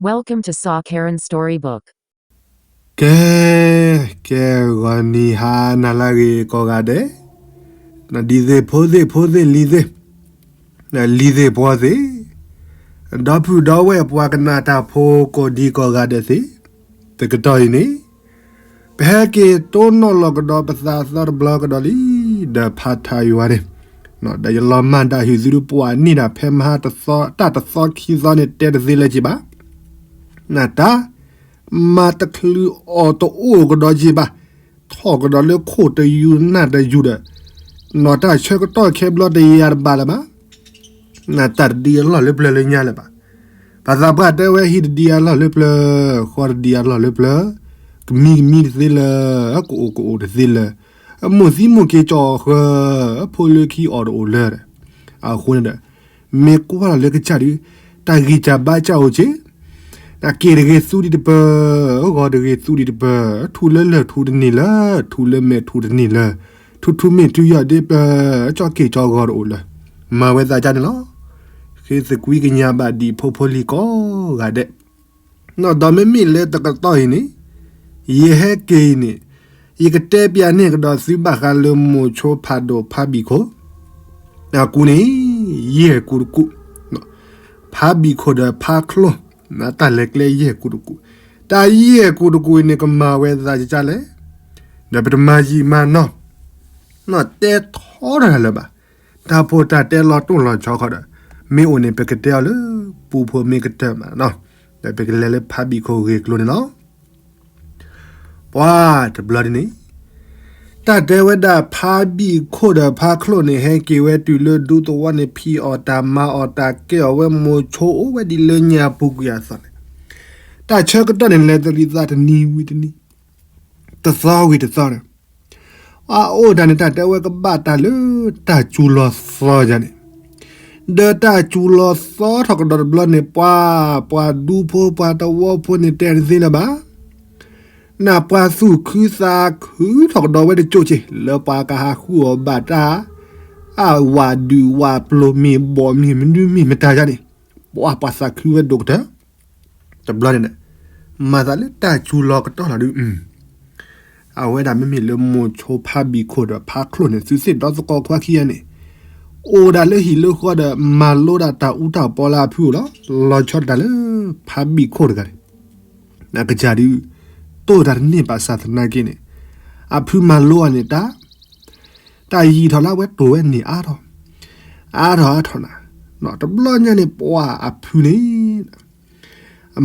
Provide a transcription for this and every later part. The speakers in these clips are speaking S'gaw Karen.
Welcome to Sa Karen Storybook. ကဲ, ကဲ ဂီၤနံၤဟါနၤလၢအဂ့ၤကိးဂၤဒဲး, ဒ်သ့ၣ်ဖိသ့ၣ်ဖိသ့ၣ်လံၤသ့ၣ်, လံၤသ့ၣ်ပှီသ့ၣ်, ဒီပုၢ်ဒီဝဲၢ်ပှၤကနၣ်တၢ်ဖိကိးဒံကိးဂၤဒဲးသ့ၣ်, တကတီၢ်အံၤန့ၣ် ပဟဲက့ၤတိၢ်နီၣ်လီၤကဒီးပသးသီတဘျီကဒီးလံ, ဒီးဖးထးယွၤန့ၣ်, ဒီးယလီၤမၢ်ဒၣ်ဟုၣ်သုဒုးပှၤန့ၢ်ဒၣ်ဖဲမဟါတသီ တၢ်တသီခံသီန့ၣ် တဲတသ့လၢၤက့ၤဘၣ်, နတၢ် မၤတချုးအီၣ်တအိၣ်ကဒီးက့ၤဘၣ်, ထီၣ်ကဒီးလၢခိၣ်တယူၤနၢ်တယူၤဒီး, နီၢ်တၢ်ဆၢကတီၢ်ခဲဘျီတယာ်တဘၣ်လၢၤဘၣ်, နတၢ်တဒံးအလီၢ်လၢပျၢၤလၢညါလၢၤဘၣ်, ပှၤသးပှၢ်တဲဝဲဟံၣ်တဒံးအလီၢ်လၢပျၢၤ, ဃီတဒံးအလီၢ်လၢပျၢၤ, ကမံကမံတသ့လၢၤ, ကအိၣ်ကအိၣ်တသ့လၢၤ, အမိၢ်သံမိၢ်က့ၤကၠီၣ်ဃၢၤ, အဖိလၢခံအီၣ်တအိၣ်လၢၤဒီး, အဃိန့ၣ်ဒီး မ့ၢ်ကွၢ်လီၤလၢကစၢ်ဒုး, တၢ်ဂံၢ်စၢ်ဘါစၢ်အိၣ်က့ၤ, နက့ၤတဂ့ၤသူဒံးတပၢၤ, ဂီၤတဂ့ၤသူဒံးတပၢၤ, ထူလၢလၢၢ်ထူတန့ၢ်လၢၤ, ထူလၢမဲာ်ထူတန့ၢ်လၢၤ, ထူထူမ့ၢ်ထူယီၢ်ဒ့ပျၢၤ, ကၠီၣ်က့ၢ်ကၠီဂီၤတအိၣ်လၢၤ, မၤဝဲသးကၢ်န့ၣ်လီၤ. ဃ့သကွံကညးဘၣ်ဒံးဖိဖိလံၤကိးဂၤဒဲး နီၢ်ဒီးမ့မ့ၢ်လၢတကတီၢ်အံၤန့ၣ်, ယဟဲက့ၤအံၤန့ၣ်, ယကတဲပျးန့ၢ်ကဒီးသုဘၣ်ဃးလၢမိၤဆိဖးဒိၣ်ဖးဘံၣ်ခိၣ်, အကူန့ၣ်, ယဲၢ်ကူတကူ, ဖးဘံၣ်ခိၣ်ဒီးဖးချိၣ်, တၢ်လဲၤကျဲယဲၢ်ကူတကူ, တၢ်ယဲၢ်ကူတကူအံၤန့ၣ် ကမၤဝဲသးကကလဲၣ်, ဒီးပတမၤယံာ်မၤနီၢ်, နီၢ်တဲထီတၢ်လၢၤဘၣ်, တၢ်ဖိတၢ်တဲလီၤတိၢ်လီၤဆီခီဒီး, မ့ၢ်အိၣ်န့ၣ် ပကတဲအီၤလၢပူဖိမ့ၢ်ကတၢၢ်မးနီၤ, ဒီးပကလဲၤလၢဖးဘံၣ်ခိၣ်ဂ့ၢ်ကျိၤန့ၣ်လီၤ. ပှၤတဘျီဒ်န့ၣ်, တၢ်တဲဝဲဒၣ်ဖးဘံၣ်ခိၣ်ဒီးဖးချိၣ်န့ၣ် ဟဲက့ၤဝဲတုၤလၢဒူသဝီန့ၣ် ဖံးအီၣ်တၢ်မၤအီၣ်တၢ်ကဲအီၣ်ဝဲ မိၤဆိအိၣ်ဝဲဒ်လၢညါပူၤကွံာ်အသးန့ၣ်, တၢ်ဆၢကတီၢ်န့ၣ် လဲၤတရံးသးတနံၤဝံၤတနံၤ, တသီဝံၤတသီန့ၣ်, အအိၣ်တၢ်န့ၣ်တၢ်တဲဝဲကဘၣ်တၢ်လၢတၢ်စူၤလီၤသီယါန့ၣ်, ဒီးတၢ်စူၤလီၤသီထီၣ်ကဒီးတဘျီန့ၣ် ပှၤ, ပှၤဒူဖိပှၤတဝီဖိန့ၣ်တဲတသ့လၢၤဘၣ်, နပှၤသူၣ်ခုသးခုထီၣ်ကဒီးဝဲတကၠိၢ်က့ၤ လၢပှၤကဟးဃုအီၣ်ဘၣ်တၢ်, အဝၣ်ဒုၣ်ဝၣ်ပျိၤမ့ၢ်ဘီၣ်မ့ၢ်မနုၤမ့ၢ်မတၤယါန့ၣ်, ပှၤပှၤသးခုဝဲဒိၣ်ကတၢၢ် တဘျီန့ၣ်, မၤသးလၢတၢ်စူၤလီၤကတီၢ်လီၤဒုး, အဝဲဒၣ်မ့မ့ၢ်လၢမိၤဆိဖးဘံၣ်ခိၣ်ဒီးဖးချိၣ်န့ၣ် သုသ့ၣ်ဒီသကိးခွါခံဂၤန့ၣ်, အိၣ်ဒၣ်လၢဟံၣ်လၢဃီဒီး မၤလိဒၣ်တၢ်အူတၢ်ပီလၢအဖုအိၣ်လီၤ. လီၤဆီဒၣ်တၢ်လၢဖးဘံၣ်ခိၣ်တဂၤန့ၣ်, အကစၢ်ဒုး, တိၢ်တၢ်တန့ၢ်ဘၣ်ဆၣ်သနာ်က့န့ၣ်, အဖုမၤလိအီၤန့ၣ်တၢ် တၢ်ယံာ်ထီၣ်လၢအဝဲတိၢ်ဝဲန့ၣ်အါထီၣ်, အါထီၣ်အါထီၣ်နၤ, တဘျီညါန့ၣ် ပှၤအဖုန့ၣ်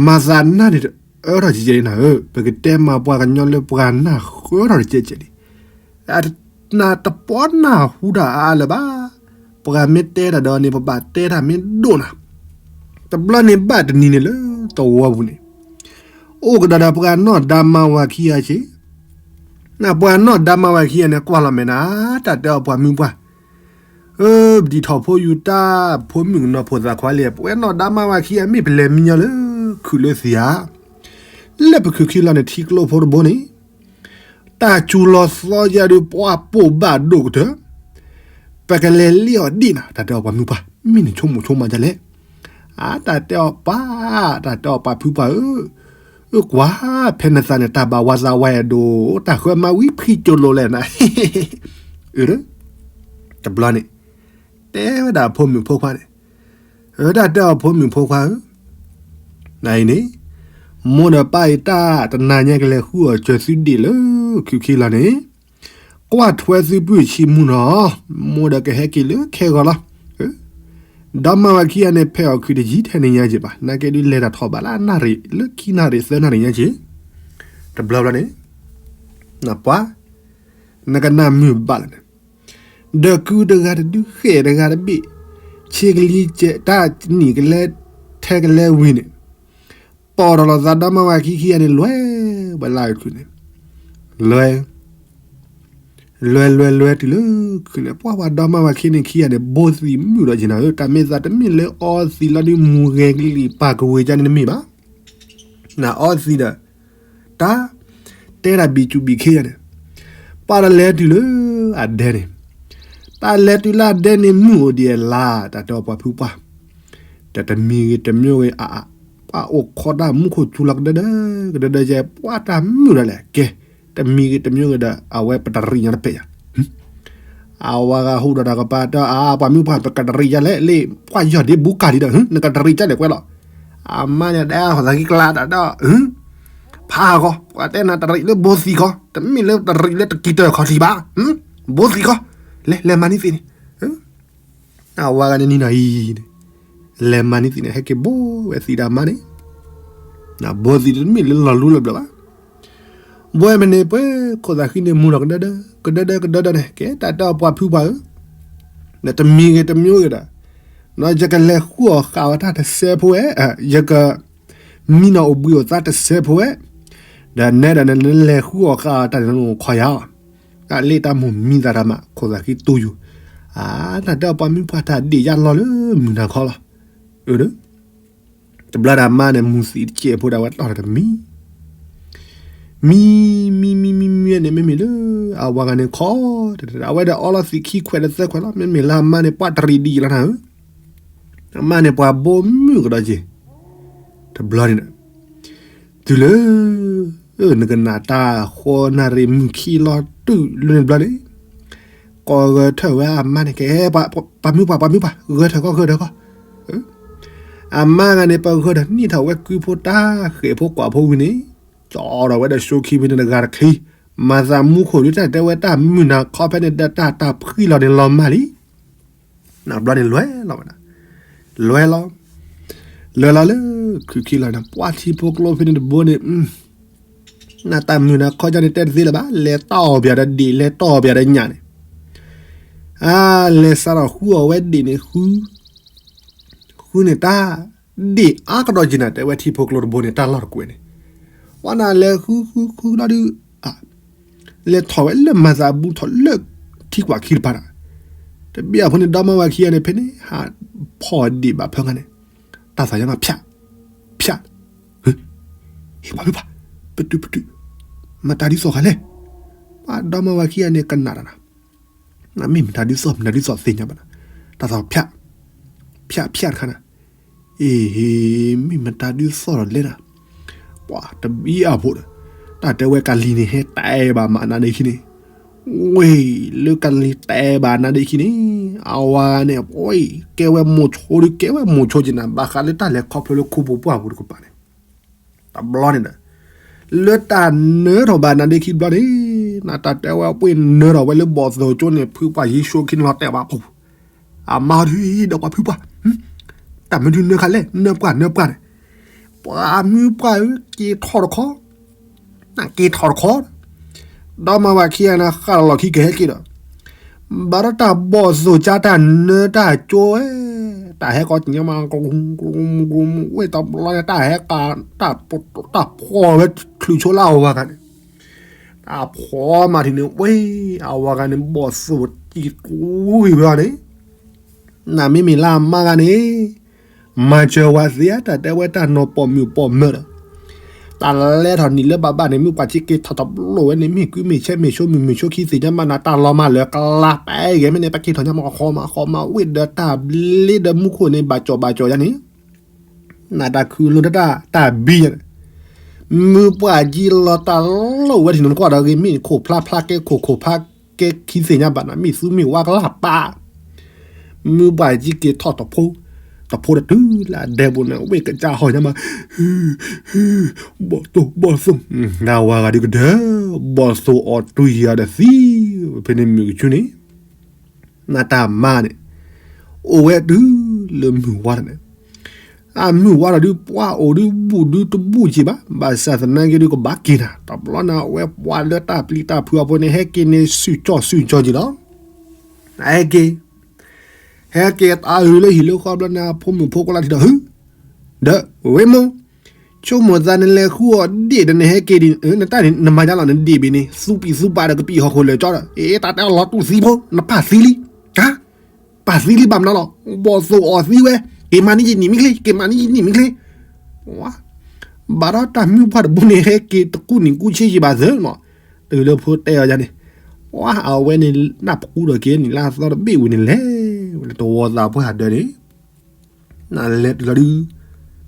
မၤသးနၢ်န့ၣ်တအၢထီၣ်ကဲကဲနၤဧၢ, ပကတဲမၤပှၤကညီလၢပှၤနၢ်ဃၢထီၣ်တကဲကဲလံ, နတပီနၢ်ဟူတၢ်အါအါလၢၤဘၣ်, ပှၤမ့ၢ်တဲတၢ်ဒီးန့ၣ် ပဘၣ်တဲတၢ်မ့ၢ်ဒိၣ်နၤ, တဘျီန့ၣ်ဘၣ်တနံၤန့ၣ်လၢသဝီပူၤန့ၣ်, အိၣ်ကဒီးဒီးပှၤနီၢ်ဒါမါဝၤခံဂၤက့ၤ နပှၤနီၢ်ဒါမါဝၤခံဂၤန့ၣ် ကွၢ်လီၤမဲာ်နၤ, တၢ်တဲအီၤပှၤမုၢ်ပှၢ်, ပဒံးထီၣ်ဖိယူၤတၢ်ဖိမုၣ်ကနီၤဖိသၣ်ခွါလံ, ပဝဲနီၢ်ဒါမါဝၤခံဂၤ မ့ၢ်ပလဲၤမံညီလၢ ခုၣ်လၢသံဧါ, လၢပခုၣ်ခံလီၤန့ၣ် ထံကျိဖိတဘိန့ၣ်, တၢ်စူၤလီၤသီယါဒုး ပှၤပိာ်ဘၣ်ဒိၣ်ကတၢၢ်, ပကလဲၤလ့အီၤဒံးနၤ, တၢ်တဲအီၤပှၤမုၢ်ပှၢ်, မ့ၢ်နဆိကမိၣ်ဆိကမးဒ်လဲၣ်, အါ တၢ်တဲအီၤပှၤ, တၢ်တဲအီၤပှၤဖုပှၢ်ဧၢ အၢ ကွၢ်, ဖဲနသးန့ၣ် တၢ်ဘၣ်ဝါသးဝါအဲၣ်ဒိၣ်, တၢ်ဃၢမါဝံဖံးကၠိလိၤလဲၣ်နၤ, အၢ တဘျီန့ၣ်, တဲဝဲဒၣ်အဖိမုၣ်ဖိခွါန့ၣ်, အၢ တၢ်တဲအီၤဖိမုၣ်ဖိခွါဧၢ, နအံၤန့ၣ်, မိၢ်ဒီးပၢ်အံၤတၢ်တနၤညါကလဲၤဃုအီၣ်စၢၤသုဒ့ၣ်လၢ ခုၣ်ခံလီၤန့ၣ်, ကွၢ်ထွဲသုပုၢ်ဆံးမူနီၤ, မိၢ်ဒီးကဟဲက့ၤလၢခဲဂီၤလီၤ. ဒီးမါဝၤခံဂၤန့ၣ် ဖဲအီၣ်ခုၣ်တယံၤထဲန့ၣ်ညါက့ၤဘၣ်, နာ်က့ဒုးလဲၤတၢ်ထီၣ်ဘးလၢအနၣ်ရံၣ် လၢခံနၣ်ရံၣ်သၢနၣ်ရံၣ်ညါက့ၤ, တဘျီဘျီန့ၣ်, နပှၤ, နကနၣ်မုာ်ဘၣ်လၢၤန့ၣ်, ဒီးကုတဂၤတဒု ဃဲၣ်တဂၤတဘ့ၣ်, ဆ့ကလံၤကဲးတၢ်နံၣ်ကလဲ ထဲကလဲဝံၤန့ၣ်, တီၢ်ထီၣ်လီၤသးဒီမါဝၤခံခံဂၤန့ၣ် လဲၤဝဲလၢခုၣ်န့ၣ်, လဲၤ လဲၤလဲၤလဲၤတုၤလၢခုၣ်န့ၣ် ပှၤပှၤဒီမါဝၤခံန့ၣ်ခံဂၤန့ၣ် ဘိသံးမုာ်ဒီးက့ၤနၤဧၢ, တၢ်မ့ၢ်သးတမ့ၢ်လၢအီသံးလီၤဒုး မူဂဲၤကလံၣ်ပာ်ကဝ့ၤကန့ၣ်တမ့ၢ်ဘၣ်. နအီသံးဒီး တၢ် တဲတၢ်ဘံၣ်စူၣ်ဘံၣ်ခ့ယၤန့ၣ်, ပှၤတၢ်လဲၤတုၤလၢအဒဲန့ၣ်, တၢ်လဲၤတုၤလၢအဒဲန့ၣ် မုၢ်အိၣ်ဒံးအလါ တၢ်တဲအီၤပှၤဖုပှၢ်, တၢ်တမံၤဂ့ၤတမံၤဂ့ၤအါအါ, အအိၣ်ခိးတၢ်မူခိၣ်စူၤလီၤကဒၢဒၢ ကဒၢဒၢယဲ ပှၤတၢ်မုာ်ဒၣ်လဲာ် ကဲ, တမံၤဂ့ၤတမံၤဂ့ၤဒီး အဝဲပတရံးညါတပဲာ်ယၤ, အဝဲဂၤဟူးဒီးတၢ်ကပၤတၢ် အါ ပှၤမုၣ်ပှၢ် ပကတရံးယၤလဲၣ် လၢပှၤယီၢ်ဒ့ဘူးကၢ်လံဒီး နကတရံးကၢ်လဲၣ်ကွဲးလီၤ, အမါန့ၣ်ဒဲး ဟီသးကံကျါတၢ်ဒီး ဖးဃီ ပှၤတဲနၤတရံးလၢဘိသံၣ်ဃီ တမ့ၢ်လၢတရံးလၢတကံၤတၢၢ်ခီၣ်ထံးဘၣ်, ဘိသံၣ်ဃီ, လဲၤလဲၤမၤန့ၢ်သ့န့ၣ် အဝဲဂၤန့ၣ်နံၤနီၤအံၤန့ၣ်, လဲၤမၤန့ၢ်သ့န့ၣ် ဟဲက့ၤဘိဝဲသံဒီးအမါန့ၣ်, ဘိသံၣ်တမ့ၢ်လၢလီၤလူလီၤဘျၢဘၣ်, ဘိဝဲမ့ၢ်န့ၣ်ပှဲၤခိၣ်သးဃံန့ၣ်မူလီၤကဒၢဒၢ ကဒၢဒၢကဒၢဒၢန့ၣ် ကဲတၢ်တဲအီၤပှၤဖုပှၢ်ဧၢ, ဒီးတမံၤဂ့ၤတမံၤဂ့ၤဒီး, ယကလဲၤဃုအီၣ်ဃာ်အီၤတၢ်တစဲးဖိဝဲ, ယက မံနီၤအိၣ်ဘှံးအိၣ်သါတစဲးဖိဝဲ, ဒီးနဲဒၣ်နလဲၤဃုအီၣ်ဃာ်အီၤတၢ်န့ၣ်နအိၣ်ခီယၤ, တၢ်လ့တၢ်မိၢ်မံသးတၢ်မး ခိၣ်သးဃံတူၢ်ယူၤ, အါ တၢ်တဲအီၤပှၤမုၣ်ပှၢ်တၢ်ဒ့ၣ်ယါလီၤလၢမုၢ်နၤခီလီၤ, အၢ တဘျီဒီးအမါန့ၣ် မူၤသံးတစဲးဖိဒီးအဝဲတီၢ်ဒီးတမံၤ မံ မံ မံ မံ မံန့ၣ် မ့မ့ၢ်လၢ အဝဲဂၤန့ၣ်ခီ, အဝဲဒီးအီလီၤသံးခံခွဲးဒီးသၢခွဲးလီၤ. မ့မ့ၢ်လၢအမါန့ၣ် ပှၤတရံးဒ်အံၤလီၤနၤဧၢ, အမါန့ၣ် ပှၤဘိမုၣ်ကဒီးက့ၤ, တဘျီန့ၣ်ဒီး တုၤလၢ နကနၣ်တၢ်ဃီနၣ်ရံၣ်မုၢ်ခံလီၤတုၤလၢန့ၣ်တဘျီန့ၣ်, ကိးဂဲၤထၢၣ်ဝဲအမါန့ၣ် ကဲ ပှၤမုၣ်ပှၢ် ပှၤမုၣ်ပှၢ် ဂဲၤထၢၣ်ကီ ဂဲၤထၢၣ်ကီ အမါဂၤန့ၣ် ပဂဲၤဒီးနံၣ်ထီၣ်ဝဲကုဖိတၢ်ဃဲၤဖိကွၢ်ဖိဝံၤန့ၣ်, ကၠီဒီးဝဲဒီးဆိခံဖဲန့ၣ်တဂၤတချံ, မၤသးမူခိၣ်ဒုးတၢ်တဲဝဲတၢ်မုာ်နၤခီဖဲန့ၣ်ဒီးတၢ်တၢ်ဖှံလီၤန့ၣ်လီၤမၢ်လံ. နဘျီန့ၣ်လွဲလီၤဝဲဒၣ်, လွဲလီၤ, လွဲလီၤလၢ ခုၣ်ခံလီၤန့ၣ် ပှၤထံဖိကျိဖဲန့ၣ်တဘိန့ၣ် နတၢ်မုာ်နၤခီကၠီန့ၣ် တဲတသ့လၢၤဘၣ်, လဲၤတီၢ်အီၤပၠးဒီးဒ့ၣ် လဲၤတီၢ်အီၤပၠးဒီးညၣ်န့ၣ်, အါ လဲၤစးထီၣ်ဃုအီၣ်ဝဲဒ့ၣ်န့ၣ် ဃု ဃုန့ၣ်တၢ် ဒ့ၣ်အါကဒီးက့ၤနၤ တဲဝဲထံဖိကျိတဘိန့ၣ် တၢ်လီၢ်တကွဲးန့ၣ်, ပှၤနၤလဲၤဃုဃုဃုလီၤဒုး လဲၤထီၣ်ဝဲလၢမၤသးဘူးထီၣ်လၢထံကွၢ်ခံတပၤဒီး, တဘ့ၣ်အဖိန့ၣ် ဒီမါဝၤခံဂၤန့ၣ် ဖဲန့ၣ် ဟးဖီၣ်ဒ့ၣ်ဘၣ်ဖၢဂၤန့ၣ်, တၢ်သးညါမး ဖၠး ဖၠး, ဟ့ၣ်ပှၤမုၣ်ပှၢ်, ပတုာ်ပတုာ်, မတၤဒုးသီၣ်ဃာ်လဲၣ်, ပှၤဒီမါဝၤခံဂၤန့ၣ် ကနၣ်တၢ်နၤ မ့ၢ်မတၤဒုးသီၣ် မတၤဒုးသီၣ်သ့ၣ်ညါဘၣ်နၤ, တၢ်သီၣ်ဖၠး ဖၠးဖၠးတခါနၤ, အ့ မ့ၢ်မတၤဒုးသီၣ်ဒီးလဲၣ်နၤ, ပှၤတဘံအဖိဒီး, တၢ်တဲဝဲကလံၤန့ၣ် ဟဲတဲဘၣ်မးနါဒ့ခံန့ၣ်, ဝ့ၢ် လၢကလံၤတဲဘၣ်နါဒ့ခံန့ၣ်, အဝၤန့ၣ် ဝ့ၢ် ကဲဝဲမိၤဆိဒုး ကဲဝဲမိၤဆိက့ၤနၤ ဘၣ်ဃးလၢတၢ်လဲၤခီဖျိလၢခူပူၤပှၢ်ပူၤတကပၤန့ၣ် တဘျီန့ၣ်ဒီး, လၢတၢ်နၢထီၣ်ဘၣ်နါဒ့ခံတဘျီန့ၣ်, နတၢ်တဲဝဲပှ့ၤနၢထီၣ်ဝဲလၢဘီၣ်သိၣ်ကၠိန့ၣ် ဖုပှၢ်ယ့ၣ်ၡူးခံန့ၣ်လီၤတဲာ်ဘၣ်ပူၤ, အမါဒုးဒီးပှၤဖုပှၢ်, တၢ်မနုၤနၢခါလဲၣ် နၢပှၢ်နၢပှၢ်န့ၣ်, ပှၤမုၢ်ပှၢ်ဧၢ က့ၤထီၣ်တခီ နက့ၤထီၣ်တခီ, ဒီမါဝၤခံဂၤန့ၣ် ဃၣ်လီၤလီၢ်ခံကဟဲက့ၤဒီး, ဘၣ်ဒီးတၢ်ဘီၣ်သိၣ်ကၠါတၢ်နၢတၢ်ကၠိဝဲ, တၢ်ဟဲကီးကညီမး ဝ့ၢ်တဘျီန့ၣ် တၢ်ဟဲကး တၢ်ဖီၣ်ဝဲချုးဆိလၢအဝၤဂၤန့ၣ်, တၢ်ဖီၣ်မးထံၣ်န့ၣ် ဝ့ၢ် အဝၤဂၤန့ၣ် ဘီၣ်သိၣ်တံၢ်တဝံၤဝဲန့ၣ် နမ့မ့ၢ်လၢအမါဂၤန့ၣ်, မၤစၢၤဝဲသ့ဧါ တၢ်တဲဝဲတၢ်နီၤပိာ်မုၣ်ပိာ်မၢၤဒီး, တၢ်လဲၤထီၣ်နံၣ်လၢဘၣ်ဘၣ်န့ၣ် မုၢ်ပှၢ်က့ၤထီၣ်တဘျီဝဲန့ၣ် မ့ၢ်ကုမ့ၢ်ဆဲမ့ၢ်ဆိမုၢ်မ့ၢ်ဆိခံသ့ၣ်ညါမးနၤ တၢ်လီၤမၢ်လၢကလါပဲဂ့ၤမ့ၢ်န့ၣ် ပက့ၤထီၣ်ညါမးဃီမးဃီမးဝ့ၢ်ဒီးတၢ်ဘျ့ဒီးမူခိၣ်န့ၣ် ဘၣ်ကၠီၣ်ဘၣ်ကၠီၣ်ယါန့ၣ် နတၢ်ခုလိတၢ်တၢ်ဘံယါန့ၣ်, မုၢ်ပှၢ်က့ၤလီၤတၢ်လီၢ်ဝဲထံၣ်နကီၢ်ဒီးဂ့ၤ မ့ၢ်ခိၣ်ဖျါဖျါကဲခိၣ်ခိၣ်ဖျါကဲခံသ့ၣ်ညါဘၣ်နၤ မ့ၢ်သူမ့ၢ်ဝါကလၢ်ပၢ်, မုၢ်ပှၢ်က့ၤက့ၤထီၣ်တဖိ, တဖိတတုၤလၢအဒဲပူၤန့ၣ် ဝ့ၢ်ကစၢ်ဟီၣ်ညါမး, ဘီၣ်သိၣ်ဘီၣ်သိၣ်, နဝၤဂၤဒုးကဒၢ, ဘီၣ်သိၣ်အီၤတွံၢ်ယၤဒီးသံ, ဖဲန့ၣ်မုၢ်ကဆူန့ၣ် နတၢ်မါန့ၣ်, အိၣ်ဝဲတုၤလၢမုၢ်ဝါထီၣ်န့ၣ်, အမုၢ်ဝါထီၣ်ဒုး ပှၤအိၣ်ဒုးဘူးဒုးတဘူးက့ၤဘၣ်, ဘၣ်ဆၣ်သနာ်က့ဒုးကဘၣ်က့ၤနၤ, တဘျီန့ၣ်အဝဲပှၤလၢတၢ်ပျံၤတၢ်ဖုးအဖိန့ၣ် ဟဲက့ၤန့ၣ် စုၣ်ကၠီၣ်စုၣ်ကၠီၣ်က့ၤလီၤ, ဟဲက့ၤ ဟဲက့ၤတၢ်အုးလၢဟံၣ်လၢဃီဘျီန့ၣ် အဖိမုၣ်ဖိခွါလၢထံၣ်ဒီး ဟု, ဒီးဝ့ၢ်မိၢ် ဆိကမိၣ်သးနလဲၤဃုအီၣ်ဒ့ၣ်ဒီးနဟဲက့ၤဒ်, နတၢ်န့ၣ် နမၤယါလီၤ နဒ့ၣ်ဘ့ၣ်န့ၣ် သူပံာ်သူပာ်ဒီးကပံာ်ဟီၣ်ခိၣ်လၢာ်ကၠီဒီး အ့ တၢ်တဲအီၤလီၤတူၢ်သံဖိ နပၢ်သံလံ, ကါ, ပၢ်သံလံဘၣ်မနုၤလီၤ, ဘီၣ်သိၣ်အီၤသံဝဲ, က့ၤမၤန့ၢ်ယနံၣ်မ့ၢ်ချ့, က့ၤမၤန့ၢ်ယနံၣ်မ့ၢ်ချ့, ဝါ, ဘၣ်ဒီးတၢ်မုၢ်ပှၢ်တဘိန့ၣ် ဟဲက့ၤတကူၣ်နံၣ်ကူၣ်ဆ့ယံာ်ဘၣ်သၢမး, တုၤလၢဖိတဲအီၤယါန့ၣ်, ဝါ အဝဲန့ၣ် နၢ်ပူၤဒီးက့ၤန့ၣ် လၢအသီတဘ့ၣ်ဝံၤန့ၣ်လဲၤ, ဝဲလၢတဝီသးပှၢ်ဒၢန့ၣ် နလဲၤတုၤလီၤဒုး,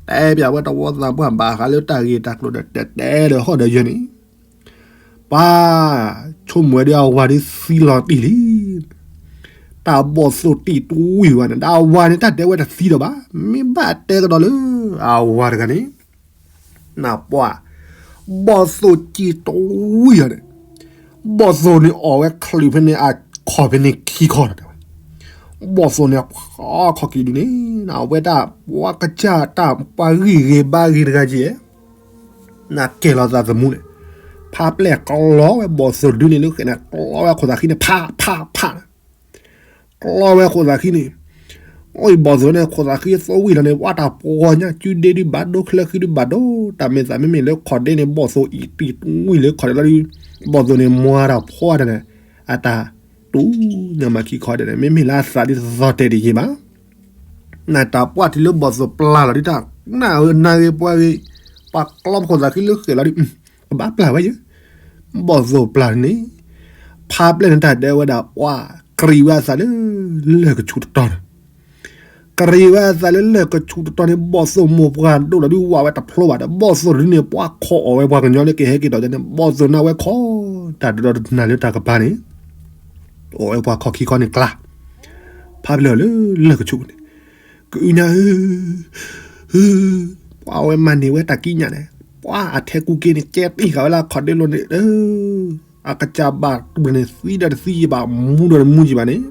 တဲပၠးဝဲတဝီသးပှၢ်ဘၣ်ဃးလၢတၢ်ဂ့ၢ်တၢ်ကျိၤဒီး တဲတဲဒီးဟီၣ်ဒီးယၢၤန့ၣ်, ပှၤဆိကမိၣ်ဝဲဒီးအဝၤဒုးသံလီၤတံၢ်လံ. တၢ်ဘီၣ်သိၣ်တံၢ်တဝံၢ်ဝဲန့ၣ် ဒီးအဝၤန့ၣ် တၢ်တဲဝဲတသံဒီးဘၣ်, မ့ၢ်ဘၣ်တဲကဒီးလၢအဝၤတဂၤန့ၣ် နပှၢ်, ဘီၣ်သိၣ်တံၢ်တဝံၢ်အီၤန့ၣ်, ဘီၣ်သိၣ်န့ၣ်အီၣ်ဝဲချုးဖဲန့ၣ် အခီၣ်ဖဲန့ၣ်ခံခီဒီးတဲဝဲ, ဘီၣ်သိၣ်န့ၣ် ခီၣ်ခံဒုန့ၣ် အဝဲဒၣ်ပှၤကစၢ်တၢ်ပှၤဂံၢ်ဂ့ၤဘါဂ့ၤတဂၤက့ၤ နကဲလီၤသးသမူန့ၣ်, ဖးပျဲၢ်ကျီဝဲဘီၣ်သိၣ်ဒုန့ၣ်လၢဃဲးန့ၣ် ကျီဝဲအခိၣ်သးခံန့ၣ် ဖးဖးဖးန့ၣ်, ကျီဝဲအခိၣ်သးခံန့ၣ်, အိၣ်အံၤဘီၣ်သိၣ်န့ၣ် ခိၣ်သးခံသဝံၣ်လီၤန့ၣ် ဝဲတၢ်ပှီၤညါ ကုဒ့ဒုးဘၣ်ဒိ ချၢဃံဒုးဘၣ်ဒိ, တၢ်မ့ၢ်သးမ့မ့ၢ်လၢခီၣ်ဒ့န့ၣ် ဘီၣ်သိၣ်အံၤတံၢ်တဝံၢ်လၢခီၣ်ဒ့လီၤဒုး, ဘီၣ်သိၣ်န့ၣ်မွၤတၢ်ဖီတၢ်န့ၣ်, အတၢ်တူၢ်ညါမၤခံခီဒဲးန့ၣ် မ့မ့ၢ်လၢအသးဒ်သိးတဲာ်တယံာ်ဘၣ် နတၢ်ပှၢ်တုၤလၢဘီၣ်သိၣ်ပျၢ်လီၤဒ်တၢ်, နနၢ်ဂ့ၤပှၤဂ့ၤ, ပှၤကျီခိၣ်သးခံလၢဃဲးလီၤဒ်, ကဘၣ်ပျၢ်ဝဲယဲ, ဘီၣ်သိၣ်ပျၢ်န့ၣ်, ဖးပျဲၢ်န့ၣ်တၢ်တဲဝဲဒၣ်ပှၢ်, ကရံးဝဲအသးလၢ, လၢၢ်ကဆူးတတီၤန့ၣ်, ကရံးဝဲအသးလၢလၢၢ်ကဆူးတတီၤန့ၣ် ဘီၣ်သိၣ်မိၢ်ပှၢ်ဒိၣ်လီၤဒ်ဝးဝဲတဖျိဘၣ်ဒီး ဘီၣ်သိၣ်ဒုန့ၣ် ပှၢ်ခိးအီၣ်ဝဲပှၤကညီလၢကဟဲက့ၤဒီးန့ၣ် ဘီၣ်သိၣ်နၢ်ဝဲခီ, တၢ်တဒီတနၤလၢတၢ်ကပၤန့ၣ် အီၣ်ဝဲပှၤခီၣ်ခံခီန့ၣ်ကျါ, ဖးပျဲၢ်အီၤလၢလၢၢ်ကဆူးန့ၣ်, ကအုညါဧၢ, ပှၤဝဲမၤန့ၢ်ဝဲတၢ်ကံးညာ်န့ၣ်, ပှၤအထဲကူက့န့ၣ် ကဲတံၢ်ဃာ်ဝဲလၢအခီၣ်ဒ့လိၤန့ၣ်, အကစၢ်ဘၣ်တဘၣ်န့ၣ် သံဒီးတသံယံာ်ဘၣ် မူဒီးတမူယံာ်ဘၣ်န့ၣ်,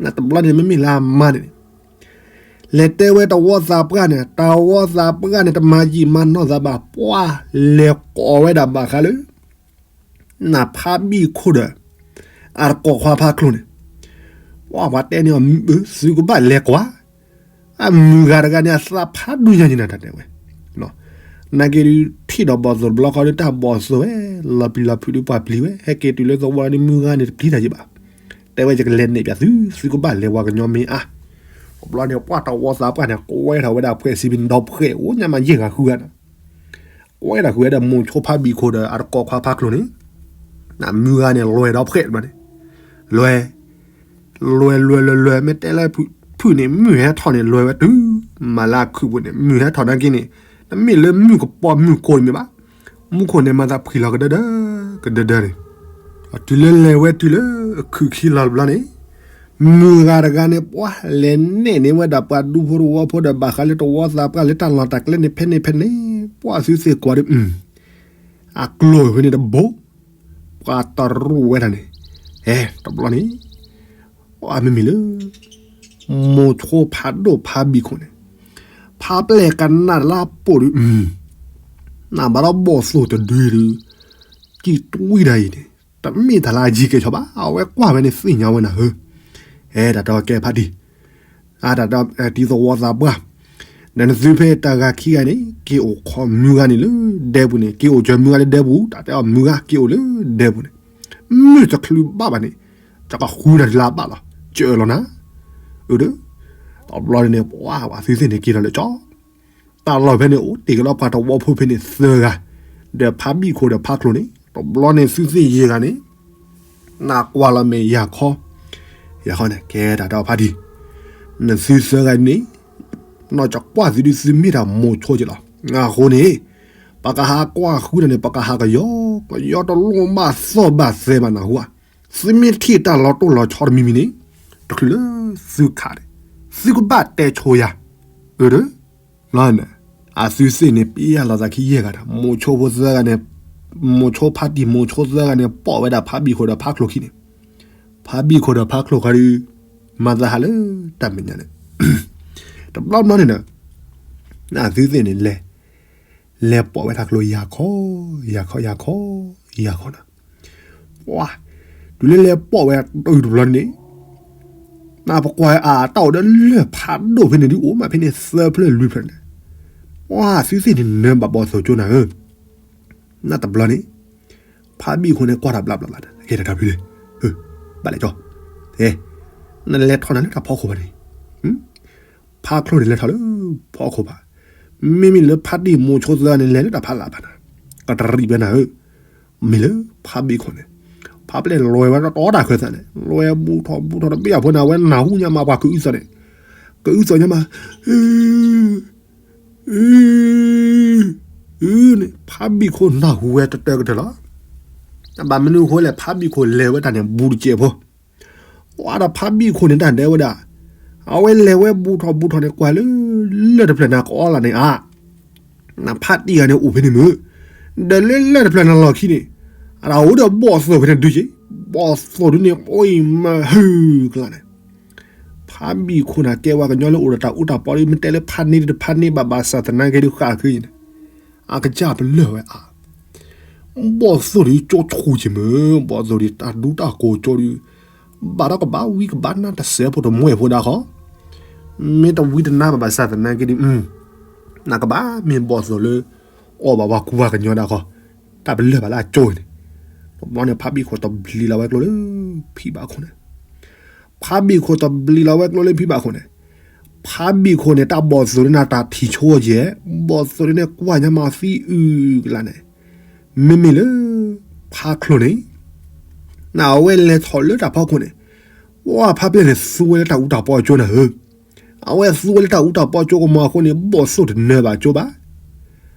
နတဘျီန့ၣ်မ့မ့ၢ်လၢအမါန့ၣ်န့ၣ်, လဲၤတဲဝဲတဝီသးပှၢ်န့ၣ် တဝီသးပှၢ်န့ၣ် တမၤယံာ်မၤနီၢ်သးဘၣ် ပှၢ်လဲၤကိးဝဲဒၣ်ဘၣ်ဃးလၢ နဖးဘံၣ်ခိၣ်ဒီး အတကိးခွါဖးချိၣ်န့ၣ်, ပှၤပှၤတဲန့ၣ်အီၤ သုကဘၣ်လဲၤကွၢ်, အမုၢ်ဂၤတဂၤန့ၣ် အသးဖးဒိၣ်ညါက့ၤနၤတၢ်တဲဝဲ, နာ်က့ၤဒုးထံၣ်ဒီးဘီၣ်သိၣ်တဘျီဃီဒုး တၢ်ဘီၣ်သိၣ်ဝဲ လီၤပျံၤလီၤဖုးဒုးပှၤပျံၤဝဲ ဟဲက့ၤတုၤလၢသဝီဒုး မုၢ်ဂၤန့ၣ်တပျံၤတၢ်ယံာ်ဘၣ်, တဲဝဲယကလဲၤနဲၣ်ပၠးသု သုကဘၣ်လဲၤပှၤကညီမ့ၢ်အါ, တဘျီန့ၣ် ပှၤတဝီသးပှၢ်န့ၣ် ကွဲထီၣ်ဝဲဒၣ်ဖှဲးစံးဘံၣ်ဒီဖှဲး အိၣ်ညါမးယဲၢ်ဂၤဃုဂၤန့ၣ် ကွဲဒၣ်ဃုာ်ဝဲဒၣ်မိၤဆိဖးဘံၣ်ခိၣ်ဒီး အတကိးခွါဖးချိၣ်န့ၣ်, မုၢ်ဂၤန့ၣ် လွဲၢ်ဒီဖှဲးတဘျီန့ၣ်, လွဲၢ်, လွဲၢ်လွဲၢ်လွဲၢ်လွဲၢ် မ့ၢ်တဲလၢဖုၣ်န့ၣ် မုၢ်ဟဲထီၣ်န့ၣ် လွဲၢ်ဝဲတုၤ, မၤလၢအခုၣ်ပူၤန့ၣ် မုၢ်ဟဲထီၣ်နာ်က့ၤန့ၣ်, တမ့ၢ်လၢမုၢ်ကပီၤမုၢ်ကိၢ်န့ၣ်မ့ၢ်ဘၣ်, မူခိၣ်န့ၣ်မၤသးဖှံလီၤကဒၢဒၢ, ကဒၢဒၢန့ၣ်, တုၤလၢလဲၤဝဲတုၤလၢအခုၣ်ခံလီၤတဘျီန့ၣ် မုၢ်ဂၤတဂၤန့ၣ် ပှၤလဲၤနဲၣ်န့ၢ်ဝဲဒၣ်ပှၤဒူဖိတဝီဖိဒီး ဘၣ်ဃးလၢတဝီသးပှၢ်လၢတၢ်လီၢ်တၢ်ကျဲန့ၣ် ဖဲန့ၣ်ဖဲန့ၣ်, ပှၤသုသ့ၣ်ကွၢ်ဒီး, အကျိၤဖဲန့ၣ်တဘိ, ပှၤတရူးဝဲဒၣ်န့ၣ်, အဲ တဘျီန့ၣ်, ပှၤမ့မ့ၢ်လၢ မိၤဆိဖးဒိၣ်ဖးဘံၣ်ခိၣ်န့ၣ်, ဖးပျဲၢ်ကနၣ်တလၢပိာ်ဒီး, နဘၣ်ဒီးဘီၣ်သိၣ်တဒုဒုး, ကံၢ်တွံၢ်တၢ်အံၤန့ၣ် တမ့ၢ်တၢ်လၢအယံၤကဲၣ်ဆိးဘၣ်, အဝဲကွၢ်ဝဲန့ၣ်သ့ၣ်ညါဝဲနၤဧၢ, အဲ တၢ်တဲအီၤကဲဖးတံၢ်, အတၢ်တဲအီၤတံၤသဝီသးပှၢ်, ဒီးနသုဖဲတၢ်ဂၤခံဂၤန့ၣ် က့ၤအိၣ်ခိးမုၢ်ဂၤန့ၣ်လၢဒဲပူၤန့ၣ် က့ၤအိၣ်စၢၤမုၢ်ဂၤလၢဒဲပူၤ, တၢ်တဲအီၤမုၢ်ဂၤက့ၤအိၣ်လၢဒဲပူၤန့ၣ်, မုၢ်တချုးဘၣ်ဘၣ်န့ၣ်, ကဃုတၢ်တလၢဘၣ်လီၤ, စၢၤလီၤနၤ, အၢ ဒီး, တဘျီန့ၣ် ပှၤဝဲသုသ့ၣ်န့ၣ်က့ၤထီၣ်လၢကၠီ တၢ်လီၢ်ဖဲန့ၣ် အိၣ်တ့ၢ်က့ၤလီၤပှၤတဝီဖိဖဲန့ၣ်သၢဂၤ, ဒီးဖးဘံၣ်ခိၣ်ဒီးဖးချိၣ်န့ၣ်, တဘျီန့ၣ်သုသ့ၣ်ယဲၢ်ဂၤန့ၣ်, နကွၢ်လီၤမ့ၢ်ယၤခီ, ယၤခီန့ၣ် ကဲတၢ်တဲအီၤဖးတံၢ်, နသုသၢဂၤန့ၣ်, နီၢ်ကကွၢ်သုဒုးသုမ့ၢ်တၢ်မိၤဆိက့ၤလီၤ, အဃိန့ၣ်, ပကဟးကွၢ်ဃုတၢ်န့ၣ် ပကဟးကယီ, ကယီတလိၣ်ဘၣ်သီၣ်ဘၣ်သဲဘၣ်နၢ်ဟူဧါ, သုမ့ၢ်ထံၣ်တၢ်လီၤတိၢ်လီၤဆီတမံၤမံၤန့ၣ်, တချုးလၢသုခးန့ၣ်, သုကဘၣ်တဲဆိယၤ, အၢ ဒီး အသုသ့ၣ်န့ၣ် ပျၢ်လီၤသးခံယဲၢ်ဂၤဒီး မိၤဆိဖိသၢဂၤန့ၣ်, မိၤဆိဖးတံၢ်မိၤဆိသၢဂၤန့ၣ် ပိာ်ဝဲဒၣ်ဖးဘံၣ်ခိၣ်ဒီးဖးချိၣ်ခံန့ၣ်, ဖးဘံၣ်ခိၣ်ဒီးဖးချိၣ်ခီဒီး, မၤသးဟးလၢတၢ်မဲာ်ညါန့ၣ်, တဘျီဘျီန့ၣ်ဒီး, အသုသ့ၣ်န့ၣ်လဲၤ, လဲၤပိာ်ဝဲတၢ်ကျိၤယၤခီ, ယၤခီယၤခီ, ယၤခီနၤ ပှၤ, တုၤလၢလဲၤပိာ်ဝဲတုၤတဘျီန့ၣ်, နပကွၢ်အတၢ်အိၣ်ဒီးလၢၢ်ဖးဒိၣ်ဖဲန့ၣ်ဒုး အိၣ်မးဖဲန့ၣ်သၢဖျၢၣ်လွံၢ်ဖျၢၣ်န့ၣ်, ပှၤသုသ့ၣ်န့ၣ်နၢၤဘၣ်ဘီၣ်သိၣ်ကၠိနၤဧၢ, နတဘျီန့ၣ်, ဖးဘံၣ်ခိၣ်န့ၣ်ကွၢ်တၢ်ဘျးဘျးဘျး, ကဲတၢ်တၢ်ဖုလဲၣ်, ဘၣ်လဲၣ်ကၠီ, နလဲၤထီၣ်နၤလၢတၢ်ဖီခိၣ်ဘၣ်န့ၣ် ဖးချိၣ်န့ၣ်လဲၤထီၣ်လၢဖီခိၣ်ဘၣ်, မ့မ့ၢ်လၢဖးတံၢ်မိၤဆိသၢဂၤန့ၣ် လဲၤလၢတၢ်ဖးလၢ်ဘၣ်နၤ, ကတရံးဘၣ်နၤဧၢ, မ့ၢ်လၢဖးဘံၣ်ခိၣ်န့ၣ်, ဖးပျဲၢ်လွဲၢ်ဝဲတီတီတၢ်ခၢၣ်သးန့ၣ် လွဲၢ်ဘူၣ်ထီၣ်ဘူၣ်ထီၣ်တဘ့ၣ်အဖိန့ၣ် အဝဲနၢ်ဟူညါမးပှၤကအုသီၣ်န့ၣ်, ကအုသီၣ်ညါမး, အ အ အ န့ၣ် ဖါဘံၣ်ခိၣ်နၢ်ဟူဝဲတတၢကတၢၢ်လီၤ. ဘၣ်မနုၤအဃိလဲၣ် ဖါဘံၣ်ခိၣ်လဲၤဝဲတၢ်န့ၣ် ဘူးတစဲးဖိ, ဝဲဒီးဖါဘံၣ်ခိၣ်န့ၣ် တၢ်ဒဲဝဲဒၣ်, အဝဲလဲၤဝဲဘူးထီၣ်ဘူးထီၣ်န့ၣ် ကွၢ်လၢ လၢၢ်တဖျၢၣ်န့ၣ် ကအီလၢ်န့ၣ်ဧါ, နဖါတံၢ်ဂၤန့ၣ်အိၣ်ဖဲန့ၣ်မုၢ်, ဒီးလၢလၢၢ်တဖျၢၣ်န့ၣ်လီၢ်ခံန့ၣ်, အတၢ်အိၣ်ဒီးဘီၣ်သိၣ်ဖဲန့ၣ်ဒုးက့ၤ, ဘီၣ်သိၣ်ဒုးန့ၣ် အိၣ်အံၤမၤဟုၣ်ကလာ်န့ၣ် ဖါဘံၣ်ခိၣ်န့ၣ် ကဲဝဲကညီလၢအိၣ်ဒီးတၢ်အူတၢ်ပီဒီး မ့ၢ်တဲလၢဖါန့ၢ်တဖါန့ၢ်ဘၣ်ဘၣ်ဆၣ်သနာ်က့ဒုးဃၣ်ဃ့န့ၣ်, အကစၢ်ပလၢၢ်ဝဲအါ, ဘီၣ်သိၣ်ဒုးကၠိဆူၣ်က့ၤမုၢ်, ဘီၣ်သိၣ်ဒုးတၢ်ဒူတၢ်ကိးကၠိဒုး, ဘၣ်ဒီးကဘၣ်ဝံကဘၣ်နါတစဲးဖိတမှဲၢ်ဖိဒၣ်ဃီ, မ့ၢ်တဝံတနါဘၣ်ဘၣ်ဆၣ်သနာ်က့ဒုး, နကဘၣ်မ့ၢ်ဘီၣ်သိၣ်လၢ အီၣ်ဘၣ်ဝဲကူဝဲကညီဒၣ်ဃီ, တၢ်ပလၢၢ်ဘၣ်လၢအကၠိအံၤန့ၣ်, တဘျီန့ၣ် ဖါဘံၣ်ခိၣ်တဘျံးလီၤဝဲကျိလၢ ဖံဘၣ်ခိၣ်န့ၣ် ဖါဘံၣ်ခိၣ်တဘျံးလီၤဝဲကျိလၢဖံဘၣ်ခိၣ်န့ၣ်, ဖါဘံၣ်ခိၣ်န့ၣ် တၢ်ဘီၣ်သိၣ်န့ၣ်တၢ်ထံၣ်ဆိကဲ, ဘီၣ်သိၣ်န့ၣ်ကွၢ်ညါမၤသံအုၣ်ကလာ်န့ၣ်, မ့မ့ၢ်လၢ ဖါချိၣ်န့ၣ်, နအဝဲလဲၤထီၣ်လၢတၢ်ဖီခိၣ်န့ၣ်, ပှၤဖါပျဲၢ်န့ၣ်သူဝဲလၢတၢ်အူတၢ်ပီကၠိနၤဧၢ, အဝဲသူဝဲလၢတၢ်အူတၢ်ပီကၠိကမီၤအဃိန့ၣ် ဘီၣ်သိၣ်တနၢၤဘၣ်ကၠိဘၣ်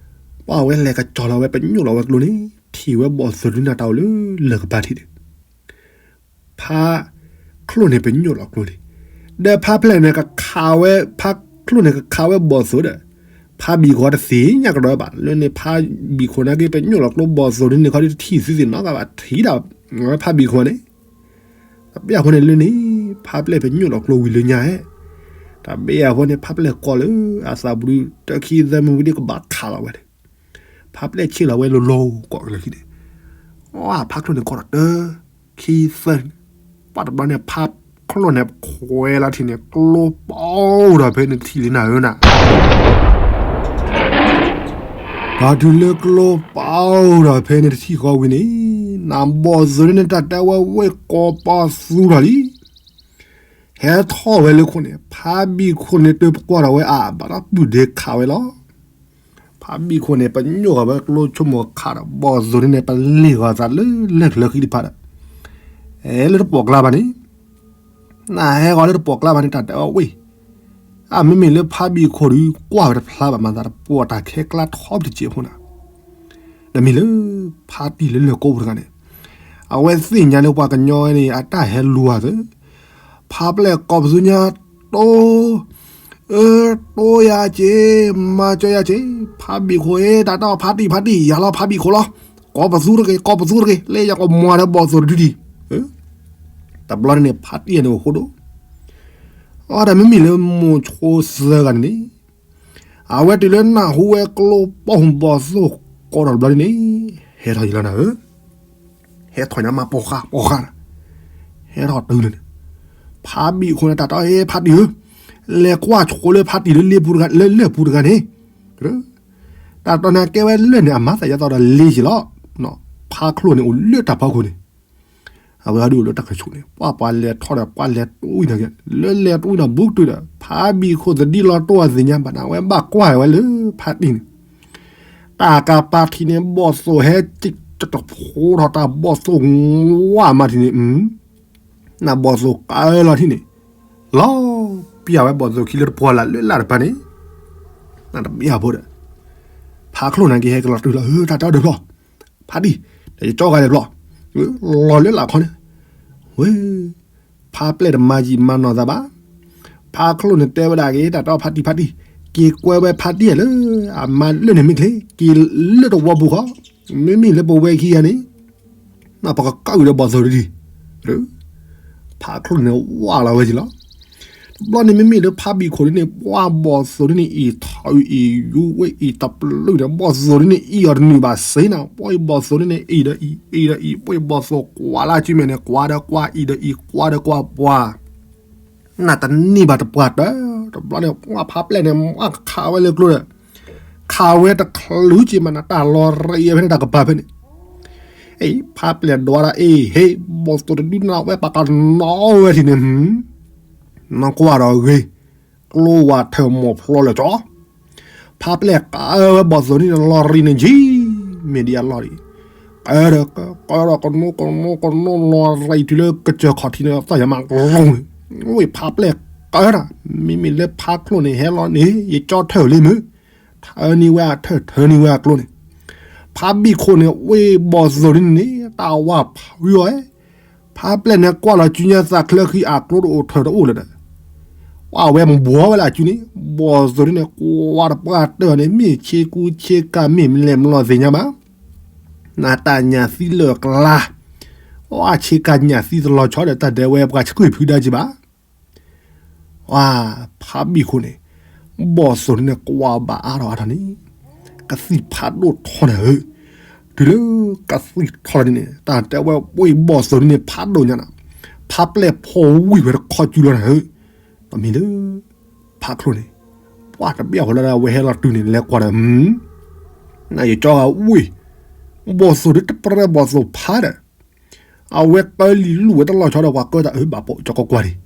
ပှၤဝဲလဲၤကစီၤလီၤဝဲပညိၣ်လီၤဝဲကျိန့ၣ်, ထံၣ်ဝဲဘီၣ်သိၣ်ဒုးနၢ်တၢ်အိၣ်လၢလၢၢ်ကပၤထံးန့ၣ်, ဖါချိၣ်န့ၣ်ပညိၣ်လီၤကျိန့ၣ်, ဒီးဖါပျဲၢ်န့ၣ်ကခးဝဲ, ဖါချိၣ်န့ၣ်ကခးဝဲဘီၣ်သိၣ်ဒီး, ဖါဘံၣ်ခိၣ်တသ့ၣ်ညါကဒီးဘၣ်, လၢန့ၣ်ဖါဘံၣ်ခိၣ်နာ်က့ပညိၣ်လီၤကျိဘီၣ်သိၣ်ဒုးန့ၣ်ခီဒုးတထံၣ်သ့သ့ၣ်နီတဂၤဘၣ်ထံၣ်ဒၣ်, ဖါဘံၣ်ခိၣ်န့ၣ် တဘျီအဃိန့ၣ်လၢန့ၣ်, ဖါပျဲၢ်ပညိၣ်လီၤကျိဝံၤလၢညါဧဲ, တဘျီအဃိန့ၣ် ဖါပျဲၢ်ကိးလၢအသးပူၤဒုး တၢခံသၢမံၤဝံၤဒုးကဘၣ်ခးလီၤဝဲန့ၣ်, ဖါပျဲၢ်ဆ့ၣ်လီၤဝဲလီၤလီၤကိးကလၢာ်ခံန့ၣ်, အဖါချိၣ်န့ၣ်ကိးဒီးတၢ ခံသၢန့ၣ်, ပှၤတဘျီန့ၣ် ဖါချိၣ်န့ၣ်ခွဲးလီၤထံၣ်န့ၣ် ကျိပီဒီးဖဲန့ၣ်တထံၣ်လံနၤဧၢနၤ တၢ်တုၤလၢကျိပီဒီးဖဲန့ၣ်တထံၣ်ဃီဝံၤန့ၣ်, နဘီၣ်သိၣ်ဒုးန့ၣ် တၢ်တဲဝဲဝ့ၢ်ကိးပီသူထီၣ်လံ, ဟဲထီၣ်ဝဲလၢခိၣ်န့ၣ် ဖါဘံၣ်ခိၣ်န့ၣ်တပကွၢ်ဒီးဝဲအါဘၣ်ဒီးပုၢ်ဒ့ခးဝဲလီၤ. ဖါဘံၣ်ခိၣ်န့ၣ် ပညိၣ်ဃီၤဝဲကျိဆိကမိၣ်ခးဒီး ဘီၣ်သိၣ်ဒုးန့ၣ် ပလ့ၢ်ဃီၤသးလၢလၢၢ်ချၢဃံတဖၣ်ဒီး ဟဲလၢတပိာ်ကျါဘၣ်န့ၣ်, နဟဲဃီၤလၢတပိာ်ကျါဘၣ်န့ၣ် တၢ်တဲအီၤဝ့ၢ်, အမ့မ့ၢ်လၢဖါဘံၣ်ခိၣ်ဒုး ကွၢ်ဝဲတဖျါဘၣ်မၤသးဒီး ပိာ်တၢ်ခဲကျါထီပတစဲးဖိနၤ ဒီးမ့ၢ်လၢ ဖါတံၢ်လၢလၢၢ်ကိးပူၤတဂၤန့ၣ်, အဝဲသ့ၣ်ညါလၢပှၤကညီဝဲန့ၣ် အတၢ်ဟဲလူၤအသး, ဖါပျဲၢ်ကိးပသူညါ, တိ, အၢ, တိယၤက့ၤ, မၤကၠီယၤက့ၤ, ဖါဘံၣ်ခိၣ်အ့ တၢ်တီဖါတံၢ်ဖါတံၢ် ယၤလီၤဖါဘံၣ်ခိၣ်လီၤ, ကိးပသူတဂ့ၤ ကိးပသူတဂ့ၤ လၢယကမၤဒီးဘီၣ်သိၣ်တဒုဒံး, တဘျီန့ၣ် ဖါတံၢ်န့ၣ်အိၣ်ဃိဒိၣ်, အဒီးမ့မ့ၢ်လၢမိၢ်ဆိသၢဂၤန့ၣ်န့ၣ် အဝဲတုၤလၢနၢ်ဟူဝဲကျိပီဘီၣ်သိၣ်ကိးထီၣ်တဘျီန့ၣ်, ဟဲထီၣ်ယံၤလီၤနၤဧၢ, ဟဲထီၣ်ညါမးပိာ်ဃာ်ပိာ်ဃာ်, ဟဲထီၣ်တုၤန့ၣ်, ဖါဘံၣ်ခိၣ်န့ၣ် တၢ်တီအ့ဖါတံၢ်ဧၢ, လဲၤကွၢ်ဆိလၢဖါတံၢ်လၢလ့ပူၤတဂၤ လၢလၢၢ်ပူၤတဂၤန့ၣ်, တၢ်တီန့ၣ်ကဲဝဲလၢၢ်န့ၣ် အမၤသးယသီဒီးလ့ယံၤလီၤ, ဖါချိၣ်န့ၣ်အိၣ်လၢတၢ်ဖီခိၣ်န့ၣ် အဝဲဒၣ်အိၣ်လၢတၢ်ကဆိးန့ၣ် ပှၤပှၤလဲၤထီၣ်ဒီးပှၤလဲၤတွံၢ်နၤက့ၤ လၢလဲၤတွံၢ်နၤဘူးတုၤဒီး ဖါဘံၣ်ခိၣ်သဒံလီၤတိၢ်အသ့ၣ်ညါဘၣ်န့ၣ် အဝဲဘၣ်ကွၢ်ဝဲလၢဖါတံၢ်န့ၣ်, တၢ်ကပၤထံၣ်န့ၣ် ဘီၣ်သိၣ်ဟဲတဖိထီၣ်တၢ်ဘီၣ်သိၣ်ဝါမးထံၣ်န့ၣ်, နဘီၣ်သိၣ်ကလီၤထံၣ်န့ၣ်, လီၤပျၢ်ဝဲဘီၣ်သိၣ်ခံလၢတပှၢ်လၢ်လၢလၢ်တပၤန့ၣ်, နတပျၢ်ဖိဒီး ဖါချိၣ်န့ၣ်က့ၤဟဲကလီၤတုၤလီၤ တၢ်တဲအီၤဒီးဖျီၣ် ဖါတံၢ်, ဒီးယကၠီဂၤဒီးဖျီၣ်, လီၤလၢလၢ်ခီန့ၣ်, ဝဲ, ဖါပျဲၢ်တမၤယံာ်မၤနီၢ်သးဘၣ်, ဖါချိၣ်န့ၣ်တဲဝဲဒၣ်က့ၤ တၢ်တီဖါတံၢ်ဖါတံၢ်, က့ၤကွဲဝဲဖါတံၢ်လၢ အမၤလၢၢ်န့ၣ်မ့ၢ်ချ့ က့ၤလၢတဝီပူၤဃီ, မ့မ့ၢ်လၢပဝဲခံဂၤန့ၣ် နပကကးအုၣ်ဒီးဘီၣ်သိၣ်တဒံး, ဖါချိၣ်န့ၣ်ဝါလီၤဝဲက့ၤလီၤ. တဘျီန့ၣ်မ့မ့ၢ်လၢဖါဘံၣ်ခိၣ်ဒ်န့ၣ် ပှၤဘီၣ်သိၣ်ဒ်န့ၣ် အံၣ်ထီၣ်အံၣ်ယူၤဝဲအံၤတပျုာ်န့ၣ် ဘီၣ်သိၣ်ဒ်န့ၣ် အံၣ်အီၤတနုာ်ဘၣ်စ့နၤ ပှၤအံၤဘီၣ်သိၣ်ဒ်န့ၣ် အံၣ်ဒီးအံၣ် အံၣ်ဒီးအံၣ် ပှၤအံၤဘီၣ်သိၣ်ကွၢ်လၢစုမဲာ်န့ၣ် ကွၢ်ဒီးကွၢ် အံၣ်ဒီးအံၣ် ကွၢ်ဒီးကွၢ်ပှၤ နတန့ၢ်ဘၣ်တပှၢ်တၢၢ် တဘျီန့ၣ် ပှၤဖါပျဲၢ်န့ၣ် မၤခးဝဲလၢကျိဒီး ခးဝဲတချုးက့ၤမးနၤ တၢ်လီၤရံးဖဲန့ၣ် တၢ်ကပၤဖဲန့ၣ် အံၤ ဖါပျဲၢ်ဒွးဒၣ်အ့ၣ် ဟ့ၣ် ဘီၣ်သိၣ်တဒုနၤဝဲ ပှၤကနီၤဝဲထံၣ်န့ၣ် နကွၢ်ဒီးဂ့ၤ ကျိဝါထၢၣ်မိၢ်ဖျီလၢာ်ကၠီ ဖါပျဲၢ်ကးဝဲဘီၣ်သိၣ်န့ၣ် လီၤရံးန့ၣ်ကံ မ့ၢ်ဒ်အလီၢ်ဒ်အံၤ ကဲဒီးကဲ ကဲဒီးကနိကနိကနိလီၤရံးတုၤလၢကစၢၢ်ခီၣ်ထံးန့ၣ် သီၣ်ယၤမးကရူၢ်န့ၣ် ဝဲဖါပျဲၢ်ကးတၢ် မ့မ့ၢ်လၢဖါချိၣ်န့ၣ် ဟဲလီၤန့ၣ် ယကၠီထၢၣ်လံမုၢ် ထၢန့ၢ်ဝဲအထၢၣ် ထၢန့ၢ်ဝဲအကျိန့ၣ်, ဖးဘံၣ်ခိၣ်န့ၣ် ဝ့ၢ်ဘီၣ်သိၣ်ဒ်န့ၣ်န့ၣ် တၢ်ဝါဖုအီၤ, ဖးပျဲၢ်န့ၣ်ကွၢ်လီၤ စုညါသးချၢဃံအကျိတအိၣ်လၢၤဒီး, အဝဲဘှီဝဲလၢအစုန့ၣ် ဘီၣ်သိၣ်ဒ်န့ၣ် ကွၢ်တပှၢ်တၢၢ်န့ၣ် မ့ၢ်ဆ့ကူဆ့ကၤ မ့ၢ်မလဲၣ်မလီၤသ့ၣ်ညါဘၣ်, နတၢ်ညၣ်သံလၢာ်ကျါ, အဆ့ကၤညၣ်သံတလီၤဆီဒီး တၢ်ဒဲးဝဲပှၤဆှံဖုဒါက့ၤဘၣ် အဖးဘံၣ်ခိၣ်န့ၣ်, ဘီၣ်သိၣ်ဒ်န့ၣ် ကွၢ်ဘၣ်အါထီၣ်အါထီၣ်န့ၣ်, ကသံၣ်ဖးဒိၣ်ထီၣ်နၤဧၢ, တုၤလၢကသံၣ်ထီၣ်လီၤဒ်န့ၣ် တၢ်တဲဝဲ ဝ့ၢ်ဘီၣ်သိၣ်ဒ်န့ၣ် ဖးဒိၣ်ညါနၤ, ဖးပျဲၢ်ဖီဝံၣ်ဝဲတခီစုလီၤနၤဧၢ, တမံၤလၢ ဖးချိၣ်န့ၣ်, ပှၢ်တဘျီဃီလၢအဝဲဟဲလီၤတုၤန့ၣ် လဲၤကွၢ်ဒီး နယကၠီဂၤဝ့ၢ်, ဘီၣ်သိၣ်ဒ်တပြဲဘီၣ်သိၣ်ဖးဒီး အဝဲကၢလံၤလူၢ်ဝဲတလီၤဆီဒီး ပှၤကၢတၢ်အၢဘၣ်ပိာ်ကၠီကီကွၢ်ဒံး,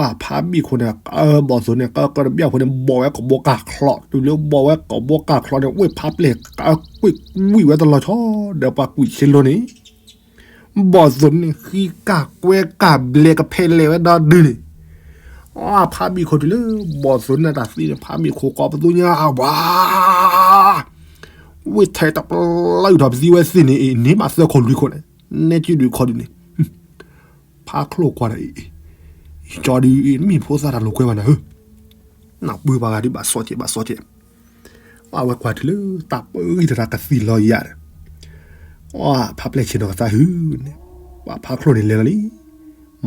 အဖးဘံၣ်ခိၣ်န့ၣ် ကၢဘီၣ်သိၣ်န့ၣ် ကၢကၢတဘျီဃီန့ၣ် ဘီၣ်ဝဲကဘီကၢ်ချီ, တုၤလၢဘီၣ်ဝဲကဘီကၢ်ချီန့ၣ် ဝ့ၢ်ဖးပျဲၢ်ကၢကွံာ်ဝံၣ်ဝဲတလီၤဆီ, ဒီးပှၤကွံာ်ဆ့လိန့ၣ် ဘီၣ်သိၣ်န့ၣ် ဃံကၢ်ကွဲကၢ်ဘျဲးကဖဲလဲၣ်ဝဲဒီဒုန့ၣ်, အဖးဘံၣ်ခိၣ်တုၤလၢ ဘီၣ်သိၣ်န့ၣ်တၢ်သံန့ၣ် ဖးဘံၣ်ခိၣ်ကိးပသူညါအဝၤ, ဝ့ၢ်ထဲတပျၢ်ထီၣ်ပသံဝဲသ့ၣ်န့ၣ် အံၤန့ၣ်မးသၢခိၣ်လွံၢ်ခိၣ်န့ၣ်, နဲကံဒုးခီဒုန့ၣ်, ဖးချိၣ်ကွၢ်ဒီးအံၤ, ကၠီဒုးအံၤ မ့ၢ်ဖိသၣ်တၢ်လိာ်ကွဲဘၣ်နၤဧၢ, နပၢ်ပှၤဂၤဒုးဘၣ်စီၣ်ကဲး ဘၣ်စီၣ်ကဲး, အဝဲကွၢ်တုၤလၢတၢ်ပၢဂံၢ်တၢ်ကသံၣ်လီၤယၤဒီး, အဖးပျဲၢ်ဆ့ၣ်နီၤကသးဟုန့ၣ်, ပှၤဖးချိၣ်န့ၣ်လဲၤလီၤလံ,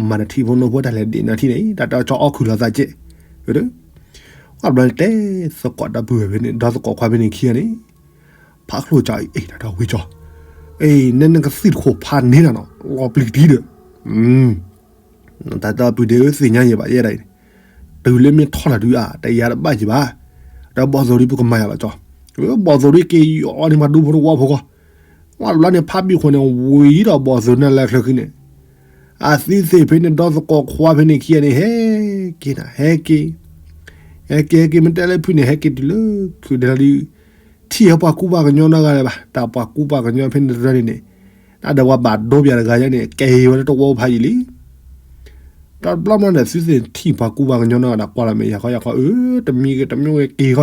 မၤတထံဖိနိဖိတၢ်လဲၤဒ့ၣ်နၤထံၣ်န့ၣ် တၢ်တဲကၠီအီၣ်ခုၣ်လီၤသးကဲး, အဘျီန့ၣ်တဲသကိးဒီပုၢ်ဝဲၢ်ဖဲန့ၣ် ဒီသကိးခွါဖဲန့ၣ်ခံဂၤန့ၣ်, ဖးချိၣ်ကၠီအံၤ တၢ်ဒီဝံၢ်ကၠီ, အံၤ နဲနကသံၣ်တခိၣ်ဖးန့ၢ်နၤနီၤ လီၤပျံၤတံၢ်ဒီး, တၢ်ဒီပုၢ်ဒ့ဧၢ သ့ၣ်ညါယံၤဘၣ်ယဲဒၣ်အံၤန့ၣ်, တုၤလၢမ့ၢ်ထီၣ်တၢ်ဒုးအါ တယၤတဘၣ်ယံၤဘၣ်, ဒီးဘီၣ်သိၣ်ဒုးပကမၤယၤလီၤကၠီ, ဘီၣ်သိၣ်ဒုးက့ၤယီၤန့ၣ် ပှၤဒူဖိတဝီဖိဃီ, ဝဲတဘျီန့ၣ် ဖးဘံၣ်ခိၣ်န့ၣ် ဝံၤဒီးဘီၣ်သိၣ်န့ၣ်လဲၤချၢဃံန့ၣ်, အသုသ့ၣ်ဖဲန့ၣ် ဒီသကိးခွါဖဲန့ၣ်ခံဂၤန့ၣ် ဟဲက့ၤနၤ ဟဲက့ၤ, ဟဲက့ၤ ဟဲက့ၤ မ့ၢ်တဲလၢဖုန့ၣ် ဟဲက့ၤတုၤလၢ ခုၣ်ဒဲလီၤဒုး, ထံၣ်ဟဲပှၤကူပှၤကညီနီတဂၤလၢၤဘၣ်, တၢ်ပှၤကူပှၤကညီဖဲန့ၣ်တရၢန့ၣ်န့ၣ်, အဒီးပှၤဘၣ်ဒိပယၤတဂၤယဲန့ၣ် က့ၤဝဲလၢတဝီဖးယံာ်လံ တဘျီမးဒီး သုသ့ၣ်ထံၣ်ပှၤကူပှၤကညီနီတဂၤဒီး ကွၢ်လီၤမ့ၢ်ယၤခီယၤခီ အၢ တမံၤဂ့ၤ တမံၤဂ့ၤ က့ၤဃီဧါ,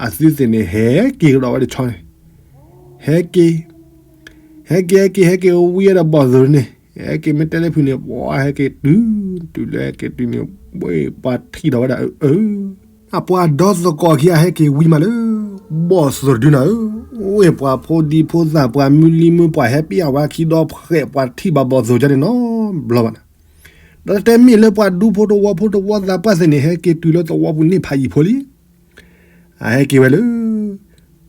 အသုသ့ၣ်န့ၣ် ဟဲက့ၤကဒီးဝဲတဆီန့ၣ်, ဟဲက့ၤ, ဟဲက့ၤ ဟဲက့ၤ ဟဲက့ၤဝံၤဒီးဘီၣ်သိၣ်န့ၣ်, ဟဲက့ၤ မ့ၢ်တဲလၢဖုန့ၣ် ပှၤဟဲက့ၤတုၤ, တုၤလၢဟဲက့ၤတုၤန့ၣ် ဝ့ၢ်ပှၤထံၣ်ဒီးဝဲဒၣ်အၢ အပှၤဒီသကိးခံဂၤဟဲက့ၤဝံၤမးလၢ ဘီၣ်သိၣ်တဒုနၤဧၢ, ဝ့ၢ်ပှၤဖိဒံဖိသၣ် ပှၤမုၢ်လံမုၢ် ပှၤဟဲပ့ၢ်အဝဲခံဒီဖှဲး ပှၤထံၣ်ဘၣ်ဘီၣ်သိၣ်ကၠီန့ၣ်နီတဘျီဘၣ်န့ၣ်, ဒီးတဲမ့ၢ်လၢပှၤဒူဖိတဝီဖိတဝီသးပှၢ်သ့ၣ်န့ၣ် ဟဲက့ၤတုၤလၢသဝီပူၤန့ၣ်ဖးယံာ်ဖိလံ, အဟဲက့ၤဝဲလၢ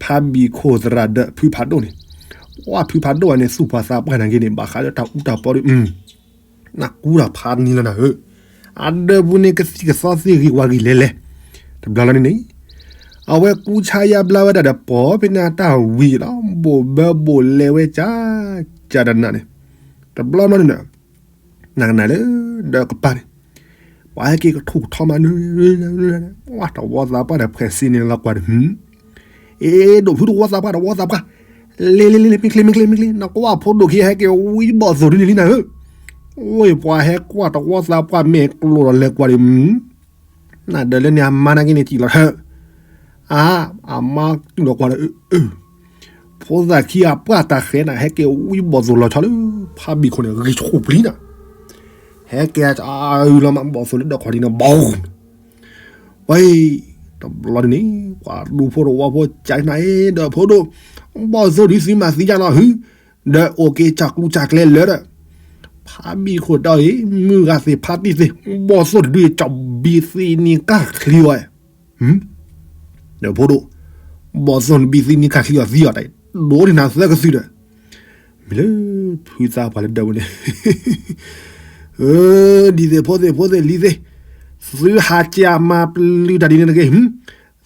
ဖးဘံၣ်ခိၣ်သရၣ်ဒီးဖုဖးဒိၣ်န့ၣ်, ပှၤဖုဖးဒိၣ်အံၤန့ၣ် သူၣ်ပှၤသးပှၢ်နာ်က့န့ၣ် ဘၣ်ဃးလၢတၢ်အူတၢ်ပီဒီး နကူတၢ်ဖးနံၤလီၤနၤဧၢ, အဒၢးပူၤန့ၣ် ကသံၣ်ကသီသ့ၣ်ဂ့ၤဝါဂ့ၤလဲၤလဲၤ, တဘျီလီၤန့ၣ်န့ၣ်, အဝဲကူဆါယါဘျါဝဲဒၣ်ဒီးပိာ်ဖဲန့ၣ်အတၢ်ဝံၤလီၤ, ဘိၣ်ဘၢဘိၣ်လဲၤဝဲကၢ်ကၢ်တနၤန့ၣ်, တဘျီလီၤန့ၣ်န့ၣ် နကနၣ်လၢ ဒီးကပၤန့ၣ်, ပှၤဟဲက့ၤကထူၣ်ကထီမးနုၤ, ပှၤတဝီသးပှၢ်ဒီးဖှဲးစ့န့ၣ်လီၤကွၢ်ဒီး, အ့ ဒိၣ်ဖုတဝီသးပှၢ် တဝီသးပှၢ်, လ့လ့လ့လ့ မ့ၢ်ချ့မ့ၢ်ချ့မ့ၢ်ချ့ နကွၢ်ဖိဒိၣ်ခံဟဲက့ၤဝံဘီၣ်သိၣ်ဒုန့ၣ်လံနၤဧၢ, ဝ့ၢ်ပှၤဟဲကွၢ်တဝီသးပှၢ်မဲာ်ကျိၤဒီးလဲၤကွၢ်ဒီး နဒၢးလၢန့ၣ်အမါနာ်က့န့ၣ် စံၣ်လီၤဟၢ, အါ, အမါတူၢ်လီၤကွၢ်ဒီး ဖိသၣ်ခံဂၤပှၢ်တၢ်ဃဲနၤ ဟဲက့ၤဝံဘီၣ်သိၣ်လီၤဆီလၢ ဖးဘံၣ်ခိၣ်န့ၣ် ဂံၢ်ဆူၣ်ပျံၤနၤ, ဟဲက့ၤအအုလီၤမး ဘီၣ်သိၣ်လၢဒၢးခီၣ်ထံးန့ၣ် ဘီၣ်, ဝဲ, တဘျီဒ်န့ၣ် ပှၤဒူဖိတဝီဖိကနၤအ့ ဒီးဖိဒိၣ်, ဘီၣ်သိၣ်ဒုသုမၤသံယါလီၤဟု, ဒီးအိၣ်က့ၤစၢ်ကျူစၢ်ကျဲလၢဒီး ဖးဘံၣ်ခိၣ်တီအံၤ မုၢ်ဂၤသ့ၣ်ဖးတံၢ်သ့ၣ် ဘီၣ်သိၣ်တဒုအံၤ ကဘံသံနံၤကၢ်ချံအီၤ, ဒီးဖိဒိၣ်, ဘီၣ်သိၣ်နဘံသံနံၤကၢ်ချံအီၤသံအီၤတၢ်အံၤ ဒိးန့ၢ်နၤသၢကသုဒီး, မ့ၢ်လၢဖုသးပှၢ်လၢဒၢးပူၤန့ၣ် ဒ်သ့ၣ်ဖိသ့ၣ်ဖိသ့ၣ်လံၤသ့ၣ်, သုဟးကၠးမၤပျုၤတၢ်ဒ်န့ၣ်တဂ့ၤ,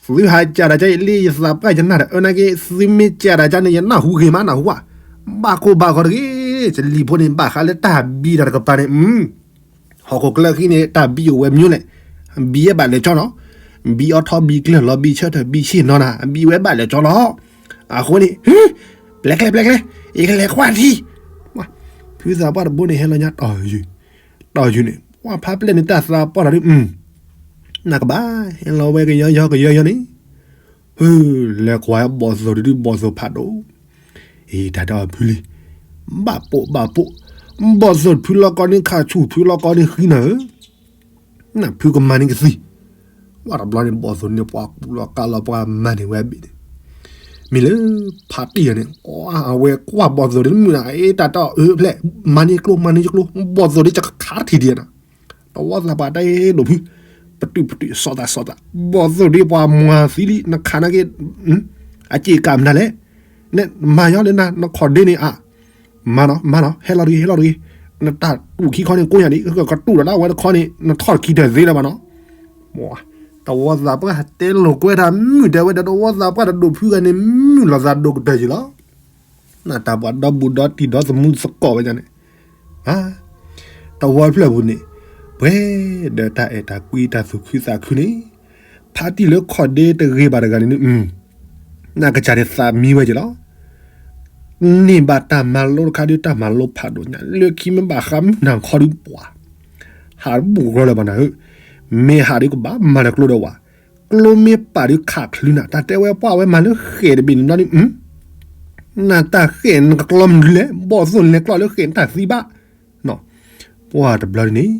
သုဟးကၠးတၢ်ကၠီအံၤလံ ယသးပှၢ်ယနၢ်တအၢနာ်က့ သုမ့ၢ်ကၠးတၢ်ကၠီန့ၣ် ယနၢ်ဟူဂ့ၤမးနၢ်ဟူဧါ, ဘၣ်ကိၢ်ဘၣ်ဂီၤတဂ့ၤ, ယလံၤဖိန့ၣ် ဘၣ်ဃးလၢတၢ်ဘံတၢ်တကပၤန့ၣ် ဟီၣ်ခိၣ်ချၢဃံန့ၣ် တၢ်ဘံအိၣ်ဝဲမံၤလဲၣ်, ဘံဝဲဘၣ်လဲၤကၠီနီၤ, ဘံအီထီဘံကျၢၢ်လီၤ ဘံဆၢထၢၣ် ဘံဆ့ၣ်နီၤနၤ ဘံဝဲဘၣ်လဲၤကၠီလီၤ, အဃိန့ၣ် ပျဲကျဲ ပျဲကျဲ ယကလဲၤကွၢ်ထံ, ဖုသးပှၢ်တဘိန့ၣ် ဟဲလီၤညါတီၢ်ယုၢ်, တီၢ်ယုၢ်န့ၣ် ပှၤဖးပျဲၢ်န့ၣ်တၢ်သးပှၢ်လီၤဒုး, နကဘၣ် ဟဲလီၤဝဲကယီယီကယီယီန့ၣ်, ဟၢ လဲၤကွၢ်ဘီၣ်သိၣ်တဒု ဘီၣ်သိၣ်ဖးဒိၣ်, အံၤတၢ်တဲအီၤဖုလံ, ဘၣ်ပိာ်ဘၣ်ပိာ်, ဘီၣ်သိၣ်ဖုလီၤကီန့ၣ် ခးဆူၣ်ဖုလီၤကီန့ၣ်ဃံနၤဧၢ, နဖုကမၤန့ၢ်ကသံ, ဝဲတဘျီန့ၣ် ဘီၣ်သိၣ်န့ၣ် ပှၤကူၣ်လီၤကါလီၤ ပှၤမၤန့ၢ်ဝဲအဘ့ၣ်န့ၣ်, မ့ၢ်လၢ ဖးတံၢ်ယၤန့ၣ် အဝဲကွၢ်ဘီၣ်သိၣ်ဒ်မုၢ်နၤ အ့ တၢ်တဲအီၤအၢဖျဲၣ် မၤန့ၢ်ကျိ မၤန့ၢ်ကျိ ဘီၣ်သိၣ်ဒ်ကခးတထံၣ်ဒံးနၤ, တဝီသးပှၢ်တၢ်အ့ဒိၣ်ဖု, ပတုာ်ပတုာ်စီၤသးစီၤသး, ဘီၣ်သိၣ်ဒ်ပှၤမၤသံလံ နခးနာ်က့ အစ့ၢ်ကမတၤလဲၣ်, နမၤညီလၢနၤ နခီၣ်ဒ့န့ၣ်အါ မၤနီၤ မၤနီၤ ဟဲလီၤတဂ့ၤ ဟဲလီၤတဂ့ၤ, နတၢ်တူၢ်ခံခီန့ၣ် ကိးညါဒ် ကတူၢ်ဒီးဒၣ်ဝဲတခီန့ၣ် နထီၣ်ခံတၢၢ်သ့လၢၤဘၣ်နီၤ, တဝီသးပှၢ်တဲလိာ်ကွဲတၢ်မုၢ်တဲဝဲဒီး တဝီသးပှၢ်တဒိၣ်ဖုဂၤန့ၣ် မုၢ်လီၤသးဒိၣ်ကတၢၢ်ယံၤလီၤ, နတၢ်ပှၤဒီဘူးဒီတံၢ်ဒီသမူသကိးဝဲဒၣ်န့ၣ် တဝီဖျၢၣ်ပူၤန့ၣ် ပှဲၤဒီးတၢ်အဲၣ်တၢ်ကွံတၢ်သူၣ်ခုသးခုန့ၣ်, ဖါတံၢ်လၢခီၣ်ဒ့တဂ့ၤဘၣ်တဂၤန့ၣ် နကစၢ်န့ၣ်သးမံဝဲက့ၤလီၤ, န့ၢ်ဘၣ်တၢ်မၤလိတခါဒုး တၢ်မၤလိဖးဒိၣ်ညါ လၢခံမ့ၢ်ဘၣ်ဃးမုၢ်နၤခီဒုးပှၤ ဟးတဘူၣ်ကလီလၢၤဘၣ်နၤဧၢ, မ့ၢ်ဟးဒုးကဘၣ်မၤလၢကျိဒီးဝဲ, ကျိမ့ၢ်ပာ်ဒုးခးချုးနၤ တၢ်တဲဝဲပှၤဝဲမၤလၢဃဲၣ်တဘ့ၣ်န့ၣ်ဘျီဒုး နတၢ်ဃဲၣ်နကကျီမနုၤလဲၣ် ဘီၣ်သိၣ်လဲၤကျီလၢဃဲၣ်နတၢ်သံဘၣ်, ပှၤတဘျီဒ်န့ၣ်,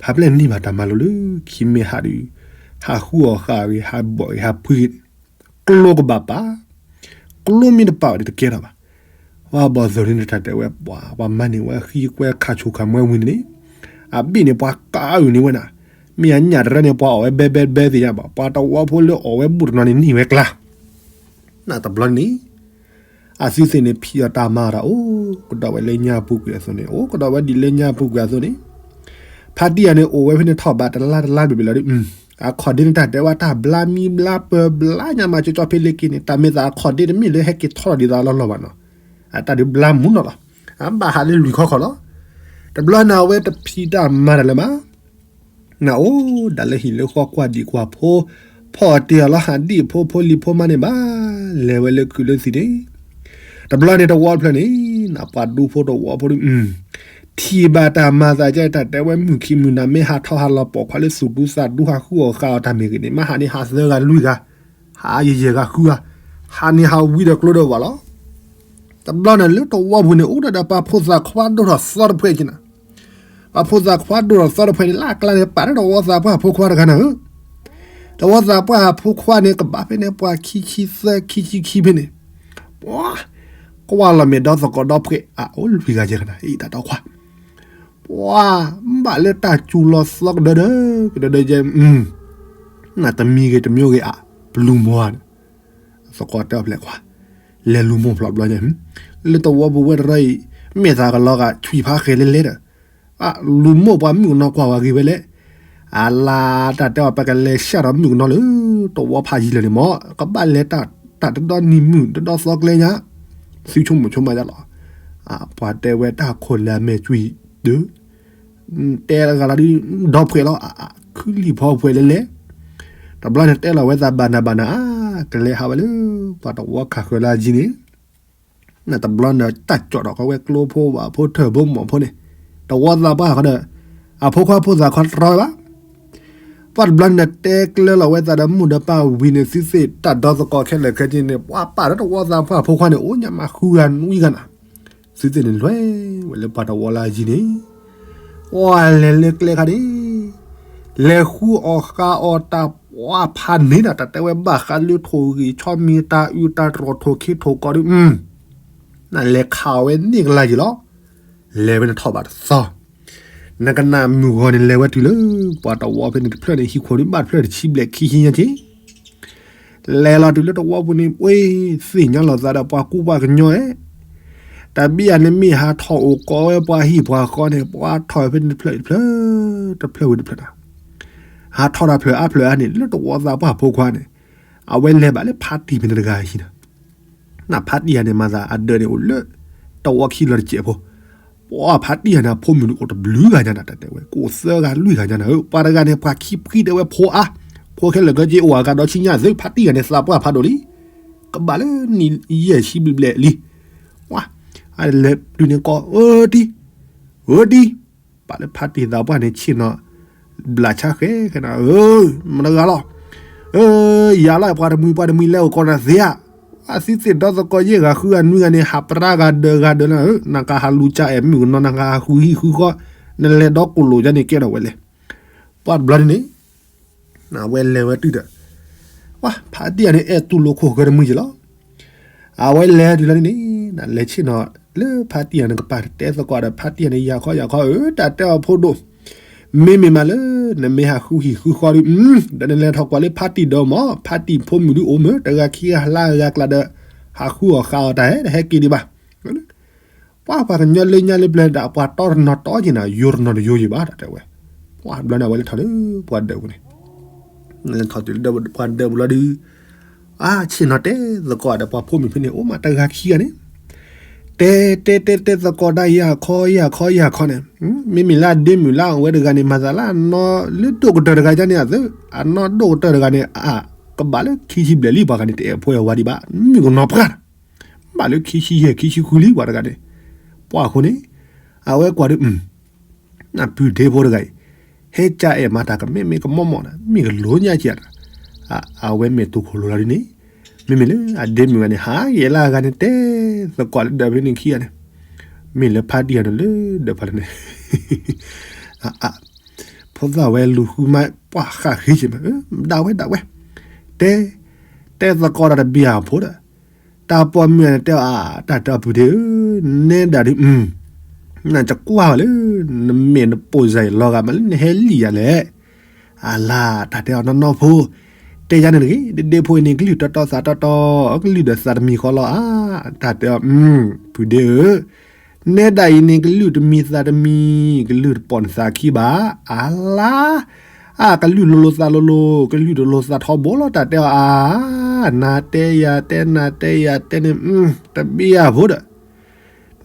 ဖါပျဲၢ်န့ၢ်ဘၣ်တၢ်မၤလိလၢခံမ့ၢ်ဟးဒုး, ဟးဃုအီၣ်ဃာ်ဂ့ၤ ဟးဘီၣ်ဂ့ၤ ဟးဖှံဂ့ၤန့ၣ်, ကျိကဘၣ်ပာ်, ကျိမ့ၢ်တပာ်ဘၣ်ဒီးတကဲထီၣ်ဘၣ်, ပှၤဘီၣ်သိၣ်န့ၣ်တၢ်တဲဝဲပှၤ ပှၤမၤန့ၢ်ဝဲဃံကွဲခးဆူၣ်ခးမွဲဝံၤန့ၣ်, အဘ့ၣ်န့ၣ်ပှၤကအုၣ်န့ၢ်ဝဲနၤ, မ့ၢ်အညၣ်တရၢန့ၣ် ပှၤအီၣ်ဝဲဘဲဘဲဘဲသ့ၣ်ညါဘၣ် ပှၤတဝီဖိလၢအီၣ်ဝဲဘူးတနီၤန့ၣ်န့ၢ်ဝဲကျါ နတဘျီန့ၣ်, အသုသ့ၣ်န့ၣ် ဖံးအီၣ်တၢ်မၤအီၣ်တၢ် အိၣ်ကဒီးဝဲလၢညါပူၤကွံာ်အသိးန့ၣ် အိၣ်ကဒီးဝဲဒ်လၢညါပူၤကွံာ်အသိးန့ၣ်, ဖါတံၢ်ယၤန့ၣ် အိၣ်ဝဲဖဲန့ၣ်ထီၣ်ဘးတလါတလါဘျီဘျီလီၤဒုး, အခီၣ်ဒ့န့ၣ်တၢ်တဲဝဲတၢ်ဘျါမံဘျါပၢၤဘျါညါမး ကၠီကၠီဖဲလၢက့ၤန့ၣ် တၢ်မ့ၢ်သးအခီၣ်ဒ့တမ့ၢ်လၢဟဲက့ၤထီၣ်ဒ်သိးလီၢ်လီၢ်ဘၣ်နီၤ, အတၢ်ဒုးဘျါမူနီၤလီၤ, အဘၣ်ဟးလၢလွံၢ်ခီခီလီၤ, တဘျီန့ၣ် အဝဲတဖံးတၢ်မၤတၢ်လၢၤမး နအိၣ်ဒၣ်လၢဟံၣ်လၢဃီကွၢ်ဒံၣ်ကွၢ်ဖိ, ဖီၣ်တ့ၢ်အီၤလီၤဟးဒံၣ်ဖိဖိလံၤဖိမးန့ၣ်ဘၣ်, လဲၤဝဲလၢခုးလၢသံးန့ၣ်, တဘျီန့ၣ်တဝီဖျၢၣ်န့ၣ် နပှၤဒူဖိတဝီဖိဒုး, ထံၣ်ဘၣ်တၢ်မၤသးကဲတၢ်တဲဝဲမုၢ်ခံမုၢ်နၤ မ့ၢ်ဟးထီၣ်ဟးလီၤပိာ်ခွါလၢသူၣ်ဒူသးဒူ ဟးဃုအီၣ်ဃာ်အီၤတၢ်မ့ၢ်ဂ့ၤန့ၣ် မ့ၢ်ဟးန့ၣ်ဟးသၢဂၤလွံၢ်ဂၤ, ဟးယဲၢ်ယဲၢ်ဂၤဃုဂၤ, ဟးန့ၣ်ဟးဝံၤဒီးကျိဒီးဝဲလီၤ. တဘျီန့ၣ်လၢတဝီပူၤန့ၣ် အိၣ်ဒၣ်ဒီးပှၤဖိသၣ်ခွါဒိၣ်ထီၣ်သီတဖှဲးက့ၤနၤ, ပှၤဖိသၣ်ခွါဒိၣ်ထီၣ်သီတဖှဲးန့ၣ် လၢအကျါန့ၣ် ပာ်လၢတဝီသးပှၢ်ဖိခွါတဂၤနၤဧၢ, တဝီသးပှၢ်ဖိခွါန့ၣ် ကဘၣ်ဖဲန့ၣ် ပှၤခံဆံသၢ ခံဆံခံဖဲန့ၣ်, ပှၤ ကွၢ်လီၤမဲာ်ဒီသကိးဒီဖှဲး အအိၣ်လွံၢ်ဂၤယဲၢ်ကနၤ အံၤတၢ်တီခွါ, ပှၤ ဘၣ်လၢတၢ်စူၤလီၤသီကဒၢဒၢ ကဒၢဒၢယဲၢ် နတမံၤဂ့ၤတမံၤဂ့ၤအါ, ပလူၤမိၢ်ဧါ, သကိးတဲအီၤဖျဲးခွါ, လဲၤလူၤမိၢ်ဖျိးဘျီညါ, လၢတဝီပူၤဝဲတရၢအံၤ, မ့ၢ်သးကလီၤဂာ်ဆွံဖးဃဲၤလဲၤလဲၤဒီး, လူၤမိၢ်ပှၤမုၣ်ကနီၤကွၢ်ဝဲဂ့ၤဝဲလဲၣ်, အလါတၢ်တဲအီၤ ပကလဲၤဆှၣ်ဒီးမုၣ်ကနီၤလၢ တဝီဖးယံၤလၢာ်န့ၣ်မး, ကဘၣ်လဲၤတၢ်တဒီနံၤမုၢ်တဒီသီကျဲညါ, သုဆိကမိၣ်ဆိကမးဒ်လီၤ, ပှၤတဲဝဲတၢ်ခိၣ်လၢအမဲာ်ဆွံဒၢ တဲတဂၤလီၤဒုး ဒီဖှဲးလီၤ, ခုလံာ်ဖီဖှဲးလဲၤလဲၤ, တဘျီန့ၣ်တဲလီၤဝဲသးဘၣ်နၤဘၣ်နၤ, ကလဲၤဟးဝဲလၢ ပှၤတဝီခးဃၢၤလၢအယံၤန့ၣ်, နတဘျီန့ၣ်တၢ်ကၠီၣ်ထီၣ်ဃီဝဲကျိဖိဝၣ်ဖိထၢၣ်ဖိမီၢ်ဖိန့ၣ်, တဝီသးပှၢ်ဃီဒီး, အဖိခွါဖိသၣ်ခွါတြီဝဲဘၣ် ပှၤတဘျီန့ၣ်တဲကျၢလီၤဝဲသးဒီးမုၢ်ဒီးပၢ်ဝံၤန့ၣ် သုသ့ၣ်တၢ်ဒီသကိးခဲလၢာ်ခဲဆ့န့ၣ် ပှၤပာ်လၢတဝီသးပှၢ်ဖိခွါန့ၣ် အိၣ်ညါမးဃုဂၤနွံဂၤနၤ, သုသ့ၣ်န့ၣ်လဲၤဝဲလၢပှၤတဝီလၢအယံၤန့ၣ်, ပှၤလဲၤလၢကျဲခါန့ၣ်, လဲၤဃုအီၣ်ဃာ်အီၣ်တၢ်ပှၢ်ဖးန့ၣ်ဒီး တၢ်တဲဝဲဘၣ်ဃးလၢထိၣ်ဂံၢ်ဆီမံၤတၢ်အုးတၢ်တြီၢ်ထိၣ်ခ့ထိၣ်ကီးဒုး နလဲၤခးဝဲန့ၢ်ကလါယံၤလီၤ, လဲၤဝဲန့ၣ်ထီၣ်ဘးတသီ, နကနၣ်မုၢ်ဂီၤန့ၣ်လဲၤဝဲတုၤလၢ ပှၤတဝီဖဲန့ၣ်တဖျၢၣ်န့ၣ် ဟံၣ်ခိၣ်ဒုးဘၣ်တဖျၢၣ်တဆံဘျဲၣ်ခံဆံညါက့ၤ, လဲၤလီၤတုၤလၢတဝီပူၤန့ၣ် ပှ့ၤသ့ၣ်ညါလီၤသးဒီးပှၤကူပှၤကညီဧဲ, တၢ်ဘံၣ်ယၤန့ၣ်မ့ၢ်ဟးထီၣ်အိၣ်ကီးဝဲပှၤဟံၣ်ပှၤဃီန့ၣ် ပှၤထီၣ်ဖဲန့ၣ်တဖျၢၣ်တဖျၢၣ်, တဖျၢၣ်ဝံၤတဖျၢၣ်နၤ, ဟးထီၣ်တၢ်ဖျၢၣ်အါဖျၢၣ်အါန့ၣ် လၢတဝီသးပှၢ်ဖိခွါန့ၣ်, အဝဲလဲၤဘၣ်လၢဖါတံၢ်ဖဲန့ၣ်တဂၤဟံၣ်နၤ နဖါတံၢ်ယၤန့ၣ်မၤသးအဒၢးန့ၣ်အိၣ်လၢ တဝီခံလီၤတစဲးဖိ, ပှၤဖါတံၢ်ယၤန့ၣ် အဖိမုၣ်န့ၣ်အိၣ်တဘျုးဂၤညါနၤ တၢ်တဲဝဲ ကအိၣ်သၢဂၤလွံၢ်ဂၤညါနၤဧၢ, ပှၤတဂၤန့ၣ် ပှၤခံဖှံတဲဝဲဖိအါ, ဖိခဲလၢာ်ခဲဆ့အိၣ်အဂၤဒီးဆံညါသု ဖါတံၢ်ယၤန့ၣ် သးပှၢ်ဖးဒိၣ်လံ, ကဘၣ်လၢနံၣ်ယဲၢ်ဆံဘျဲၣ်ဘျဲၣ်လံ, ပှၤ အလဲၤတုၤန့ၣ်ကီး အၢတံၢ်, အၢတံၢ်, ပာ်လၢဖါတံၢ်သးပှၢ်န့ၣ်ဆ့ၣ်နီၤ, ဘျးဆါဃဲၤဃဲၤနၤဧၢ, မတဂၤလီၤ, ဧၢ, ယၤလီၤ ပှၤတမှံၤပှၤတမှံၤ လဲၤအိၣ်ကီးနၤသ့ဧါ. အသံသ့ၣ်ဒီသကိးယဲၢ်ဂၤဃုဂၤနွံဂၤန့ၣ် ဟးပြၢဂၤဒၢးဂၤဒၢးလၢ နကဟးလူၤကၠးအဲၣ်မုၣ်ကနီၤ နကဟးဃုဟံၣ်ဃုဃီ, နလဲၤဒီကိၣ်လိာ်ယါန့ၣ်ကဲထီၣ်ဝဲလဲၣ်. ပှၤတဘျီန့ၣ်န့ၣ် အဝဲလဲၤဝဲတုၤဒီး ဝဲဖါတံၢ်ယၤန့ၣ် အဲၣ်တူၢ်လိာ်ခိၣ်ဃၢတမှံၤက့ၤလီၤ. အဝဲလဲၤတုၤလီၤန့ၣ်န့ၣ် လဲၤဆ့ၣ်နီၤလၢဖါတံၢ်ယၤန့ၣ်ကပၤ တဲသကိးဒီးဖါတံၢ်ယၤန့ၣ် ယၤခီယၤခီဧၢ တၢ်တဲအီၤဖိဒိၣ်, မ့မ့ၢ်မးလၢ နမ့ၢ်ဟးဃုဟံၣ်ဃုဃီဒီး ဒီးနလဲၤထီၣ်ကွၢ်လၢဖါတံၢ်ဒီးမး ဖါတံၢ်ဖိမုၣ်ဒုအိၣ်မး တဂၤခံဂၤလၢအဂၤကျါဒီး ဟးဃုအီၣ်ဃုအီတၢ်ဟဲ တဟဲက့ၤဒံးဘၣ်. ပှၤပှၤကညီလၢညါလၢပျၢၤဒၣ် ပှၤတီတနီၤတီက့ၤနၤ ယိာ်တနီၤတယိာ်ယံၤဘၣ် တၢ်တဲဝဲ. ပှၤတဘျီန့ၣ် အဝဲလဲၤထီၣ်လၢပှၤဒၢးပူၤန့ၣ် လဲၤထီၣ်တုၤလၢပှၤဒၢးပူၤလီၤဒုး အါ ဆ့ၣ်နီၤတဲသကိးဒီးပှၤဖိမုၣ်ဖဲန့ၣ် အိၣ်မးတဂၤခံဂၤန့ၣ် တဲတဲတဲတဲသကိးဒၣ်ယၤခီယၤခီယၤခီန့ၣ် မ့မ့ၢ်လၢအဒ့မုၣ်လၢအဝဲတဂၤန့ၣ် မၤသးလၢအနီၢ်လၢဒိၣ်ကတၢၢ်တဂၤန့ၣ် အသၢ အနီၢ်ဒိၣ်ကတၢၢ်တဂၤန့ၣ် အကဘၣ်လၢခံဆံဘျဲၣ်လံ ပှၤဂၤန့ၣ် တအဲၣ်ဖိအဲၣ်ဝၤဒံးဘၣ် မုၣ်ကနီၤပှၢ် ဘၣ်လၢခံဆံယဲၢ်ခံဆံဃုလံ ပှၤတဂၤန့ၣ် ပှၤအဃိန့ၣ် အဝဲကွၢ်ဒီး နပုၢ်ဒ့ဖိတဂၤအံၤ ဟဲကၢအဲၣ်မၤတၢ်ကမ့ၢ်မ့ၢ်ကမီၣ်မီၣ်န့ၣ် မ့ၢ်ကလိညါက့ၤတၢ် အဝဲမ့ၢ်တူၢ်ခိၣ်လိၤလီၤဒ်န့ၣ် မ့မ့ၢ်လၢအဒ့မုၣ်ဂၤန့ၣ် ဟးယဲၢ်လၢအဂၤန့ၣ် တဲသကိးလၢဒၢးဖဲန့ၣ်ခံဂၤန့ၣ် မ့ၢ်လၢဖါတံၢ်ယၤန့ၣ်လၢဒၢးဖးလၢန့ၣ် အ ဖိသၣ်ဝဲလူၤဃုမး ပှၤဃၣ်ဃ့က့ၤမး ဒၣ်ဝဲဒၣ်ဝဲ တဲ တဲသကိးတၢ်တဘံၣ်အဖိဒီး တၢ်ပိာ်မုၣ်န့ၣ်တဲအီၤ တၢ်တဲအီၤပုၢ်ဒ့ဧၢ, နဲဒၣ်ဒုး နကကွၢ်ဝဲလၢ နမဲာ်နပိာ်စၢ်အံၤလီၤဂာ်မးလၢနဟဲလံၣ်ယၤလဲၣ်. အလါ တၢ်တဲအီၤနီၢ်နီၢ်ဖိ, တဲယၤန့ၣ်တဂ့ၤ, ဒ့ဒ့ဖိအံၤန့ၣ် ကလုၢ်တီတီသးတီတီ, ကလုၢ်ဒီးသးတမံၤဃီလီၤဧါ. တၢ်တဲအီၤ ပုၢ်ဒ့ဧၢ, နဲဒၣ်အံၤန့ၣ် ကလုၢ်တမံၤသးတမံၤ, ကလုၢ်တပိာ်နသးခံဘၣ်. အလါ အကလုၢ်လိၤလိၤသးလိၤလိၤ, ကလုၢ်တလိၤသးထီဘိလီၤ. တၢ်တဲအီၤအါ, နၤတဲယၤတဲ နၤတဲယၤတဲန့ၣ် တဘ့ၣ်အဖိဒီး,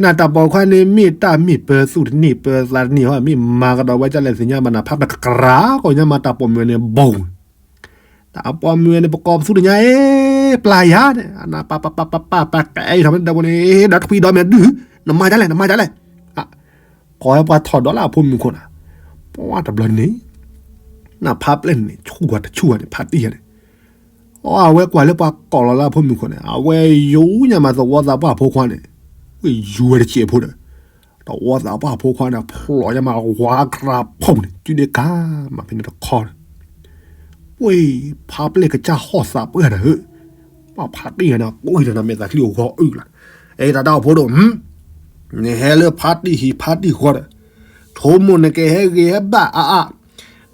နတၢ်ပိာ်ခွါန့ၣ် မ့ၢ်တၢ်မ့ၢ်ပၢၤသူၣ်တန့ၢ် ပၢၤသးတန့ၢ်ဟီ, မ့ၢ်မၤကဒီးဝဲဒ်လဲၣ်သ့ၣ်ညါဘၣ်နၤ ဖးပကကရၢ်ကီၢ်ညါမး တၢ်ပိာ်မုၣ်န့ၣ် ဘူး တၢ်ပိာ်မုၣ်န့ၣ် ပကိးပသူတညါအံၤ ပျၢ်ယၤန့ၣ် နပပပပပပကအဲၣ်ထီၣ်မ့ၢ်တၢ်ပိာ်န့ၣ် ဒီးထွံဒီးမဲာ်ဒုး, နမၤဒ်လဲၣ် နမၤဒ်လဲၣ်. ကိးဝဲပှၤထီၣ်ဒီးလၢအဖိမုၣ်ခိၣ်နၤ, ပှၤတဘျီန့ၣ်, နဖးပျဲၢ်န့ၣ် ဆူၣ်ကွၢ်တဆူၣ်ဝဲန့ၣ် ဖးတံၢ်ယၤန့ၣ်, အဝဲကွၢ်လၢပှၤကိးလီၤလၢအဖိမုၣ်ခိၣ်န့ၣ် အဝဲယူၤညါမးသဝီသးပှၢ်ဖိခွါန့ၣ်, ဝဲယူၤဝဲတစဲးဖိဒီး သဝီသးပှၢ်ဖိခွါန့ၣ် ဖျိးညါမးဝါကြၢးဖီၣ်န့ၣ် စုဒ့ကၤမးဖဲန့ၣ်တခီန့ၣ်, ဝဲဖးပျဲၢ်ကစၢ်ဟီၣ်သးပှၢ်နၤဧၢ, ပှၤဖးတံၢ်ယၤန့ၣ် ပှၤတၢ်နမဲာ်သးချံအိၣ်ဂီၤအုၣ်လီၤ, အဲၣ်တၢ်တၢ်အိၣ်ဖိဒိၣ်, နဟဲလၢဖးတံၢ်ဟံၣ်ဖးတံၢ်ဃီဒီး, ဆိကမိၣ်နကဟဲဂ့ၤဟဲဘၣ်အါအါ,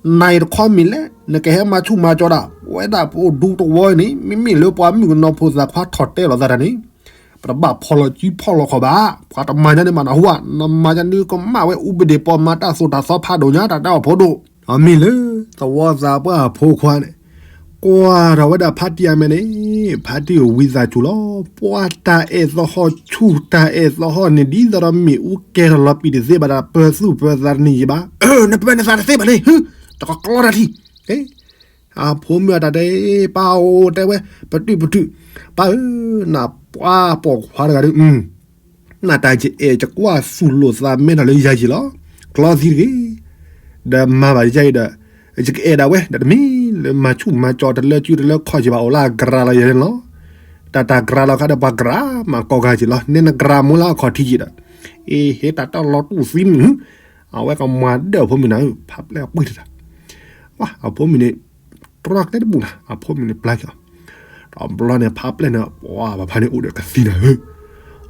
နၤအံၤတခီမ့ၢ်လဲၣ် နကဟဲမၤဆူၣ်မၤကၠီတၢ်, ပဝဲဒၣ်ပအိၣ်ဒူသဝီန့ၣ် မ့မ့ၢ်လၢပှၤမုၣ်ကနီၤဖိသၣ်ခွါထီၣ်တဲလီၤသးတၢ်န့ၣ် ပတဘၣ်ဖီၣ်လီၤစုဖီၣ်လီၤခီၣ်ဘၣ်, ပှၤတမၤညါန့ၣ်မးနဟူဧါ, နမၤညါန့ၣ်ကမၣ်ဝဲ အူပဒ့ၣ်ပီမၤတၢ်သိၣ်တၢ်သီဖးဒိၣ်ညါ တၢ်တၢ်အိၣ်ဖိဒိၣ်, အမ့ၢ်လၢ သဝီသးပှၢ်အဖိခွါန့ၣ်, ကွၢ်ထီၣ်ဝဲဒၣ်ဖးတံၢ်အမဲာ်န့ၣ်, ဖးတံၢ်ဝံသးစူၤလီၤ, ပှၤတၢ်အဲၣ်သဟီၣ်ဆူၣ်တၢ်အဲၣ်သဟီၣ်န့ၣ် ဒ်သိးဒီးမ့ၣ်အူကဲထီၣ်လီၤပံာ်တသ့ဘၣ်ဒီး ပၢၤသူၣ်ပၢၤသးတန့ၢ်ယံၤဘၣ်, နပၢၤနသးတသ့ဘၣ်န့ၣ်, တကကျီတၢ်ထံ အဖိမုၣ်အတၢ်တဲ ပၢ်အိၣ်တဲဝဲ ပတုာ်ပတုာ်, ပၢ်ဧၢ, နပှၤပိာ်ခွါတဂၤဒီး, နတၢ်ယအဲၣ်ယကွၢ်သူၣ်လိာ်သးမဲထီၣ်လၢယၤယံၤလီၤ, ကျီသံတဂ့ၤ, ဒီးမၤဘၣ်ယၤအံၤဒီး, ယကအဲၣ်ဒၣ်ဝဲ ဒီးတမ့ၢ်လၢမၤဆူၣ်မၤကၠီတလၢစုတလၢခီၣ်ယံၤဘၣ် အိၣ်လၢအကြၢးလီၤယၤန့ၣ်လီၤ, တၢ်တၢ်ကြၢးလီၤခါဒီးပှၤကြၢးမၤကိးဂၤယံၤလီၤ, နဲနကြၢးမူလၢအခီၣ်ထံးယံၤဒီး, အ့ ဟ့ၣ်တၢ်တၢ်လီၤတူၢ်သံမုၢ် အဝဲကမၤဒၢၣ်အဖိမုၣ်နၤဧၢ, ဖးပျဲၢ်ပှ့ၤတၢ်, ပှၤအဖိမုၣ်န့ၣ်, တြီကဲတဘူၣ်နၤ အဖိမုၣ်န့ၣ်ပျၢ်က့ၤအီၤ, တဘျီန့ၣ် ဖးပျဲၢ်န့ၣ် ပှၤဘၣ်ဖးန့ၣ်အိၣ်ဒီးကသံနၤဧၢ,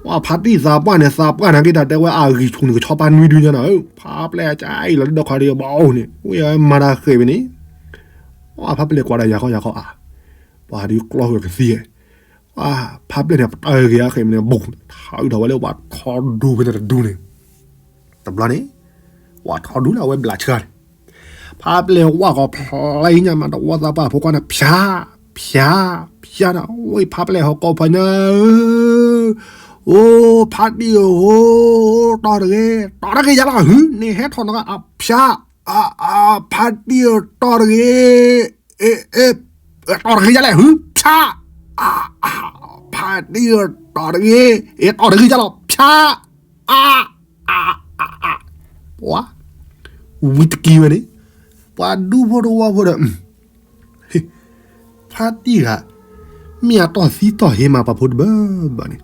ပှၤဖးတံၢ်သးပှၢ်န့ၣ် သးပှၢ်နၤက့ၤတၢ်တဲဝဲအဂံၢ်ဆူၣ်န့ၣ် ကဆီပာ်နွံဒုညါနၤဧၢ, ဖးပျဲၢ်အကါအံၤလီၤလၢဒီခီဒံးဘၣ်အိၣ်န့ၣ် ဝဲအဝဲမၤတၢ်ဃဲၤဝဲန့ၣ်, ပှၤဖးပျဲၢ်ကွၢ်ဒီးယၤခီယၤခီအါ, ပှၤဒုးကျီဃုာ်ကသံ ပှၤဖးပျဲၢ်န့ၣ် ပတၢ်ဂ့ၤအဃဲမ့ၢ်န့ၣ် ဘူး ထးအုးထီၣ်ဝဲလၢပှၤထီဒူဖဲန့ၣ်တဒူန့ၣ်, တဘျီန့ၣ်, ပှၤထီဒူလၢအဝဲဘျးဆှါန့ၣ်, ဖးပျဲၢ်ဝၢ်ကီၢ်ဖျါညါမး တဝီသးပှၢ်ဖိခွါန့ၣ် ဖျါ, ဖျါ, ဖျါဒီး ဝဲဖးပျဲၢ်ဟီၣ်ကိးဖီညါဧၢ, အိ ဖးတံၢ်ဧၢ, တီၢ်တဂ့ၤ, တီၢ်တဂ့ၤယၤလီၤဟု, န့ၣ်ဟဲထီၣ်နီၢ်ဂၤအဖျါ, အ အ ဖးတံၢ်ဧၢ တီၢ်တဂ့ၤ အ့ အ့ တီၢ်တဂ့ၤယၤလဲၣ်ဟု ဖျါ, အ အ ဖးတံၢ်ဧၢ တီၢ်တဂ့ၤ အ့ တီၢ်တဂ့ၤယၤလီၤ ဖျါ, အ အ အ အ ပှၤ ဝံတကံဝဲန့ၣ် ပှၤဒူဖိတဝီဖိဒီး ဟ့ၣ် ဖါတံၢ်ဂၤ မ့ၢ်အတီၢ်သံတီၢ်ဟ့မး ပှၤဖိတဘၢဘၢန့ၣ်,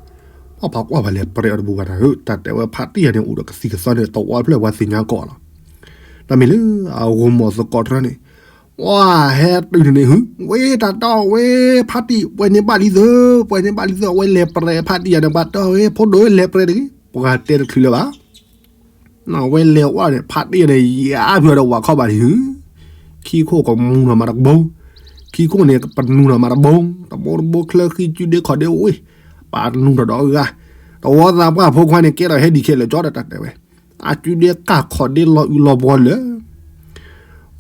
ပှၤကွၢ်ပှၤလဲၤပြဲအီၤတဘူဂၤတၢ်ဧၢ, တၢ်တဲဝဲဖါတံၢ်ဂၤန့ၣ် အိၣ်ဒီးကသံၣ်ကသီန့ၣ် တဝီဖျၢၣ်ပှၤသ့ၣ်ညါကီးလီၤ. တၢ်မ့ၢ်လၢအဂီၢ်မီၢ်သကိးတရၢန့ၣ်, ဝဲဟဲတုၤန့ၣ် ဟူးဝဲတၢ်တီၢ်ဝဲ ဖါတံၢ် ပှဲၤန့ၢ်ဘၣ်လံသၢ, ပှဲၤန့ၢ်ဘၣ်လံသၢ အဝဲလဲၤပြဲဖါတံၢ်ဂၤန့ၣ် ပှၤတီၢ်ဝဲ ဖိဒိၣ်ဝဲလဲၤပြဲတဂ့ၤ, ပှၤတဲတချုးလၢၤဘၣ် အဝဲလဲၤဝဲန့ၣ် ဖါတံၢ်န့ၣ် ယါဖုးဒီးဝၤခီၣ်ဘၣ်န့ၣ် ဟူး, ခံခိၣ်ကမူၤနီၢ်မးတဘိ, ခံခိၣ်န့ၣ် ပနူၤနီၢ်မးတဘိ, တဘိတဘိချၢဃံ ကုဒ့ခီၣ်ဒ့ဝ့ၢ်, ပာ်နူၤထီၣ်ဒီးအဂၤ, တဝီသးပှၢ်ဖိခွါန့ၣ် ကဲထီၣ်ဟဲဒံးခဲလၢာ်ကၠီဒီးတၢ်တဲဝဲ, အကုဒ့ကၢ်ခီၣ်ဒ့လီၤအုးလီၤပှီၤလၢ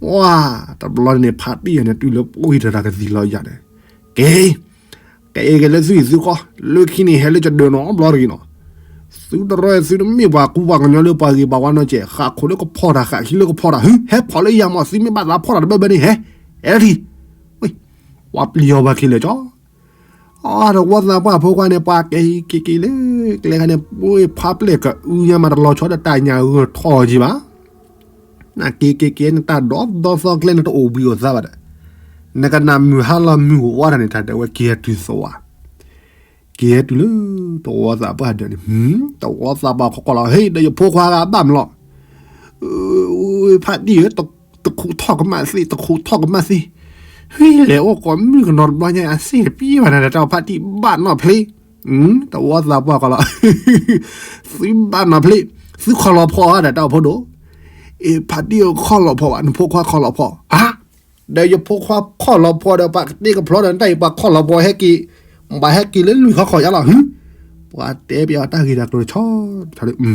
ဝါ, တဘျီန့ၣ် ဖါတံၢ်န့ၣ် တုၤလၢပှ့ၤထီၣ်တၢ်ကသံၣ်လီၤယၤန့ၣ်, ကဲ, ကအဲၣ်က့ၤလၢသုဟံၣ်သုဃီ, လၢခံန့ၣ် ဟဲလၢကဒၢးနီတဘျီတဂ့ၤနီၤ, သုတရၢသုတမ့ၢ်ပှၤကူပှၤကညီလၢပှၤဂ့ၤပှၤဝါနီတစဲး, ဃၣ်ခိၣ်လၢကဖီၣ်တၢ် ဃၣ်ခံလၢကဖီၣ်တၢ်, ဟူး ဟဲဖီၣ်လၢယၤမး, သုမ့ၢ်ဘၣ်သးဖီၣ်တၢ်တဘၢဘၢန့ၣ် ဟဲ, အဲၣ်ထံၣ်, ပှၤပျံၤအီၤပှၤခံလၢာ်ကၠီ အတဝီသးပှၢ်ဖိခွါန့ၣ် ပှၤကဲက့ၤက့ၤလၢ ကျဲခါန့ၣ် ပှ့ၤဖါပျဲၢ်ကအုညါမးတလီၤဆီဒီးတၢ်ညၣ်ဂၢၢ်ထီၣ်က့ၤဘၣ်, နက့ၤက့ၤက့ၤန့ၣ် တၢ်ဒီဒီသီကျဲန့ၣ် တအိၣ်ဘှံးအိၣ်သါဘၣ်ဒီး, နကနၣ်မုၢ်ဟါလီၤမုၢ်ဝါတၢ်န့ၣ် တၢ်တဲဝဲက့ၤဟဲတုၤသဝး, က့ၤဟဲတုၤလၢ တဝီသးပှၢ်ဒၢးန့ၣ်, တဝီသးပှၢ်ခီခီလီၤ, ဟ့ၣ် ဒီးယဖိခွါဂၤဘၣ်မးလီၤ ဖါတံၢ်ဧၢ, တခူးထီၣ်ကမၣ်သ့, တခူးထီၣ်ကမၣ်သ့, ဟ့ၣ်လဲၤအိၣ်ကိးမုၢ်ကနီၤတဘျီညါ အသ့ၣ်တပံၤဘၣ်နၤ တၢ်တဲအီၤ ဖါတံၢ်ဘၣ်နီၣ်ဖျ့, တဝီသးပှၢ်ကီးလီၤ, သုဘၣ်နီၣ်ဖျ့, သုခီၣ်လီၤဖီၣ်ဧါ တၢ်တဲအီၤဖိဒိၣ်, အ့ ဖါတံၢ်ဧၢ ခီၣ်လီၤဖီၣ်ဘၣ် နဖိခွါခီၣ်လီၤဖီၣ်, အါ ဒီးယဖိခွါခီၣ်လီၤဖီၣ်ဒီး ပှၤကတ့ကဖျီဒီး နတၢ်အံၤပှၤခီၣ်လီၤဖီၣ်ဟဲက့ၤ, ဘၣ်ဟဲက့ၤလၢလွံၢ်ခီခီၣ်ယါလီၤ ဟူး, ပှၤတဲပယီၤတၢ်ဂ့ၢ်တၢ်ကျိၤတဆီ, တဆီလၢ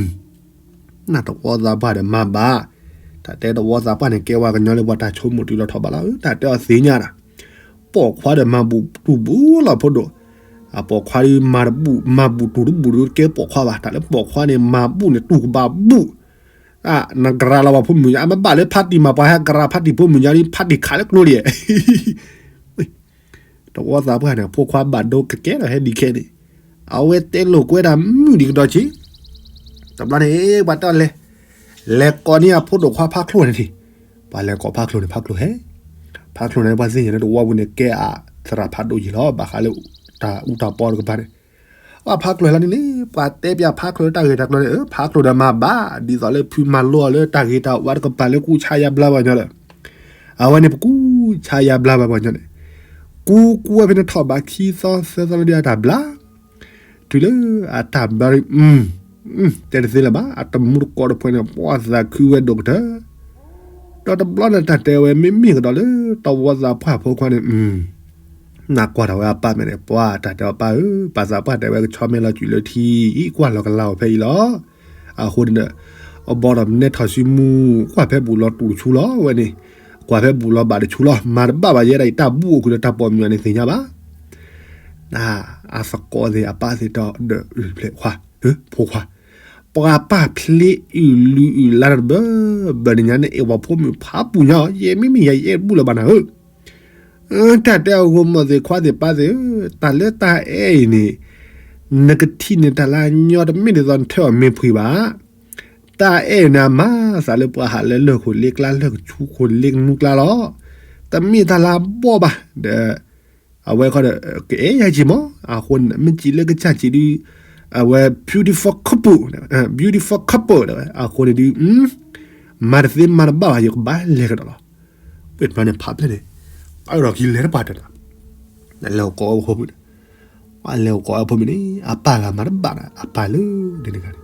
နတဝီသးပှၢ်ဒီးမၤဘၣ်, တၢ်တဲတဝီသးပှၢ်န့ၣ် ကဲဝဲကညီလၢပှၤတၢ်ဆိကမိၣ်တုၤလီၤထီၣ်ဘၣ်လီၤ, တၢ်တဲအီၤသ့ၣ်ညါတၢ်, ပိာ်ခွါဒီးမၤဘူၣ်တူၢ်ဘူၣ်လီၤဖိဒိၣ်, အပိာ်ခွါဒုးမၤတဘူၣ် မၤဘူၣ်တူၢ်တဘူၣ်ဒုးကဲပိာ်ခွါဘၣ်, တၢ်လၢပိာ်ခွါန့ၣ် မၤဘူၣ်န့ၣ်တူၢ်ကဘၣ်ဘူၣ်, နကရၤလီၤပှၤဖိမုၣ်ညါ အမ့ၢ်ဘၣ်လၢဖါတံၢ်မၤပှၤဟဲကရၤဖါတံၢ်ဖိမုၣ်ညါဒ်ဖါတံၢ်ခးလၢကျိလံ တဝီသးပှၢ်န့ၣ် အဖိခွါဘၣ်ဒိကကဲထီၣ်ဟဲဒံးခဲန့ၣ်, အဝဲတဲလိာ်ကွဲဒၣ်မုၢ်ဒံးကဒီးဆံး, တဘျီန့ၣ် ပှၤတဲလဲၤ, လဲၤကိးန့ၢ်အဖိဒိၣ်ခွါဖါချိၣ်န့ၣ်ထံး, ပှၤလဲၤကိးဖါချိၣ်န့ၣ် ဖါချိၣ်ဟဲ, ဖါချိၣ်န့ၣ် ပှၤသ့ၣ်ညါလၢတဝီပူၤန့ၣ် ကဲအသရၣ်ဖးဒိၣ်ယံာ်လီၤ ဘၣ်ဃးလၢတၢ်အူတၢ်ပီတကပၤန့ၣ်, အဖါချိၣ်လီၤန့ၣ်န့ၣ် ပှၤတဲပၠးဖါချိၣ်လၢတၢ်ဂ့ၢ်တၢ်ကျိၤန့ၣ် အဖါချိၣ်ဒီးမၤဘၣ် ဒ်သိးလၢဖုမၤလိအီၤလၢတၢ်ဂ့ၤတၢ်ဝါတကပၤလၢကူၣ်ဆါယါဘျါပှၤကညီဒီး, အဝဲန့ၣ် ပကူၣ်ဆါယါဘျါပှၤကညီန့ၣ်, ကူကူဝဲဖဲန့ၣ်ထီၣ်ဘးခံသီသၢသီလၢဒ်အတၢ်ဘျါ, တုၤလၢအတၢ်ဘျါ, တဲတသ့လၢၤဘၣ် အတမူတကိးတဖှဲန့ၣ် ပှၤသးခုဝဲဒိၣ်ကတၢၢ်, ဒီးတဘျီန့ၣ်တၢ်တဲဝဲမ့မ့ၢ်ကဒီးလၢ တဝီသးပှၢ်ဖိခွါန့ၣ်, နကွၢ်ထီၣ်ဝဲအပၢ်မဲာ်န့ၣ် ပှၤတၢ်တဲအီၤပၢ်ဧၢ, ပၢ်သးပှၢ်တဲဝဲကဆီမဲလီၤကွံာ်လၢထံအံၤ ကွၢ်လီၤကလၤအီၤဖဲအံၤလီၤ, အဃိန့ၣ်ဒီး, အဘီဒီးနဲထီၣ်စုမူ, ကွၢ်ဖဲဘူၣ်လီၤတူၢ်တဆူလီၤဝဲန့ၣ်, ကွၢ်ဖဲဘူၣ်လီၤဘၣ်တဆူလီၤ မၤတဘၣ်ဘၣ်ယဲဒၣ်အံၤ တၢ်ဘူၣ်အိၣ်ခုဒီးတၢ်ပိာ်မုၣ်အန့ၣ်သ့ၣ်ညါဘၣ် အသကိးသ့ၣ်အပၢ်သ့ၣ်ဒီးဒၢးအုၣ်ဖျဲၣ်ခွါ, ဖိခွါ, ပှၤပၢ်ဖျ့အုၣ်လုၢ်အုၣ်လါတၢ်တဘၢ, ဘၣ်နညါန့ၣ် အဲၣ်ပှၤဖိမုၣ်ဖးပူၤညါအီၤ ယဲမ့မ့ၢ်ယၤယအဲၣ်တဘူၣ်လၢၤဘၣ်နၤဧၢ, တၢ်တဲအဂီၢ်မီၢ်သ့ၣ်ခွါသ့ၣ်ပၢ်သ့ၣ်ဧၢ, တၢ်လၢတၢ်အဲၣ်အံၤန့ၣ်, နကထံၣ်န့ၢ်တၢ်လၢအညီတမ့ၢ်ဒ်သိးနထၢအီၤမ့ၢ်ဖှံဘၣ် တၢ်အဲၣ်နၤမၤသးလၢပှၤဟးလၢလၢၢ်ခိၣ်လ့ကျါ လၢၢ်ကဆူခိၣ်လ့ကနူကျါလီၤ. တမ့ၢ်တၢ်လၢအဘီၣ်ဘၣ်ဒီး, အဝဲခီဒီး ကအဲၣ်ယၤက့ၤမး, အဃိန့ၣ် မ့ၢ်ကံးလၢကစၢ်ကံးဒုး, အဝဲ beautiful couple, beautiful couple ဒၣ်ဝဲ အဃိန့ၣ်ဒုး, မၤတသ့မၤတဘၣ်ဘၣ် ယကဘၣ်လဲၤကဒီးလီၤ. ပှ့ၤတဘျီန့ၣ် ဖးပျဲၢ်န့ၣ်, အၢၣ်ဒီးက့ၤလဲၤတပှၢ်တၢၢ်, လဲၤအိၣ်ကိးဝဲဖိမုၣ်န့ၣ် ပှၤလဲၤအိၣ်ကိးဝဲဖိမုၣ်န့ၣ် အပၢ်ဂၤမၤတဘၣ်ဒီး အပၢ်လၢန့ၣ်တဂၤန့ၣ်,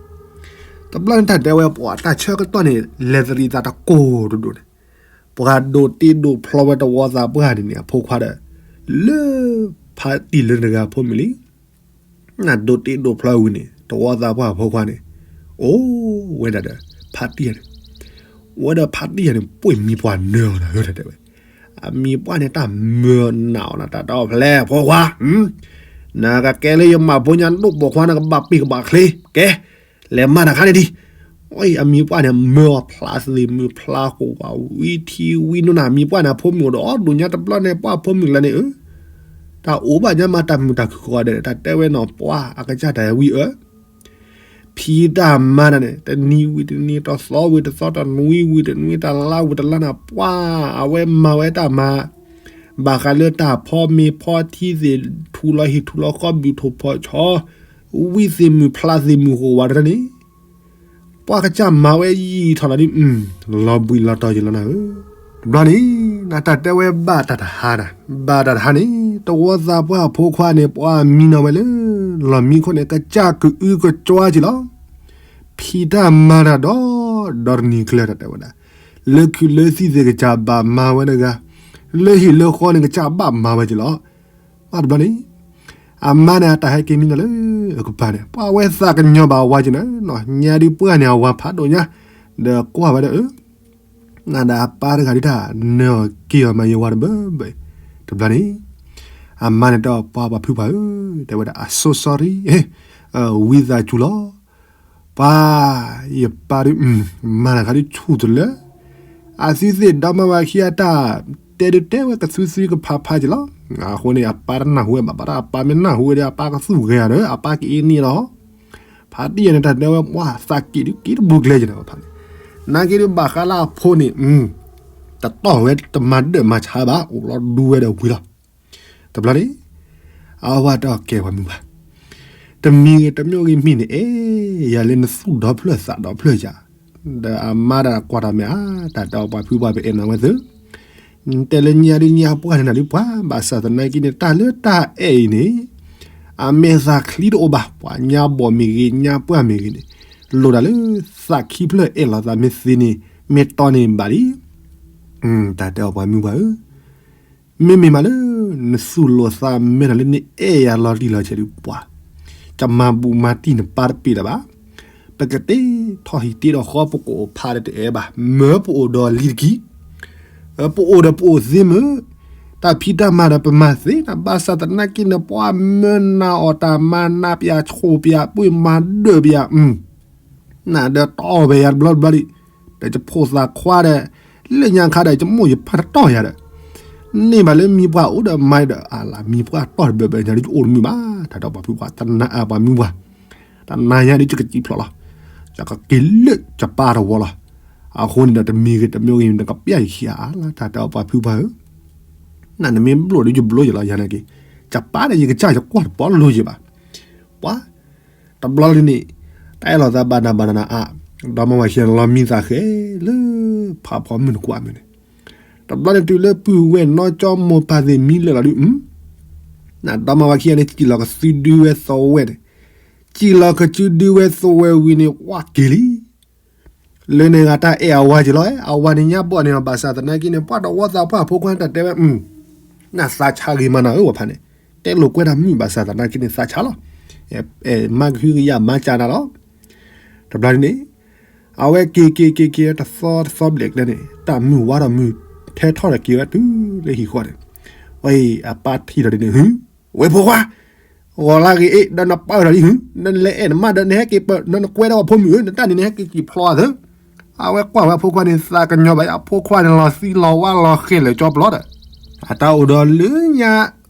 တဘျီန့ၣ်တၢ်တဲဝဲပှၤတၢ်ဆၢကတီၢ်န့ၣ် လဲၤသရံးသးတကိၢ်တဒိၣ်န့ၣ်, ပှၤဒိးတ့ဒိးဖျီဝဲတဝီသးပှၢ်န့ၣ်န့ၣ် အဖိခွါဒီး, လၢ, ဖါတံၢ်လၢန့ၣ်တဂၤအဖိမုၣ်လံ နဒိးတ့ဒိးဖျီဝံၤန့ၣ် တဝီသးပှၢ်အဖိခွါန့ၣ်, အိၣ်ဝဲဒၣ်ဒီး, ဖါတံၢ်န့ၣ်, ဝဲဒီးဖါတံၢ်န့ၣ် ပှ့ၤမံၤပှၢ်နၢၤအီၤနၤဧၢ တၢ်တဲဝဲ, အမံၤပှၢ်န့ၣ် တၢ်မၢအီၤနးအီၤနၤ တၢ်တဲအီၤဖဲလဲၣ် ဖိခွါ, နကကဲလၢယမၤဖိညါဒိၣ်ပိာ်ခွါ နကဘၣ်ပ့ၢ်ကဘၣ်ချ့, ကဲ, လဲၤမၤတၢ်ခါန့ၣ်ဒံး, အမံၤပှၢ်န့ၣ် မၢအီၤဖျါသ့ၣ်မုၢ်ဖျါဟိၣ်ဘၣ် ဝံထံဝံနိနၤ အမံၤပှၢ်န့ၣ် အဖိမုၣ်အိၣ်ဒီးအီၤဒိၣ်ညါတဘျီန့ၣ် ပှၤအဖိမုၣ်ကျါန့ၣ်ဧၢ တၢ်အိၣ်ဘၣ်ညါမးတၢ်မုာ်တၢ်ခုၣ်ကီးဒဲး တၢ်တဲဝဲနီၤ ပှၤအကစၢ်တၢ်ဝံဧၢ, ဖံးတၢ်မၤတၢ်န့ၣ် တနံၤဝံၤတနံၤ တသီဝံၤတသီ တနွံဝံၤတနွံ တလါဝံၤတလါန့ၣ် ပှၤအဝဲမၤဝဲတၢ်မၤ, ဘၣ် ဘၣ်ဃးလၢတၢ်ဖီမ့ၤဖီထံသ့ၣ် ထူးလီၤဟံၣ်ထူးလီၤဃီ ဘုၣ်ထိၣ်ဖီၣ်ဆီ ဝံသ့ၣ်မုၣ်ဖျါသ့ၣ်မုၣ် ဃိၣ်ဝါတရၢန့ၣ် ပှၤကစၢ်မၤဝဲယံာ်ထီၣ်လီၤဒ် လီၤဘှံးလီၤတီၤယံာ်လီၤနၤဧၢ, တဘျီန့ၣ် နတၢ်တဲဝဲဘၣ်တၢ်တဟါနၤ, ဘၣ်တၢ်တဟါန့ၣ် တဝီသးပှၢ်ဖိခွါန့ၣ် ပှၤမံနီၤဝဲလၢ လီၢ်မံခိၣ်န့ၣ် ကစၢ်ကအုကကွၢ်က့ၤလီၤ. ဖံးတၢ်မၤတၢ်ဒီး ဒီတနံၤကျၢၤတၢ်တဲဝဲဒၣ်, လၢခုးလၢသံၣ်သ့ၣ်ကစၢ်ဘၣ်မၤဝဲတဂၤ, လၢဟံၣ်လၢဃီန့ၣ် ကစၢ်ဘၣ်မၤဝဲက့ၤလီၤ. ဘၣ်တဘျီန့ၣ် အမါန့ၣ် အတၢ်ဟဲက့ၤမံနီၤလၢအကပၤန့ၣ် ပှၤဝဲသးကညီၤဘၣ်ဝါက့ၤနၤ, ညါဒုးပှၢ်န့ၣ် အဝၤဖးဒိၣ်ညါ, ဒီးကွၢ်ဝဲဒီး နဒီးအပၢ်တဂၤဒုးတၢ် နၢၤအီၤက့ၤအီၤမးယဝၤတဘၢဘၢ, တဘျီန့ၣ် အမါန့ၣ်တဲအီၤ ပှၤပှၤဖုပှၢ်ဧၢ, တဲဝဲဒၣ် အ so sorry, ဝံသးစူၤလီၤ. ပှၤ ယပၢ်ဒုး မၤတၢ်ခါဒုးဆူၣ်တလၢ, အသုသ့ၣ်ဒီမါဝၤခံအတၢ် တဲဒုးတဲဝဲကသူသုကဖးဖးက့ၤလီၤ. အဃိန့ၣ် အပၢ်တနၢ်ဟူဝဲဘၣ်, ဘၣ်ဒီးအပၢ်မ့ၢ်နၢ်ဟူဝဲဒီး အပၢ်ကသူၣ်ဂဲၤဒီး အပၢ်ကအ့န့ၢ်လီၤ. ဖးတံၢ်ယဲန့ၣ် တၢ်တဲဝဲပှၤသးက့ၤဒုးက့ၤတဘူးကျဲက့ၤန့ၣ်ဖးန့ၣ်, နာ်က့ဒုးဘၣ်ဃးလၢအဖိန့ၣ် တတီၢ်ဝဲတမၤဒၢၣ်မၤဆါဘၣ်, အိၣ်လီၤဒူဝဲဒီးဝံၤလီၤ. တဘျီန့ၣ် အဝၤတဲအီၤ ကဲပှၤမုၢ်ပှၢ်, တမံၤဂ့ၤတမံၤဂ့ၤမံၤန့ၣ် အဲၣ်ယၤလၢနသူၣ်ဒီဖျၢၣ်သးဒီဖျၢၣ်ယၤ, ဒီးအမါတၢ်ကွၢ်တၢ်မဲာ်ဧါ, တၢ်တဲအီၤပှၤဖုပှၢ် ပအဲၣ်နၤဝဲသု, နတဲလၢညါဒုးညါပှၢ်န့ၣ်နၤဒုးပှၤ, ဘၣ်ဆၣ်သနာ်က့န့ၣ် တၢ်လၢတၢ်အဲၣ်အံၤန့ၣ် အမဲာ်သၣ်ချံတအိၣ်ဘၣ်, ပှၤညါဘီၣ်မ့ၢ်ဂ့ၤ ညါပှၢ်မ့ၢ်ဂ့ၤန့ၣ် လိၣ်တၢ်လၢသးခံဖျၢၣ်အဲၣ်လီၤသးမ့ၢ်သ့န့ၣ် မ့ၢ်တီန့ၣ်ဘၣ်လံ. တၢ်တဲအီၤပှၤမုၢ်ပှၢ်ဧၢ, မ့မ့ၢ်မးလၢ နသူၣ်လိာ်သးမဲာ်ထီၣ်လၢနအဲၣ်ယၤလီၤတံၢ်လီၤဆဲးဒုးပှၤ, ကမၤဘူးမၤတံၢ်နပၢ်တပ့ၤလၢၤဘၣ်. ပကတ့ထီၣ်ဟံၣ်တ့ဒီးဃီ ပကအိၣ်ဖးဒီးတအဲၣ်ဘၣ်, မၢပအိၣ်ဒီးလံတက့ၢ်, ပအိၣ်ဒီးပအိၣ်သ့မုၢ်, တၢ်ဖံးတၢ်မၤဒီးပမၤသ့နၤ, ဘၣ်ဆၣ်သနာ်က့န့ၣ် ပှၤမၢနၤအီၣ်တၢ်မၤနးပၠး ဆိၣ်ပၠး ပှ့ၤမၤဒၢၣ်ပၠး နဒီးတီၢ်ဝဲယၤတဘျီတဘျီဒံး, ဒီးယဖိသၣ်ခွါဒီး လၢညါခါဒီး ယမိၢ်ယပၢ်တတီၢ်ယၤဒီး, န့ၢ်ဘၣ်လၢမံၤပှၢ်အိၣ်ဒီးမၤဒီး အလၢမံၤပှၢ်တီၢ်တဘၢဘၢညါဒ်ယအိၣ်တမုာ်ဘၣ်, တၢ်ဒီးပှၤဖုပှၢ် တနၤအပှၤမုၢ်ပှၢ်, တနၤညါဒ်ယကစံၣ်ဖျိးလီၤ, ယကက့ၤလၢယပၢ်တဝီလီၤ. အဃိန့ၣ်ဒီးတမံၤဂ့ၤတမံၤဂ့ၤ နကပျၢ်ယခံဂၤအါလၢ တၢ်ဒီးပှၤဖုပှၢ်ဧၢ, နနမ့ၢ်ဘျိၣ်ဒီးယဘျိၣ်ယလီၤယၤန့ၣ်က့, ယပၢ်ဒီးယကစၢ်ယကွၢ်တပီလိၤယဘၣ်, ပှၤ တဘျီလၢန့ၣ် တၢ်အဲၣ်လိာ်သးဘၣ်နးဘၣ်နးနးအါ, ဒီမါဝၤခံဂၤန့ၣ်လီၤမံသးဃဲလၢ ဖးဖီမုၢ်နကွၢ်မုၢ်န့ၣ်, တဘျီန့ၣ်တုၤလၢပုၢ်ဝဲၢ်နီၢ်ကၠီမိၢ်ပၢ်သ့ၣ်မံလၢာ်လီၤဒုး, နဒီမါဝၤခံဂၤန့ၣ် စံၣ်လီၤကစုဒုဝဲသဝဲန့ၣ်, စံၣ်လီၤကစုဒုဝဲသဝဲဝံၤန့ၣ် ဝါက့ၤလံ လၢန့ၣ်ဂၤတၢ်အဲၣ်အဝၤက့ၤလီၤ, အဝၤန့ၣ်ညါဘီၣ်န့ၣ် ဘၣ်ဆၣ်သနာ်က့န့ၣ် ပှၤတဝီသးပှၢ်ဖိခွါန့ၣ်တၢ်တဲဝဲ, နသးဆါဂ့ၤမးနၤဧၢ ဝဲဖးန့ၣ်, တဲလိာ်ကွဲတၢ်မုာ်ဘၣ်ဆၣ်သနာ်က့န့ၣ် သးဆါလီၤ, မါကဟုကယာ်မါစၢ်နၤလီၤ. တဘျီန့ၣ် အဝဲက့ၤက့ၤက့ၤက့ၤ တသီတသီဘျဲၣ်ကျဲန့ၣ် တၢ်မုၢ်ဝါထီၣ်မုၢ်ထဲထီၣ်ဒီးက့ၤဝဲတုၤလၢဟံၣ်ဃီန့ၣ်, ဝဲအံၤအပၢ်ထံၣ်ထီၣ်ဒ်န့ၣ် ဟု, ဝဲဖိခွါ ဂီၤလၢဂ့ၤအ့ၣ် ဒီးနပၢ်ထီၣ်ဒ်ဟု, နလဲၤအဲၣ်နမါဒီး နဟဲက့ၤပၢၢ် နနကွဲဒီးပှၤဖိမုၣ်ဧၢ, နတၢ်န့ၣ် နဟဲက့ၤစံၣ်ဖျိးအသၢ, အဝဲကွၢ်ဝဲအဖိခွါန့ၣ် သးကညီၤဘၣ်အဖိခွါန့ၣ် လီၤသံလီၤဝါလီၤဃဲၤလၢာ်ကၠီပျီဒီး, အတၢ်အိၣ်ဒီးလၢညါ,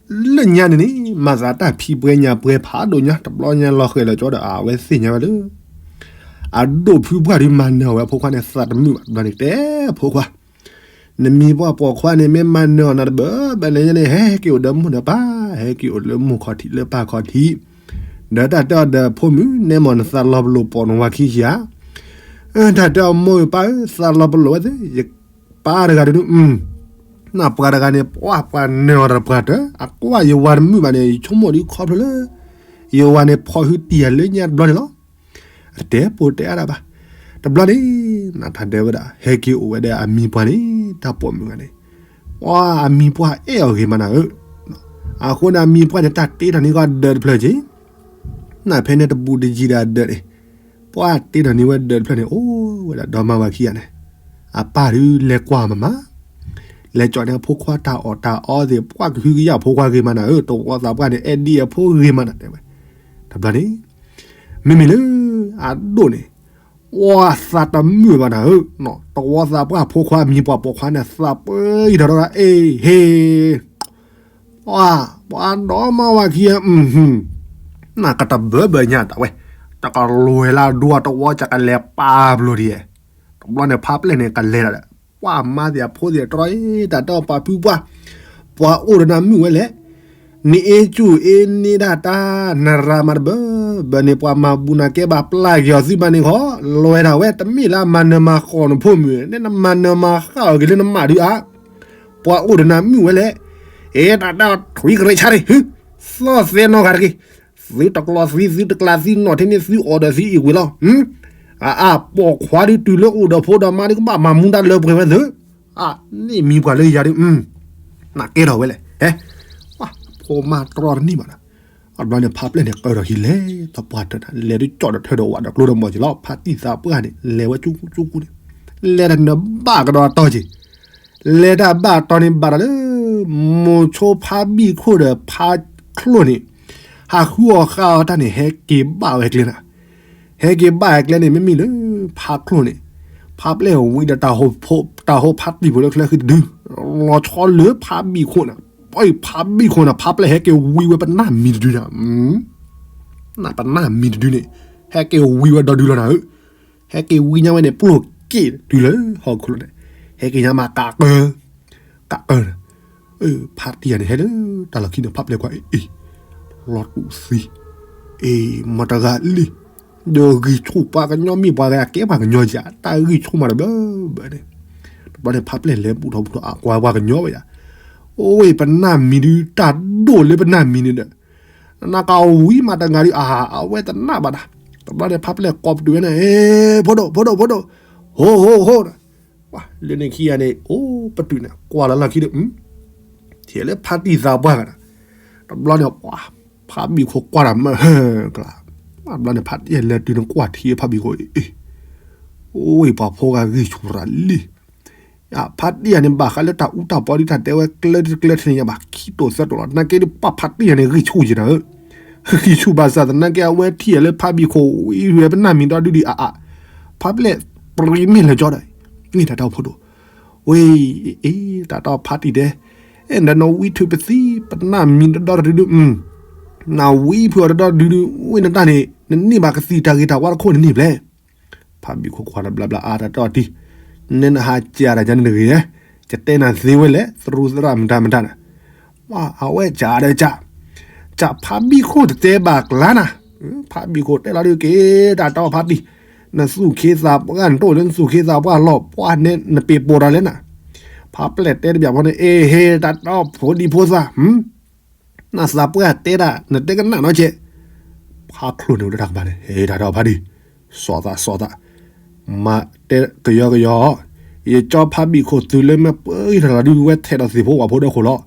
လၢညါန့ၣ်န့ၣ် မၤသးတၢ်ဖံးပှဲၤညၣ်ပှဲၤဖးဒိၣ်ညါ တဘျီညါလီၤဃဲၤလၢာ်ကၠီဒီး အဝဲသ့ၣ်ညါဝဲလၢ အဒိၣ်ဖုပှၢ်ဒုးမၤနၢၤအီၤဝဲအဖိခွါန့ၣ် သးတမုာ်ဘၣ်တဘျီန့ၣ် တဲဖိခွါ နမံၤပှၢ်ပိာ်ခွါန့ၣ် မ့ၢ်မၤနၢၤအီၤနၤတဘၢဘၢန့ၣ်န့ၣ် ဟဲက့ၤအိၣ်လၢမိၢ်နပၢ် ဟဲက့ၤအိၣ်လၢမိၢ်ခီၣ်ထံးလၢပၢ်ခီၣ်ထံး, ဒီးတၢ်တဲအီၤဒီးဖိမုၣ် နဲမ့ၢ်နသးလီၤပလိာ်ပိာ်နဝၤခံဆံဧါ, တၢ်တဲအီၤမိၢ်ပၢ်ဧၢ သးလီၤပလိာ်ဝဲသ့ၣ် ယပၢ်တဂၤဒုး နပှၤတဂၤန့ၣ် ပှၤပှၤနၢၤအီၤတပှၤတၢၢ် အကွၢ်ယဝၤတမုာ်ဘၣ်န့ၣ် ယဆိကမိၣ်ဒုးခီဖျိလၢ ယဝၤန့ၣ်ဖီၣ်ဟုတံၢ်ယၤလၢညါတဘျီန့ၣ်လီၤ. တတဲပိာ်တဲအါဒၣ်ဘၣ်. တဘျီန့ၣ် နတၢ်ဒဲဝဲဒၣ် ဟဲက့ၤအိၣ်ဝဲဒၣ်အမံၤပှၢ်န့ၣ် တၢ်ပိာ်မုၣ်ဂၤန့ၣ် ပှၤအမံၤပှၢ်အဲၣ်အီၤဂ့ၤမးနၤဧၢ, အဃိန့ၣ် အမံၤပှၢ်န့ၣ် တၢ်တ့ထီၣ်န့ၢ်ကီးဒၢးတဖျၢၣ်က့ၤ, နဖဲန့ၣ်တဘူးတယံၤဒၣ်ဒၢးန့ၣ်, ပှၤတ့ထီၣ်န့ၢ်ဝဲဒၢးတဖျၢၣ်န့ၣ် အိၣ်ဝဲဒၣ်ဒီမါဝၤခံဂၤန့ၣ်, အပၢ်ဒုးလဲၤကွၢ်မးမး လဲၤကၠီၣ်န့ၢ်အဖိခွါတၢ်အီၣ်တၢ်အီသ့ၣ် ပှၤကဟုကယာ်ဖိခွါဂ့ၤမးနၤဧၢ, တဝီသးပှၢ်န့ၣ် အဲၣ်ဒံးအဖိဂ့ၤမးနၤတဲဝဲ. တဘျီန့ၣ် မ့မ့ၢ်လၢ အဒိၣ်န့ၣ် ပှၤသးတမုာ်ဘၣ်နၤဧၢ, တဝီသးပှၢ်ဖိခွါမံၤပှၢ်ပိာ်ခွါန့ၣ် သးပၢအံၤထီၣ်ဒီး အ့ၣ် ဟ့ၣ် ပှၤ ပှၤဒီမါဝၤခံဂၤ နကတဘၢဘၢညါတၢ်ဝဲ, တကလွဲၤလၢဒိတဝီ ကကလဲၤပာ်ဘျိဒ်ယဲ, တဘျီန့ၣ် ဖါပျဲၢ်န့ၣ် ကလဲၤဒီး ပှၤမါသ့ၣ်အဖိသ့ၣ်တြီ တၢ်တဲအီၤပှၤဖုပှၢ်, ပှၤအိၣ်ဒီးနၤမုၢ်ဝဲလဲၣ်. နအ့ၣ်ကူၣ်အ့ၣ်န့ၢ်ဒၣ်တၢ် နရၤမၤတဘၢဘၢန့ၣ် ပှၤမၤဘူးနၤကဲဘၣ်ပျၢ်က့ၤအီၤသုဘၣ်န့ၣ်ခီ, လီၤဝဲဒၣ်ဝဲတမ့ၢ်လၢအမၤနၢၤမၤဃၣ်နဖိမုၣ်, နမၤနၢၤမၤဃၣ်အီၤက့ၤလၢနမါဒုးဧါ. ပှၤအိၣ်ဒီးနၤမုၢ်ဝဲလဲၣ်. အဲ တၢ်တၢ်ထွံကရ့ဆါန့ၣ်, သီၣ်သဲနီၢ်ဂၤတက့ၢ်. သုတကျီသံ သုတကျါသံနီၢ်ထဲန့ၣ် သုအီၣ်ဒီးသံအံၤဝံၤလီၤ. အအါ ပိာ်ခွါဒုးတုၤလၢအိၣ်ဒီးဖိဒီးမါဒုးကဘၣ်မၤမူဒါလၢပှဲၤဝဲသ့ၣ်. အါ န့ၢ်မံၤပှၤလၢယၤဒုး, နကဲထီၣ်ဝဲလဲၣ်. ဟဲ, ဖိမါတြီတန့ၢ်ဘၣ်ဒီး, အဘျီန့ၣ် ဖါပျဲၢ်န့ၣ် ကၢထီၣ်ဟံၣ်လဲၤသပှၢ်တၢၢ်န့ၣ် လဲၤဒုးကၠီၣ်ဒီးထၢဒီးဝးဒီးကျိဒီးမီၢ်က့ၤလီၤ. ဖါတံၢ်သးပှၢ်န့ၣ် လဲၤဝဲကၠူကၠူကၠူန့ၣ်, လဲၤတၢ်နဘၣ်ကဒီးအတီက့ၤ လဲၤတၢ်ဘၣ်တီန့ၣ်ဘၣ်ဒီးလၢ မိၤဆိဖါဘံၣ်ခိၣ်ဒီးဖါချိၣ်န့ၣ် ဟးဃုအီၤဃာ်အီၤတၢ်န့ၣ် ဟဲက့ၤဘၣ်ဝဲကျဲနၤ. ဟဲက့ၤဘၣ်ဝဲကျဲန့ၣ် မ့မ့ၢ်လၢ ဖါချိၣ်န့ၣ် ဖါပျဲၢ်ဝံဒီး တၢ်ဟိဖါတံၢ်ဖိလၢချၢဃံတဒု, လီၤဆီလၢဖါဘံၣ်ခိၣ်နၤ. ဖါဘံၣ်ခိၣ်နၤ ဖါပျဲၢ်ဟဲက့ၤဝံဝဲပနၢ်မံၤတဒုနၤ. နပနၢ်မံၤတဒုန့ၣ် ဟဲက့ၤဝံဝဲဒီဒုလီၤနၤဧၢ. ဟဲက့ၤဝံညါဝဲန့ၣ် ပျိၢ်က့ၤတုၤလၢဟီၣ်ခိၣ်လီၤန့ၣ်, ဟဲက့ၤညါမးကးကၢ, ကးကၢ, ဖါတံၢ်ယၤန့ၣ် ဟဲလၢတၢ်လီၢ်ခံန့ၣ် ဖါပျဲၢ်ကွၢ်အ့ၣ်အ့ၣ်, လီၤတူာ်သံ, အ့ၣ် မတၤတဂၤလံ, ဒီးဂံၢ်ဆူၣ်ပှၤကညီမ့ၢ်ပှၤဂၤကဲပှၤကညီယၤ တၢ်ဂံၢ်ဆူၣ်မးတဘျီဘျီန့ၣ်, တဘျီန့ၣ် ဖါပျဲၢ်လဲၤဘူၣ်ထီၣ်ဘူၣ်ထီၣ်အကွၢ်ပှၤကညီဝဲယၤ, အိၣ်ဝဲပနၢ်မံၤဒုး တၢ်ဒိၣ်လၢပနၢ်မံၤန့ၣ်ဒီး နကဝံမးတဂၤဒုး အါ အဝဲတနၢ်ဘၣ်ဒၣ်, တဘျီန့ၣ် ဖါပျဲၢ်ကိးပတုာ်ဝဲန့ၣ်, ဖိဒိၣ် ဖိဒိၣ် ဖိဒိၣ်, ဟိ ဟိ ဟိ, လၢန့ၣ်ခံဂၤန့ၣ် အိၣ်ပတုာ်န့ၣ် ကွၢ်လီၤလီၢ်ခံဒီး, ထံၣ်လၢဖါတံၢ်သးပှၢ်ဂၤဒီး, တဘျီန့ၣ် ဖါဘံၣ်ခိၣ်ကွၢ်တၢ်မးဟၢကျါ, တဘျီန့ၣ် ဖါတံၢ်လဲၤတုၤန့ၣ်ကွၢ်ထံဖါဘံၣ်ခိၣ်အ့ၣ်, အိၣ်ဝဲပှၤဖိဂၤဂံၢ်ဆူၣ်ရၤလံ ဖါတံၢ်ယၤန့ၣ် ဘၣ်ဃးလၢတၢ်အူတၢ်ပီဒ်တၢ်တဲဝဲကျၢတကျၢထဲန့ၣ်ညါဘၣ် ခံတိာ်သၢတိာ်လီၤ. သနာ်က့ဒုး ပှၤဖါတံၢ်ယၤန့ၣ် ဂံၢ်ဆူၣ်ယဲနၤဧၢ, ဂံၢ်ဆူၣ်ဘၣ်ဆၣ်သနာ်က့ အဝဲထံၣ်ယၤလၢဖါဘံၣ်ခိၣ်ဝံဝဲပနၢ်မံၤဒီဒုဒုးအါအါ, ဖါပျဲၢ်ပြံမ့ၢ်လၢာ်ကၠီဒီး, န့ၣ်တၢ်တၢ်အိၣ်ဖှိၣ်ဒိၣ်, ဝဲ, အ့ တၢ်တၢ်အိၣ်ဖါတံၢ်တဲ, အဲၣ်ဒီးနဝံထုးပသံ ပနၢ်မံၤဒီဒီတဒုဒု, နဝံဖုးအီၤဒီဒီတဒုဒု, ဝဲနတၢ်န့ၣ် နန့ၢ်ဘၣ်ကသံၣ်တၢ်ဂ့ၤတၢ်ဝါတခိၣ်န့ၣ်န့ၣ်ဘျဲၣ် ဖါဘံၣ်ခိၣ်ကွၢ်တဘျီဘျီ အါ တၢ်တၢ်အီၣ်တံၢ်, နဲနဟးကးတၢ်ယၤန့ၣ်တဂ့ၤ, ယတဲနၤသ့ဝဲလဲၣ် သရူးသရၣ်မတၤမတၤနၤ, အဝဲကးဒီးကး, ကးဖါဘံၣ်ခိၣ်တတဲဘၣ်ကျါနၤ, ဖါဘံၣ်ခိၣ်တဲလီၤဒုးက့ၤ တၢ်တၢ်အီၣ်ဖါတံၢ်, နသူၣ်ခ့သးပှၢ် နတအိၣ်လၢနသူၣ်ခ့သးပှၢ်လီၤ ပှၢ်နဲနပ့ၤပိာ်တၢ်လဲၣ်နၤ, ဖါပျဲၢ်တဲတဘၣ်ဖိန့ၣ် အ့ဟ့ တၢ်တၢ်အီၣ်ဖိဒံဖိသၣ် နသးပှၢ်တဲတၢ် နတဲကနၣ်နီတကဲး, ဖါချိၣ်န့ၣ်ဝဲတၢ်ကပၤန့ၣ် ဟ့ တၢ်တၢ်အီၣ်ဖါတံၢ်, စီၤသး စီၤသး, မၤတဲကယီကယီ, ယကၠီဖါဘံၣ်ခိၣ်တုၤလၢမ့ၢ်ပၢဂံၢ်ထီၣ်လီၤဒုးဝဲထဲးဒီးသ့ၣ်ဖိဝၣ်ဖိဒီခိၣ်လီၤ,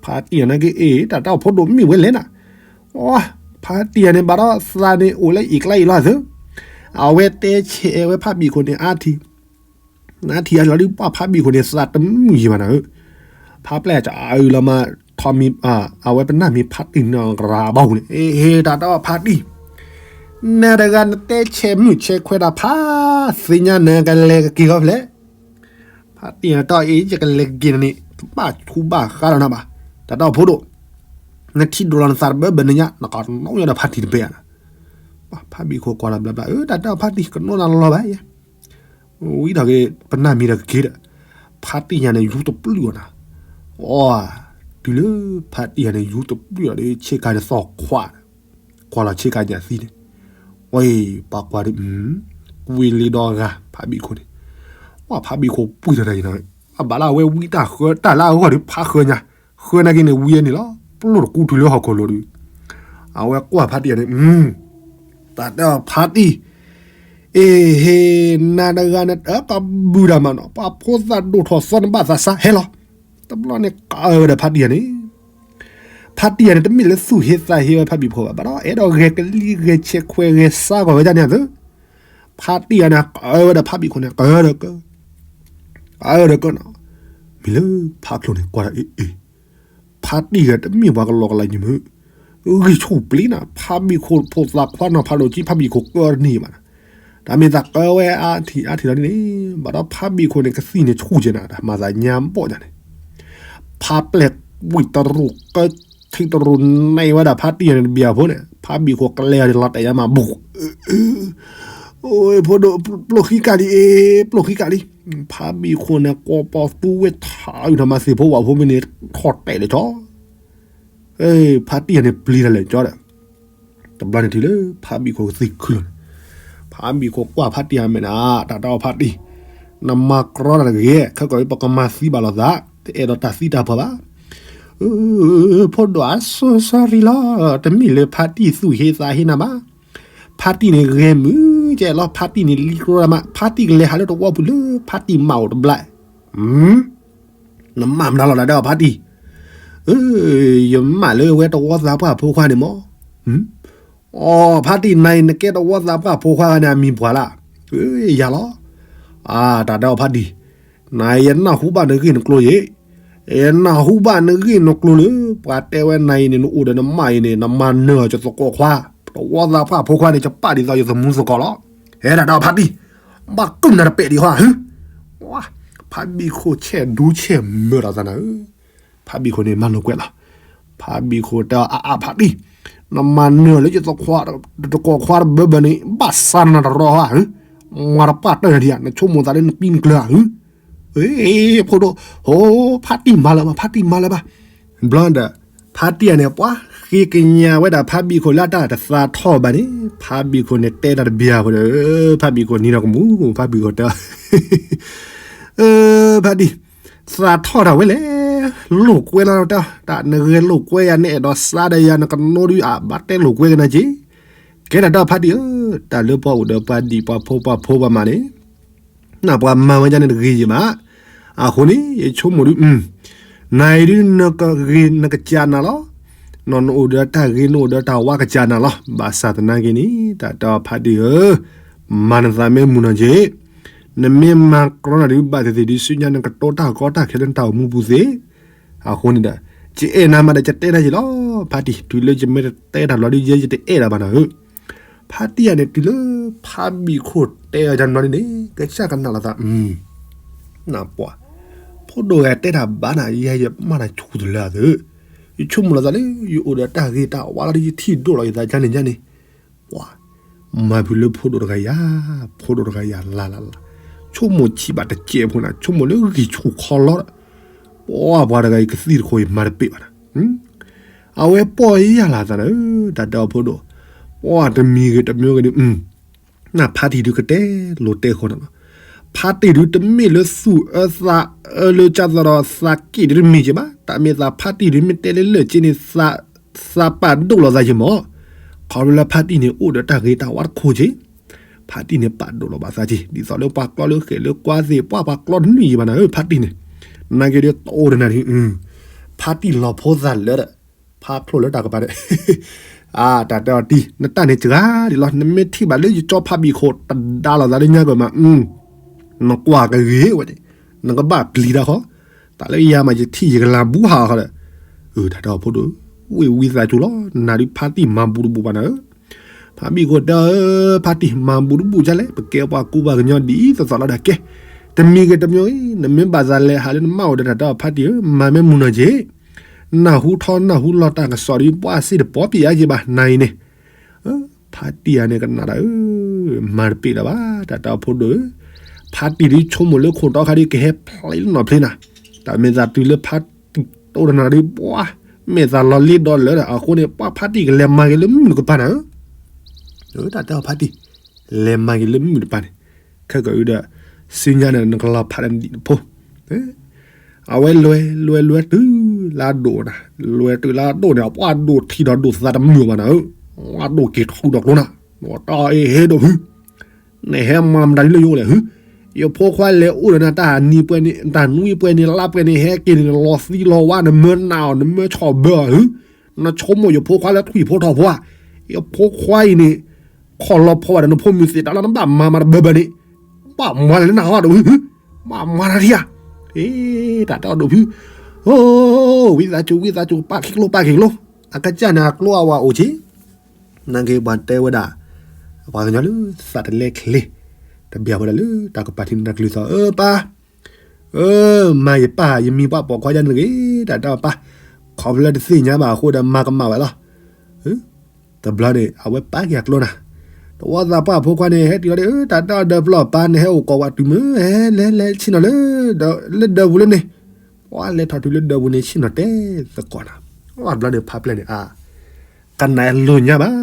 ဖါတံၢ်ယၤနာ်က့ အ့ တၢ်တၢ်အီၣ်ဖိဒိၣ်မ့ၢ်ဝဲလဲၣ်နၤ, ဖါတံၢ်ယၤန့ၣ် ဘၣ်ဒီးသးန့ၣ်အိၣ်လၢအံၤကျါအံၤလီၤသ့, အဝဲတဲဆဲးဝဲဖါဘံၣ်ခိၣ်န့ၣ်အါထံၣ် နထံၣ်အလီၤဒုး ပှၢ်ဖါဘံၣ်ခိၣ်န့ၣ် သးတမုာ်ယံၤဘၣ်နၤဧၢ, ဖါပျဲၢ်ကအုလီၤမး, ထီမံၤ, အဝဲပနၢ်မံၤဖါတံၢ်နီၢ်ကရၤဘီပူၤန့ၣ် အ့ဟ့ တၢ်တၢ်အီၣ်ဖါတံၢ်, နၤတဂၤနတဲဆဲးမုၣ်ဆဲးခွဲးတၢ်ဖး, သ့ၣ်ညါနၤကလဲၤကက့ၤဂီၢ်ဖျဲၣ်, ဖါတံၢ်ယၤတၢ်အီၣ်အ့ ယကလဲၤကက့ၤနၤန့ၣ် တဘၣ်ဆူးဘၣ်ဃးဒီးနၤဘၣ်, တၢ်တၢ်အီၣ်ဖိဒိၣ်, နထံၣ်ဒိၣ်လီၤနသးတဘၢဘၢနညါ နကနီၣ်ညါဒီးဖါတံၢ်တဘဲဧါ, ဖါဘံၣ်ခိၣ်ကွၢ်လီၤဘျီဘျီ အၢ တၢ်တၢ်အီၣ်ဖါတံၢ် ကနီၣ်နၤလီၤဘၣ်ယဲ ဝံၤဒီးက့ၤ ပနၢ်မံၤဒီးကက့ၤဒီး ဖါတံၢ်ယၤန့ၣ် ယူတပျုၢ်အီၤနၤ, အီ, တုၤလၢဖါတံၢ်ယၤန့ၣ် ယူတပျုၢ်အီၤဒီး ဆ့ကၤန့ၣ်သီၣ်ခွါ, ကွၢ်လီၤဆ့ကၤညၣ်သံန့ၣ်, ဝဲ, ပှၤကွၢ်ဒီး, ကွံာ်လံဒီဂၤ ဖါဘံၣ်ခိၣ်န့ၣ်, ပှၤဖါဘံၣ်ခိၣ်ပှံၢ်ထီၣ်တၢ်ယံၤနီၤ, အဘၣ်လၢအဝဲဝံတၢ်ဃၢတၢ်လၢအဂီၢ်ဒီး ဖးဃၢညါ, ဃၢနာ်က့န့ၣ် ဝံအန့ၣ်လီၤ, ပျိၢ်တကူတုၤလၢဟီၣ်ခိၣ်လိၤဒီး, အဝဲကွၢ်ဖါတံၢ်ယၤန့ၣ်, တၢ်တၢ်အီၣ်ဖါတံၢ် အ့ဟ့, နၤတဂၤန့ၣ် တၢ်ကဘုၣ်တၢ်မးနီၤ, ပှၤဖိသၣ်ဒိၣ်ထီၣ်သီနဘၣ်သးစၢ်ဟဲလီၤ, တဘျီန့ၣ် ကးဝဲဒီးဖါတံၢ်ယၤန့ၣ်, ဖါတံၢ်ယၤန့ၣ် တမ့ၢ်လၢသူၣ်ဟ့သးဟ့ဝဲဖါဘံၣ်ခိၣ်ဘၣ်, ဘၣ်ဒီးအဲၣ်ဒိးဂဲၤကလံၤဂဲၤဆဲးခွဲးဂဲၤစါကွၢ်ဝဲဒၣ်န့ၣ်အသိး, ဖါတံၢ်ယၤန့ၣ် ကးဝဲဒီးဖါဘံၣ်ခိၣ်န့ၣ် ကးဒီးကၢ ကးဒီးကၢနီၤ, မ့ၢ်လၢဖါချိၣ်န့ၣ်ကွၢ်ဒီးအ့ၣ်အ့ၣ် ဖါတံၢ်ဂၤတမ့ၢ်ပှၤကလီကလီညံၤမုၢ်, ဂံၢ်ဆူၣ်ပျံၤနၤ, ဖါဘံၣ်ခိၣ်ဖိသၣ်ခွါနီၤဖးဒိၣ်ကံ ဖါဘံၣ်ခိၣ်ကၢတန့ၢ်ဘၣ်နၤ, တၢ်မ့ၢ်သးကၢဝဲအါထံၣ်အါထံၣ်လီၤဒ်န့ၣ်, ဘၣ်ဒီးဖါဘံၣ်ခိၣ်န့ၣ် ကသံၣ်န့ၣ်ဆူၣ်ကဲနၤ တၢ်မၤသးညါဘီၣ်ညါန့ၣ်, ဖါပျဲၢ်ဝံၣ်တရူးကၢ ထံၣ်တရူးနဲၣ်ဝဲဒၣ်ဖါတံၢ်ယၤန့ၣ်တဘျီဖိန့ၣ် ဖါဘံၣ်ခိၣ်ကလဲၤအီၤန့ၣ်လီၤတဲာ်ညါမးဘူး, အိၣ်ဖိဒိၣ် ပျိၢ်ဃံကၣ်လံ အ့ ပျိၢ်ဃံကၣ်လံ ဖးဘံၣ်ခိၣ်န့ၣ် ကိးပီသူဝဲထးအုၣ်ထီၣ်မၤသ့ၣ်ဖိဝၣ်ဖိမ့ၢ်န့ၣ် ထီၣ်တဲာ်လၢကၠီ ဖါတံၢ်န့ၣ်ပျံၤတၢ်လၢကၠီဒီး တဘျီန့ၣ်တုၤလၢဖးဘံၣ်ခိၣ်ကသံၣ်ခုလီၤန့ၣ်, ဖးဘံၣ်ခိၣ်ကွၢ်ဖါတံၢ်အမဲာ်န့ၣ် တၢ်တဲအီၤဖါတံၢ်, နမၤကြီတၢ်တဂ့ၤ, ခဲကီးပကမၤသံဘၣ်လိာ်သး, တအဲၣ်ဒိးတၢ်သံတၢ်ပှၢ်ဘၣ်. ဖိဒိၣ်ဧၢ sorry လီၤ, တမ့ၢ်လၢဖါတံၢ်သူၣ်ဟ့သးဟ့နၤဘၣ်. ဖါတံၢ်န့ၣ်ဂဲၤမုာ်ကဲလီၤ, ဖါတံၢ်န့ၣ်လံကြီတၢ်မး, ဖါတံၢ်ကလဲၤဟးလၢတဝီပူၤလၢဖါတံၢ်မၤအိၣ်တဘျီ. နမၤမနုၤလီၤတၢ်ဒီးဖါတံၢ်. ယမၤလၢဝဲတဝီသးပှၢ်ဖိခွါန့ၣ်မး. အိ ဖါတံၢ် နၤအံၤနကဲတဝီသးပှၢ်ဖိခွါဂၤန့ၣ် အမံၤပှၢ်လၢ်. ယၤလီၤ. တၢ်တဲအီၤဖါတံၢ်, နၤအံၤယနၢ်ဟူဘၣ်နဂ့ၢ်နကျိၤယ့ၣ်, ယနၢ်ဟူဘၣ်နဂ့ၢ်နကျိၤလၢ ပှၤတဲဝဲနၤအံၤန့ၣ် နအိၣ်ဒီးနမါအံၤန့ၣ် နမၤနၢၤအီၤယသကိးခွါ, တဝီသးပှၢ်ဖိခွါန့ၣ် ယပာ်ဒ်သိးယသမူသကိးလီၤ. ဟဲဒၣ်တဲအီၤဖါတံၢ်, ဘၣ်ကုၢ်နၤတပဲာ်ဒံးဟီဧါ. ဖါဘံၣ်ခိၣ်ဆဲးဒူဆဲးမၢဒီးသးနၤဧၢ. ဖါဘံၣ်ခိၣ်န့ၣ်မၤလိာ်ကွဲလီၤ. ဖါဘံၣ်ခိၣ်တဲအီၤ အါအါဖါတံၢ်, နမၤနၢၤလၢယသခွါ, တကိးခွါတဘၢဘၢန့ၣ် ဘၣ်စးနၤတရီဟီဧါ. မၤတပှၢ်တၢၢ်နၤဒံးဧါ, နဆိကမိၣ်သးလၢနပံနကျၢၤဧါ. ဖိဒိၣ်, ဟိ ဖါတံၢ်မၤလၢၤဘၣ်, ဖါတံၢ်မၤလၢၤဘၣ်. ဘျီဒီး ဖါတံၢ်အန့ၣ် ပှၤဃ့ကညးဝဲဒၣ်ဖါဘံၣ်ခိၣ်လၢတၢ်တသးထီၣ်ဘၣ်န့ၣ် ဖါဘံၣ်ခိၣ်န့ၣ်တဲတၢ်တဘျီဖိဒီး ဖါဘံၣ်ခိၣ်နံၤဒီးကမူၣ် ဖါဘံၣ်ခိၣ်တဲ ဖါတံၢ်, သးထီၣ်တၢ်ဝဲလဲၣ်, လိာ်ကွဲလီၤတၢ်, တၢ်နဂဲၤလိာ်ကွဲယၤ နအဲၣ်ဒိးစးဒီးယၤ နကနိဒုးအဘၣ်တဲလိာ်ကွဲကနၤက့ၤ, ကဲတၢ်ဒီးဖါတံၢ်ဧၢ, တၢ်လၢပှၤအိၣ်ဒီးပှၤဒံၣ်ပှၤဖိပှၤဖိပှၤမါန့ၣ် နပှၤမၤဝဲဒ်န့ၣ်တဂ့ၤယံၤဘၣ်. အဃိန့ၣ် ယဆိကမိၣ်ဒုး, နၤအံၤဒုးနကဂ့ၤနကစၢ်နၤလီၤ. နအိၣ်ဒီးတၢ်ဂ့ၤ နအိၣ်ဒီးတၢ်ဝါကစၢ်နၤလီၤ. ဘၣ်ဆၣ်သနာ်က့န့ၣ် တၢ်တဲအီၤဖါတံၢ်ဧၢ, မၤနသးမ့ၢ်မုာ်နီၢ်က့ၤ, နမ့ၢ်မၤကြီနၤဒုးဘၣ်သ့ၣ်သ့ၣ်ဒုး ဆူညါနကတိတၢ်ကီတၢ်ခဲလၢနတၢ်အိၣ်မူပူၤသ့. အဃိန့ၣ်ဒီး ယအဲၣ်နၤမးဒီးယတဲတၢ်ယံၤလီၤ. ဖါတံၢ် တုၤလၢယမ့ၢ်တတဲတၢ်လီၤဒုး ယဲယတအဲၣ်ဒၣ်ဘၣ်နၤဧၢ. ဖါတံၢ်အန့ၣ် တုၤလၢဖါဘံၣ်ခိၣ်တဲအီၤတၢ်နီၤန့ၣ် ကစၢ်ကနၣ်လီၤသး, နပှၤ, ဖိဒိၣ်ဂၤတဲတၢ်ဘၣ်နၤ ယဲယမၤတၢ်ဆူၣ်တလၢအသး, ယဆိကမိၣ်လီၤသးလၢ ယအိၣ်ဒီးတၢ်ဂ့ၤတၢ်ဝါလီၤဒီး ယထံၣ်ဒိၣ်လီၤယသးကန့ၣ်ကန့ၣ်, ပှၤ, မၤဖုးလၢဖိဒိၣ်တဂၤယၤ, ဖိဒိၣ်တဂၤယၤလၢ်လၢ်လၢ်, ဆိကမိၣ်ဆံးဘၣ်တစဲးဖိနၤ ဆိကမိၣ်လၢဂံၢ်ဆူၣ်ခီလီၤ, ပှၤ ပှၤတဂၤအံၤကသံၣ်တခိၣ်အံၤမၤတပ့ၢ်ဘၣ်နၤ အဝဲပီၢ်ယၢ်လီၤသးနၤဧၢ, တၢ်တဲအီၤဖိဒိၣ်, ပှၤတမံၤဂ့ၤတမံၤဂ့ၤန့ၣ်, နဖါတံၢ်ဒုးကတဲလိၤတဲဃီနၤလီၤ. ဖါတံၢ်ဒုးတမ့ၢ်လၢသူၣ်အၢသးအၢလၢကၢ်သီဒီးသးက့ၣ်ဒုးတမ့ၢ်က့ၤဘၣ်, တၢ်မ့ၢ်သးဖါတံၢ်ဒုးမ့ၢ်တဲလၢလၢာ်က့ၤန့ၣ် သးပာ်ဒိၣ်လီၤသးက့ၤမး, ခီဖျိလၢဖါတံၢ်န့ၣ် အိၣ်ဒီးတၢ်ဂ့ၤတၢ်ဝါတခိၣ်က့ၤ ဖါတံၢ်န့ၣ်ပာ်ဒိၣ်လီၤဘၣ်သးက့ၤ ဒ်သိးလၢပှၤကျီလၢဃဲၣ်လၢကွါသ့ၣ် ပှၤပှၤကျီတနွံယံၤဘၣ်နၤဧၢ ဖါတံၢ်န့ၣ်, နာ်က့ၤဒီးတအိၣ်ဒီးနၤဒ်, ဖါတံၢ်လီၤဖိသၣ်လၢဒီး, ဖါချိၣ်လၢတၢ်ကပၤဒီး, တၢ်တဲအီၤတံၢ် နတၢ်န့ၣ်စှၤဒ်လီၤ နမ့ၢ်ထံၣ်ဘၣ်လၢယကၠီဖါဘံၣ်ခိၣ် တဒါလိာ်သးလၢညါကမး, နကွၢ်ကဂ့ၤဝဲန့ၣ်, နကဘၣ်ပျံၤတၢ်ဃီ, တၢ်လၢယၤမးယထံၣ်ယကလၤဘူးဟးဃီဒီး, တၢ်တဲအီၤဖိဒိၣ်, ဝ့ၢ်ဝံသးစူၤလီၤ နၤဒုးဖါတံၢ်မၤဘူးတဘူးဘၣ်နၤဧၢ ဖါဘံၣ်ခိၣ်တဲအီၤ, ဖါတံၢ်မၤဘူးတဘူးဒ်လဲၣ် ပကဲပှၤကူပှၤကညီဒ်သိးသိးလီၤဒီးကဲ, တမံၤဂ့ၤတမံၤဂ့ၤ နမ့ၢ်ဘၣ်သးလဲၤဟးလၢနမါအိၣ်ဒီးတၢ်တဲအီၤဖါတံၢ်ဧၢ မၤမ့ၢ်မုာ်နီၢ်က့ၤ, နၢ်ဟူထီနၢ်ဟူလီၤတၢ်ကစီၣ်ဒီး ပှၤစံၣ်တပီပံးအါက့ၤဘၣ်နၤအံၤန့ၣ်, ဖါတံၢ်အန့ၣ်ကနၣ်တၢ်ဧၢ, မၤတပ့ၢ်လၢၤဘၣ် တၢ်တဲအီၤဖိဒိၣ်ဧၢ, ဖါတံၢ်ဒုးဆိကမိၣ်လၢခိၣ်တီခါဒုးကဟဲဖျဲးလၢနီၢ်ဖျ့နၤ, တၢ်မ့ၢ်သးတုၤလၢဖါတံၢ်တအိၣ်ဒီးနၤဒုး ပှၤ, မ့ၢ်သးလီၤလ့ဒီးလၢာ်ဒီး အဃိန့ၣ် ပှၤဖါတံၢ်ကလဲၤမၤက့ၤလၢမုၢ်တကပၤနၤဧၢ, တၢ်တဲအီၤဖါတံၢ်, လဲၤမၤက့ၤလၢမုၢ်တကပၤန့ၣ်, ခဲကီးအုဒီး, ဆူညါန့ၣ် နကလီၤဖးဒီးနဒံၣ်နဖိ အဝဲလဲၤလဲၤလဲၤတုၤလၢအဒိၣ်နၤ, လဲၤတုၤလၢအဒိၣ်န့ၣ် ပှၤဒိၣ်ထံဒီးဒိၣ်သးတမုာ်ဘၣ်နၤဧၢ, ပှၤဒိၣ်က့ၤထူဒီးကျိနၤ, တၢ်အံၤဟဲဒိၣ်ဖု, နဟဲမၤမတၤဒ်လၢယအိၣ်လဲၣ်ဖု, ယဖိခွါလဲၤအိၣ်ဒီးနၤတၢ်နံၤပှဲၤန့ၣ် တၢ်နွံပှဲၤန့ၣ် လါပှဲၤန့ၣ် ဟဲက့ၤန့ၣ် နလီၤသံလီၤဝါ နမၢနးအီၤ နမၢဆီၣ်ဘၢအီၤဧၢ, နဆိကမိၣ်ယဖိခွါလၢထွံၣ်ဖိထီၣ်ဖိဧါ, ယဖိခွါအံၤန့ၣ်, ခီၣ်လီၤဖီဘၣ်ဒီးနဖိမုၣ်သ့ၣ်တၢ်လၢနဘၣ်မၤမၤတဘၢဘၢန့ၣ်, ဘၣ်မၤလၢနၤဟီဒီး ဘၣ်မၤတၢ်ဒံးဧါ, တၢ်တဲအီၤဒိၣ်ဖု, အိ, ဝံသးစူၤ ဝံသးစူၤ ပာ်ခံကျိ ပာ်ခံကျိ, အကစၢ်န့ၣ်အကျိအဝဲအိၣ်က့ၤ, နာ်က့ၤပှၤတဲဝဲဒၣ်, ပှၤကညီလၢသးတလဲချ့, တဘၣ်ဝဲဒၣ်လၢတၢ်ကပၤထံန့ၣ်တၢ်ကလုၢ်သီ အၢပၢ် အၢ, မၤယပၢ် ယမံၤပှၤပိာ်ခွါယါန့ၣ်တဂ့ၤ, တၢ်တဲအီၤပၢ်, ခီဖျိလၢတသ့ၣ်ညါဘၣ်အဃိဒီးမၤကမၣ်ဝဲလီၤ. တဘျီန့ၣ် အဝဲပာ်က့ၤအကျိနၤ, တဝီသးပှၢ်ဖိခွါန့ၣ် ဟဲတုၤလီၤဒီး တၢ်ဒၢၣ်ဒၢပျီၢ်ပၢ်န့ၣ် ဟဲအိၣ်ကိးဝဲတုၤမုၢ် ဟဲလဲၤလဲၤဆ့ၣ်နီၤလၢ လၢဒၢးပူၤလၢန့ၣ်, ပှၤလဲၤထီၣ်တုၤလၢဒၢးပူၤန့ၣ် ဆ့ၣ်နီၤတဲသကိးနၤ, တဘျီန့ၣ်ဖးပျဲၢ်န့ၣ် အါ ကနၢ်လိာ်ညါဘၣ်,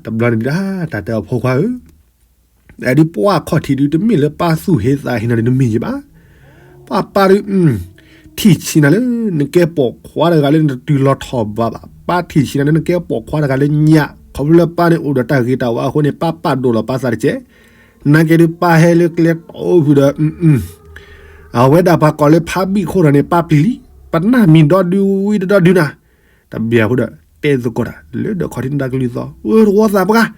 တဘျီန့ၣ်ဒုး တၢ်တဲအီၤဖိခွါဧၢ အဒုးပှၢ်ခီၣ်ထံးဒုးတမ့ၢ်လၢပၢ်သူၣ်ဟ့သးဟ့နီၤဒုးတမ့ၢ်ယံၤဘၣ်, ပၢ်ပၢ်ဒုး ထံၣ်ဆံးနၤလၢ နကဲပိာ်ခွါတဂၤလၢနတတုၤလီၤထီၣ်ဘးဘၣ်, ပၢ်ထံၣ်ဆံးနၤလၢနကဲပိာ်ခွါတဂၤလၢညၣ် ခီဖျိလၢပၢ်န့ၣ်အိၣ်ဒီးတၢ်ဂ့ၤတၢ်ဝါအဃိန့ၣ် ပၢ်ပာ်ဒိၣ်လီၤပၢ်သးတကဲး, နာ်က့ဒုးပၢ်ဟဲလၢကျဲတီဖုဒီး အဝဲဒၣ်ပှၤကိးလၢဖးဘံၣ်ခိၣ်ဒီးန့ၣ် ပၢ်ပျံၤလံ, ပနၢ်မံၤဒီဒုဝံၤတဒီဒုနၤ, တဘၣ်ဖိဒီး တဲသကိးတၢ် လၢဒီးခီၣ်ထံးနတၢ်ကလုၢ်သီ, အၢ တဝီသးပှၢ်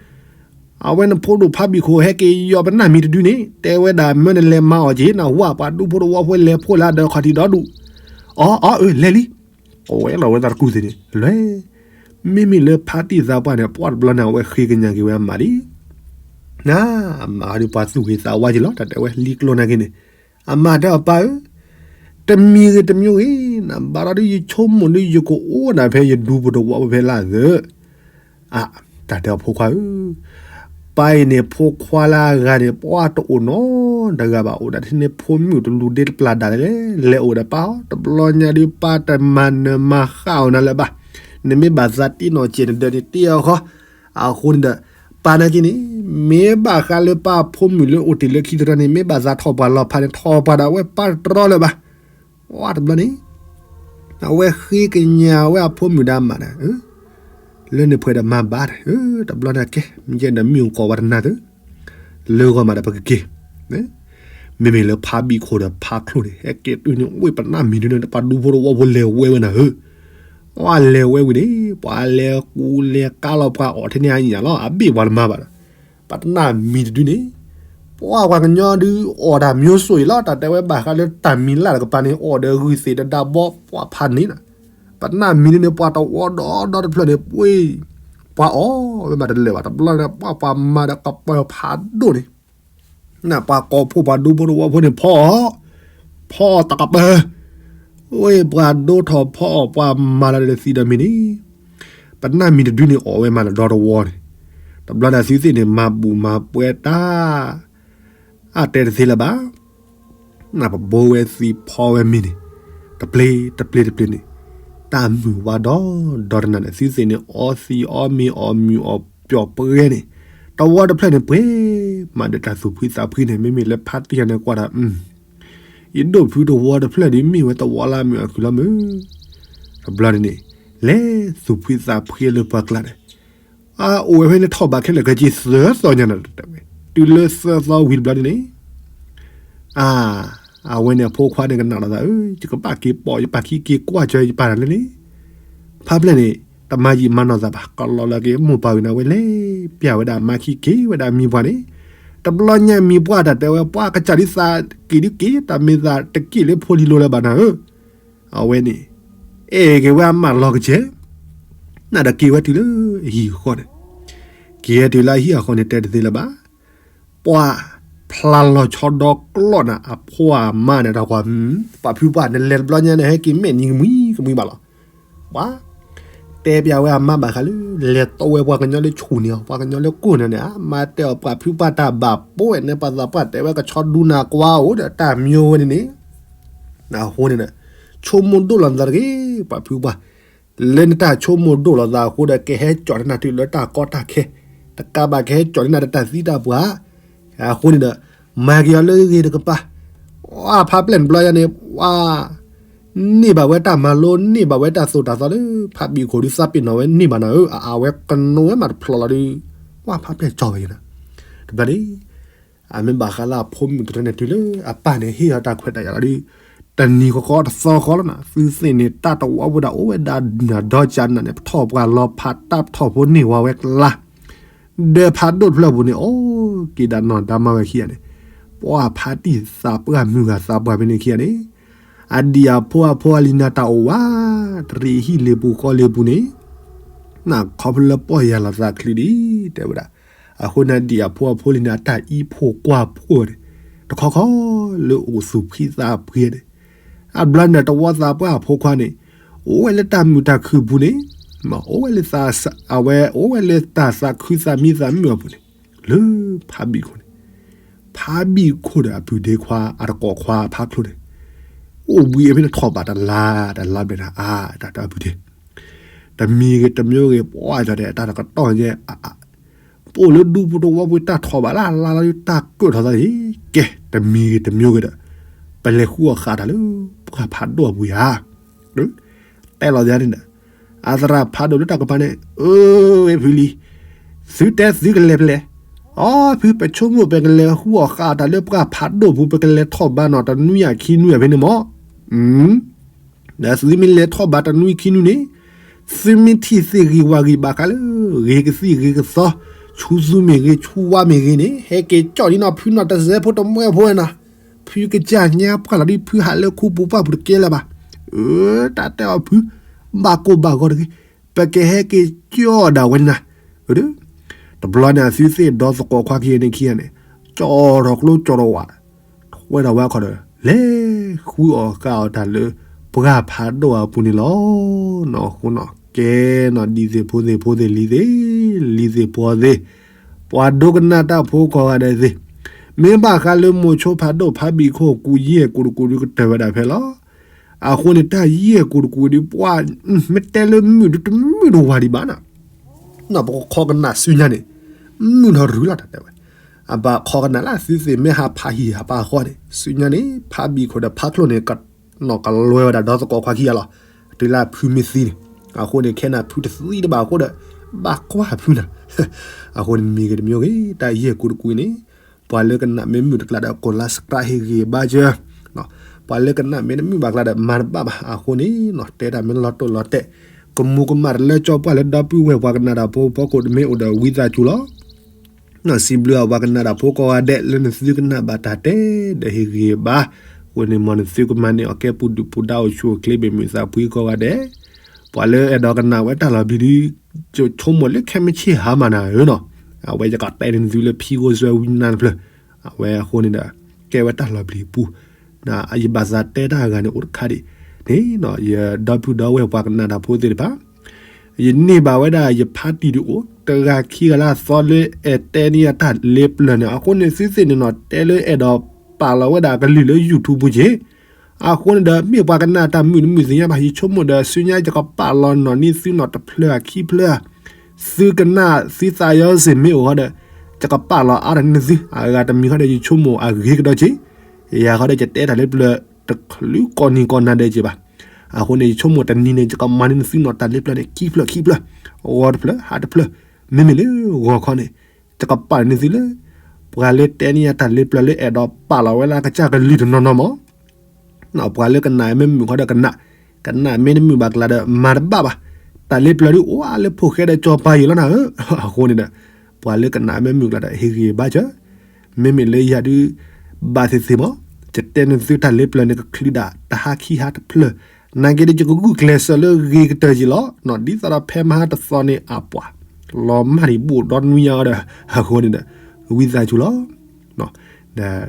အဝဲနဖိဒိၣ်ဖးဘံၣ်ခိၣ်ဟဲက့ၤယီၤပနၢ်မံၤတဒုန့ၣ် တဲဝဲဒၣ်မၢနလဲၤမၤအီၤက့ၤ နဝၢ်ပှၤဒူဖိတဝီဖိလဲၤဖိလၢဒီးခီၣ်ထံးဒီဒူၣ်, အီ အီ အၢ လဲၤလံ, အဝဲလီၤဝဲသးတကူၣ်သ့ၣ်န့ၣ် လဲၤ, မ့မ့ၢ်လၢဖါတံၢ်သးပှၢ်န့ၣ် ပှၢ်တဘျီန့ၣ် အဝဲဃ့ကညးက့ၤဝဲအမါလံ, န အမါဒုးပှၤသူၣ်ဂ့ၤသးဝါက့ၤလီၤ တၢ်တဲဝဲလံကျိနာ်က့န့ၣ်, အမါတဲအီၤပၢ်ဧၢ တမံၤဂ့ၤတမံၤဂ့ၤ နဘၣ်ဒီးယဆိကမိၣ်ဒုးယကအိၣ်နၤဖဲယဒူဖိတဝီဖိဖဲလၢ်သၢ, အ တၢ်တဲအီၤဖိခွါဧၢ, ပၢ်အံၤန့ၣ်ဖိခွါလၢအဂၤန့ၣ် ပှၢ်တအိၣ်နီတဂၤဘၣ် အိၣ်ဒၣ်ထဲန့ၣ် ဖိမုၣ်တလူၤဒ့တပျၢ်ဒၣ်လဲာ် လဲၤအိၣ်ဒီးပၢ်အီၤ တဘျီညါဒုးပၢ်တမၤနၢၤမၤဃၣ်အီၤနၤလၢၤဘၣ်, နမ့ၢ်ဘၣ်သးတ့ၢ်နီၣ်စဲးနဒၢးန့ၣ်တ့ၢ်အီၤဃီ, အဃိန့ၣ်ဒီး ပၢ်နာ်က့န့ၣ် မ့ၢ်ဘၣ်ဃးလၢပၢ်ဖိမုၣ်လၢအိၣ်တ့ၢ်လၢခံတရၢန့ၣ် မ့ၢ်ဘၣ်သးထီၣ်ပှၤလီၤဖးန့ၣ် ထီၣ်ပှၤဒၣ်ဝဲပၢ်တတြီလၢၤဘၣ်, ဝါတဘျီန့ၣ် အဝဲဃ့ကညးဝဲအဖိမုၣ်ဒီးအမါဒီး လၢန့ၣ်ပှဲၤဒီးမၤဘၣ်ဒီး တဘျီန့ၣ်ကဲ မ့ၢ်ယဲဒီးမ့ၢ်အိၣ်ကိးဝဲတနၤသု လၢဂီၢ်မးဒီးပကက့ၤ, မ့မ့ၢ်လၢဖးဘံၣ်ခိၣ်ဒီးဖးချိၣ်န့ၣ် ဟဲက့ၤတုၤန့ၣ် အိၣ်ပနၢ်မံၤဒုန့ၣ် ပှၤဒူဖိတဝီဖိလဲၤဝဲဝဲနၤဧၢ, ပှၤလဲၤဝဲဝံၤန့ၣ် ပှၤလဲၤကူလဲၤကါလီၤပှၤအီၣ်ထဲန့ၣ်အညၣ်လီၤ အဘ့ၣ်ပှၤတမၤဘၣ်ဒီး ပနၢ်မံၤတဒုန့ၣ် ပှၤပှၤကညီဒုးအီၣ်တၢ်မံၤစိၤအံၤလီၤ တၢ်တဲဝဲဘၣ်ဃးလၢတၢ်မံၤလၢ်တကပၤန့ၣ် အီၣ်ဒီးဂုၢ်သ့ၣ်တဒါဘီပှၤဖးန့ၣ်လီၤ ပနၢ်မံၤဒုန့ၣ် ပှၤတဝီဒီဒီတဖျၢၣ်န့ၣ် ပှ့ၤ ပှၤအီၣ်ဝဲဘၣ်တလၢာ်ဘၣ် တဘျီန့ၣ် ပှၤပှၤမၤဒီးကပၢၤဖးဒိၣ်န့ၣ် နပှၤကိးဖှိၣ်ပှၤဒူဖိတဝီဖိန့ၣ် ဖီအီၣ်, ဖီအီၣ်တကပၢၤ, ဝဲပှၤဒိထီၣ်ဖီအီၣ်ပှၤမၤလီၤဒီးသံဒီးမံၤန့ၣ်, ပနၢ်မံၤတဒုန့ၣ်အီၣ်ဝဲမးလၢဒီတဝီန့ၣ်, တဘျီန့ၣ်သုသ့ၣ်န့ၣ် မၤဘူၣ်မၤပှဲၤတၢ်, အတဲတသ့လၢၤဘၣ် နပဘိဝဲသံဖီဝဲမံၤန့ၣ်, တပျ့ၤတပျ့ၤတပျ့ၤန့ၣ်, တၢ်မုာ်ဝါဒီဒီတနၤန့ၣ် သုသ့ၣ်န့ၣ် အီသံးအီမ့ၤအီၣ်မုာ်အီၣ်ပျီၣ်ပှဲၤန့ၣ်, တဝီတဖျၢၣ်န့ၣ် ပှဲၤမးဒီးတၢ်သူၣ်ဖှံသးဖှံန့ၣ် မ့မ့ၢ်လၢဖါတံၢ်ယၤန့ၣ်ကွၢ်ဒီး ယဒိၣ်ဖုတဝီတဖျၢၣ်ဒ်မ့ၢ်ဝဲတဝီလၢမုာ်အီၣ်ခုၣ်လီၤမုၢ်, တဘျီန့ၣ်န့ၣ်, လဲၤသူၣ်ဖှံသးဖှံလၢပှၤကျါန့ၣ် အအိၣ်ဝဲဖဲန့ၣ်ထီၣ်ဘးခဲလၢာ်ခဲဆ့သၢသီညါန့ၣ်တဲဝဲ, တုၤလၢသၢသီဝံၤတဘျီန့ၣ်န့ၣ်, အါ, အဝဲန့ၣ်အဖိခွါန့ၣ်ကနၣ်လီၤသးဧၢ, ယကဘၣ်က့ၤပိာ်ယပာ်ခံက့ၤကွၢ်ကၢယပာ်တၢ်လၢန့ၣ်, ဖါဖျဲၣ်န့ၣ်, တမၤယံာ်မၤနီၢ်သးဘၣ် ကလီၤလၢက့ၤမိၢ်ပၢ်ဝံၤန့ၣ် အဝဲလဲၤပျၢ်ဝဲဒၣ်မါခံက့ၤဝဲဒၣ်မံၤပှၢ်န့ၣ်, တဘျီညါမံၤပှၢ်တၢ်တဲဝဲ ပှၤကစၢ်ဒ်သးက့ၤဒုးက့ၤ တၢ်မ့ၢ်သးတက့ၢ်လၢဖိလံၤလိၤလၢၤဘၣ်နၤဧၢ အဝဲန့ၣ်, အဲၣ်က့ၤဝဲအမါလီၤကစဲး, နဒီးက့ၤဝဲတုၤလၢအဟံၣ်အဃီန့ၣ်, က့ၤဝဲတုၤလၢအဟံၣ်အဃီန့ၣ် တဲတသ့လၢၤဘၣ်, ပှၤဖျါလီၤဆီဒီကျီၢ်နၤ အဖိအမါန့ၣ်ဒီးကွၢ်, ပှၤဖုပှၢ် နလဲၤတဘျီညါန့ၣ် ဟဲက့ၤမဲာ်နံၤကမှံကမှံဘၣ်လီၤ, ပှၤ တဲပျးဝဲအမါဘၣ်ဃးလၢ လဲၤတီဝဲပှၤကညီလၢဆူၣ်န့ၣ်အီၤ ပှၤကညီလၢကိၢ်န့ၣ်န့ၣ် အမါတဲအီၤပှၤဖုပှၢ်တၢ်ဘၣ်ပိာ်ဝဲန့ၣ် ပှၤသးပှၢ်တဲဝဲကဆီဒူနၤကွၢ်အိၣ်ဒီး တၢ်မံၤဝဲန့ၣ်န့ၣ်, အဃိန့ၣ်ဒီး, ဆိကမိၣ်ဒိၣ်လီၤနသးတဂ့ၤ ပှၤဖုပှၢ်, လၢနတၢ်ဆိကမိၣ်ဒိၣ်လီၤသးအဃိဒီး ကဟဲကၠီၣ်န့ၢ်နၤတုၤလၢတၢ်ကီတၢ်ခဲ, တကးဘၣ်ကဟဲကၠီၣ်န့ၢ်နၤဒီးတၢ်သံတၢ်ပှၢ်, အဃိန့ၣ်ဒီး, မၤက့ၤအီၤလၢဂ့ၤတကပၤ, အါဖါပျဲၢ်န့ၣ်ဘျီယါန့ၣ်, ပှၤ န့ၢ်ဘၣ်ဝဲတၢ်မၤလိ န့ၢ်ဘၣ်ဝဲတၢ်သိၣ်တၢ်သီလၢ ဖးဘံၣ်ခိၣ်ဒုးသးပ့ၤနီၣ်ဝဲန့ၢ်ဘၣ်နၤဧၢ အဝဲကနိးဝဲမးတဖျိးလီၤဒုး, ပှၤဖါပျဲၢ်ကၠီၣ်ဝဲယါန့ၣ်, တဘျီန့ၣ်, အမ့ၢ်ဘၣ်ဃးလၢအဖိမုၣ်တထၢန့ၣ်တုၤလၢအပၢ်န့ၣ် ဟ့ၣ်အီၤတၢ်ခွဲးတၢ်ယာ်လီၤဒုး, တနံၤဃီဃီတသီဃီလီၤနၤ သုသ့ၣ်န့ၣ် တၢ်တဝီဝဲဒၣ်အိၣ်ဝဲဒၣ်နၤဒီကၠးနၤန့ၣ် ပထီၣ်ပှၤလီၤဖးတၢ်ပထီၣ်ဖိန့ၢ်ဝဲဝဲကျါ ဒီးဖးဒိၣ်တဖျၢၣ်ပူၤန့ၣ် အိၣ်က့ၤဒၣ်နီၢ်ဒါမါဝဲခံဂၤန့ၣ်, ပှၤဖါတံၢ်သးပှၢ်မုၢ်ဂၤသးပှၢ်ဖဲန့ၣ်ခံဂၤန့ၣ်, အဒံၣ်အဖိအဖိအလံၤနၤတၢ်အိၣ်ဝး, တရံးဟံၣ်လ့ၤပူၤဃီလ့ၤပူၤန့ၣ်, နခီဖျိလၢပီၢ်ယၢ်လီၤသးချုးဒံး တဲဝဲဒၣ်, အဃိန့ၣ်ဒံၣ်အဖိအဖိလံၤနၤတၢ်အံးဖှိၣ်ကွၢ်ဖှိၣ်န့ၣ်, တခီခီလၢအိၣ်သူၣ်ဖှံသးဖှံန့ၣ်, အဘျီန့ၣ်တဝီသးပှၢ်အဖိခွါန့ၣ်, အိၣ်ဝဲလၢတၢ်မုာ်တၢ်ခုၣ်ပူၤန့ၣ်, အိၣ်ဝဲလၢ အဝဲအိၣ်ဝဲလၢတၢ်သးခုသးမံသးမုာ်အပူၤန့ၣ် လၢဖါဘံၣ်ခိၣ်န့ၣ်, ဖါဘံၣ်ခိၣ်ဒီးအပုၢ်ဒ့ခွါ အတကိးခွါအဖါချိၣ်န့ၣ်, အိၣ်ဘှံးအဖဲန့ၣ်ထီၣ်ဘးတလါတလါဘျဲၣ်န့ၣ် အါတၢ်တၢ်အပုၢ်ဒ့, တမံၤဂ့ၤတမံၤဂ့ၤ ပှၤကၠီၤဒဲး တၢ်တကတီၢ်ညါ ပအိၣ်လၢဒူပူၤတဝီပူၤ တၢ်ထီၣ်ဘးလၢ်လါလီၤ တၢ်ကၢၣ်ထီၣ်သးန့ၣ်, ကဲ တမံၤဂ့ၤတမံၤဂ့ၤဒီး ပလဲၤဃုအီၣ်ဃာ်တၢ်လၢ ပှၢ်ဖးဒိၣ်အပူၤဧါ. တဲလီၤယၤန့ၣ်ဒီး အသရၣ်ဖးဒိၣ်လၢတၢ်ကပၤန့ၣ်, အၢ ဝဲဖုလံ, သုတဲသုကလဲၤဖဲလဲၣ်. အီ ဖု ပဆိကမိၣ်ပကလဲၤဃုအီၣ်ဃာ်တၢ်လၢပှၢ်ဖးဒိၣ်ပူၤ ပကလဲၤထီၣ်ဘးနီၤ တနွံအခံနွံအဖဲန့ၣ်မး. ဒီးသုမ့ၢ်လဲၤထီၣ်ဘးတနွံခံနွံန့ၣ်, သုမ့ၢ်ထံၣ်သ့ၣ်ဂ့ၤဝါဂ့ၤဘၣ်ဃးလၢ ဂ့ၤကသံၣ်ဂ့ၤကသီ, ဆူသူမ့ၢ်ဂ့ၤ ဆူဝါမ့ၢ်ဂ့ၤန့ၣ် ဟဲက့ၤကၠီၣ်ဒ်နီၤ ဖုနီၤ တစဲးဖိတမှဲဖိဝဲနီၤ, ဖုကစၢ်ညါပှၢ်လီၤဒ် ဖုဟးလၢခူပူၤပှၢ်ပူၤတကဲလၢၤဘၣ်. အၢ တၢ်တဲအီၤဖု, ဘၣ်ကိၢ်ဘၣ်ဂီၤတဂ့ၤ, ပကဟဲက့ၤကၠီၣ်ဒၣ်ဝဲန့ၣ်နၤ. တဘျီန့ၣ် အသုသ့ၣ်ဒီသကိးခွါခံဂၤန့ၣ်ခံဂၤန့ၣ်, ကၠီၣ်ထီၣ်ကျိကၠီၣ်ထီၣ်ဝး, ထွဲထီၣ်ဝဲအခီဒီး လဲၤဃုအီၣ်ဃာ်အီၣ်တၢ်လၢ ပှၢ်ဖးဒိၣ်အပူၤန့ၣ်လီၤ. နီၢ်ဃိနီၢ်ကဲနီၢ် ဒ်သ့ၣ်ဖိသ့ၣ်ဖိသ့ၣ်လံၤသ့ၣ်, လံၤသ့ၣ်ဖိသ့ၣ်, ပှၤဒိကနၣ်တၢ်ဖိကိးဂၤဒဲးသ့ၣ်, မ့ၢ်ဘၣ်ဃးလၢမိၤဆိဖးဒိၣ်ဖးဘံၣ်ခိၣ် ကူးယံၢ်ကူးတကူးဒုးကတၢၢ်ဝဲဒၣ်ဖဲလီၤ. အဃိန့ၣ် တၢ်ယံၢ်ကူးတကူးဒုး ပှၤမ့ၢ်တဲလၢမုာ်ဒုးတမုာ်တဝၤဒံးဘၣ်နီၤ. ပကခိးကနၣ်ဆူညါန့ၣ် မုာ်လီၤရူၤလီၤတၢ်တဲဝဲ, အဘၣ်ခိးကနၣ်လၢသုသ့ၣ်မ့ၢ်ဟးဖးဟံၣ်ဟးဖးဃီန့ၣ် ဆူညါန့ၣ် ဖးဘံၣ်ခိၣ်ဒီးဖးချိၣ်န့ၣ် ကနီၢ်ကလွဲဝဲဒၣ်ဒီသကိးခွါခံဂၤလီၤ. တုၤလၢဖုမ့ၢ်သံန့ၣ်, အဃိန့ၣ် ခဲနၤဖုတသံတဘၣ်အဃိဒီး ဘၣ်ကွၢ်ဖုနၤ. အဃိန့ၣ် မံၤဂ့ၤတမံၤဂ့ၤ တၢ်ယံၢ်ကူးတကူးန့ၣ် ပှၤလၢကနၣ်မ့ၢ်မုာ်တကျါဒီး ကိးလါစကြးဟ့ၣ်ဂံၢ်ဘါစၢၤ, ပှၤလၢကနၣ်မ့ၢ်တမုာ်ဘၣ်ကျါဒီး မၤတဘၣ်ဘၣ်. အဃိန့ၣ် တဲတၢ်မ့ၢ်လီၤတိၢ်လီၤတဲာ် ကမူၤကမၣ်တလၢကၠီပှၢ်လၢဒီပုၢ်ဝဲၢ်ပှၤကနၣ်တၢ်ဖိဖီခိၣ်တမ့ၢ်အိၣ်ဒီး ဝံသးစူၤလီၤ. စံးဘျုးအပှၤကနၣ်တၢ်ဖိကိးဂၤဒဲး လၢနသုကနၣ်ဘၣ်တၢ်တဲဒီးဟ့ၣ်ဂံၢ်ဘါ, အဃိန့ၣ်မ်နသုကမၤန့ၢ်အီၤကဲပူၤဒုၣ်ပူၤဒါအိၣ်ဆူၣ်အိၣ်ချ့ဘၣ်မုာ်သးဖှံကိးဂၤဒဲး, ပှၤလၢအဲၣ်ဒိးကနၣ်ဝဲတၢ်လီၤဘျံးဒုး ယဆိကမိၣ်လၢခဲမုၢ်ဆ့ၣ်ဟါမးနၤဧၢနီၤ, အဝဲယကတဲန့ၢ်နသုလၢဖံဂိၢ်စွဲဝံနါတဖျၢၣ်, အဝဲအဃိန့ၣ်ဒီး ကဲဝဲတၢ်လီၤဘျံးအပူၤ, ယဘၣ်သးတဲတၢ်အဂၤန့ၣ်အိၣ်တခါဒံးန့ၣ်, ယဒီပုၢ်ဒီဝဲၢ်ပှၤကနၣ်တၢ်ဖိသ့ၣ်တဖၣ် ယန့ၢ်ဘၣ်ဝဲဒၣ်ယဖါတံၢ်ဒုးအိၣ် တဂၤခံဂၤလၢအသီလၢအဲၣ်တဲန့ၢ်ယတၢ်လ့ပျၢၤန့ၣ်, အဃိန့ၣ်သုသ့ၣ်န့ၣ်နီၤ တဲလၢအဲၣ်ဒိးပာ်လီၤဝဲဒၣ်အကလုၢ်လၢ YouTube ပူၤက့ၤ, အဃိန့ၣ်ဒီး မ့ၢ်ပှၤကနၣ်တၢ်မုာ်တမုာ်သ့ၣ်ညါဘၣ် ယဆိကမိၣ်ဒီး ဆူညါယကပာ်လီၤနီၢ်န့ၢ်သုနီၤတဖျၢၣ်ခံဖျၢၣ်, သုကနၣ်သုသးယီစ့ၢ်မ့ၢ်အိၣ်ဃီဒီး ယကပာ်လီၤအါထီၣ်န့ၢ်သု, အဂၤတမံၤဃီဒီး ယဆိကမိၣ်အဂ့ၤကဒီးက့ၤ, ယၤဃီဒီး ယတဲတၢ်လ့ပျၢၤတချုးကိးနံၤကိးနၤဒဲးက့ၤဘၣ်. အဃိန့ၣ် ယဆိကမိၣ်တနံၤန့ၣ် ယကမၤန့ၢ်သုနီၤတၢ်လ့ပျၢၤန့ၣ် ခံဖျၢၣ်ခံဖျၢၣ်, ဂီၤတဖျၢၣ် ဟါတဖျၢၣ်, မ့မ့ၢ်လၢဂီၤခီန့ၣ် ယကပာ်န့ၢ်သုလၢ ပှၤလၢတဲန့ၢ်ယတၢ်လ့ပျၢၤလၢအဲၣ်ဒိးပာ်လီၤဝဲလၢအကစၢ်ကလုၢ်တနီၤနီၤမး ပှၤလၢကနၣ်မ့ၢ်မုာ်ဃီဒီးကနၣ်, ကနၣ်မ့ၢ်တမုာ်ဘၣ်ကျါဒီး မၤတဘၣ်ဘၣ်. တၢ်လ့ပျၢၤဒုးအိၣ်ဝဲလၢဖိၣ်ဃဲဒီးစီၤပၤယံာ်လီၤနၤဧၢ. အဃိန့ၣ်ဒီး ပှၤလၢကနၣ်မ့ၢ်မုာ်ကျါဒီး ဟ့ၣ်ဂံၢ်ဘါစၢၤ, မ့မ့ၢ်လၢယၤဒုး ဘၣ်သ့ၣ်သ့ၣ်မး, ယတဲန့ၢ်သုတၢ်လ့ပျၢၤန့ၣ် ကချုးဒၣ်တဟါခံဟါတဖျၢၣ်, နာ်က့ဒီး ယကဂုာ်ကျဲးစၢးလၢဂ့ၤကတၢၢ်ယံာ်လီၤ. ဒ်သိးဒီးဖဲမဟါတသီန့ၣ် အပှၤ လီၤမၢ်ဒံးဘူးဒီနွံညါအီၤဒီး အဃိန့ၣ်ဒီး ဝံသးစူၤလီၤ. ဒီး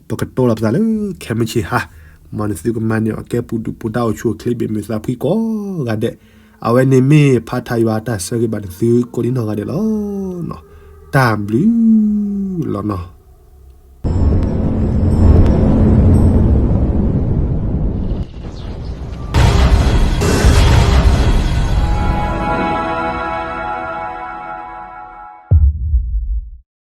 ပကတိၤလီၤပသးလၢ ခဲမုၢ်ဆ့ၣ်ဟါ, မ်နသုကမၤန့ၢ်အီၤကဲပူၤဒုၣ်ပူၤဒါအိၣ်ဆူၣ်အိၣ်ချ့ဘၣ်မုာ်သးဖှံကိးဂၤဒဲး, အဝဲန့ၣ်မ့ၢ်ဖးထါယွၤအတၢ်ဆၢဂ့ၤဘၣ်နသုကိးဒံနီၢ်ဂၤဒဲးလီၤ. တၢ်ဘျုးလီၤနီၤ.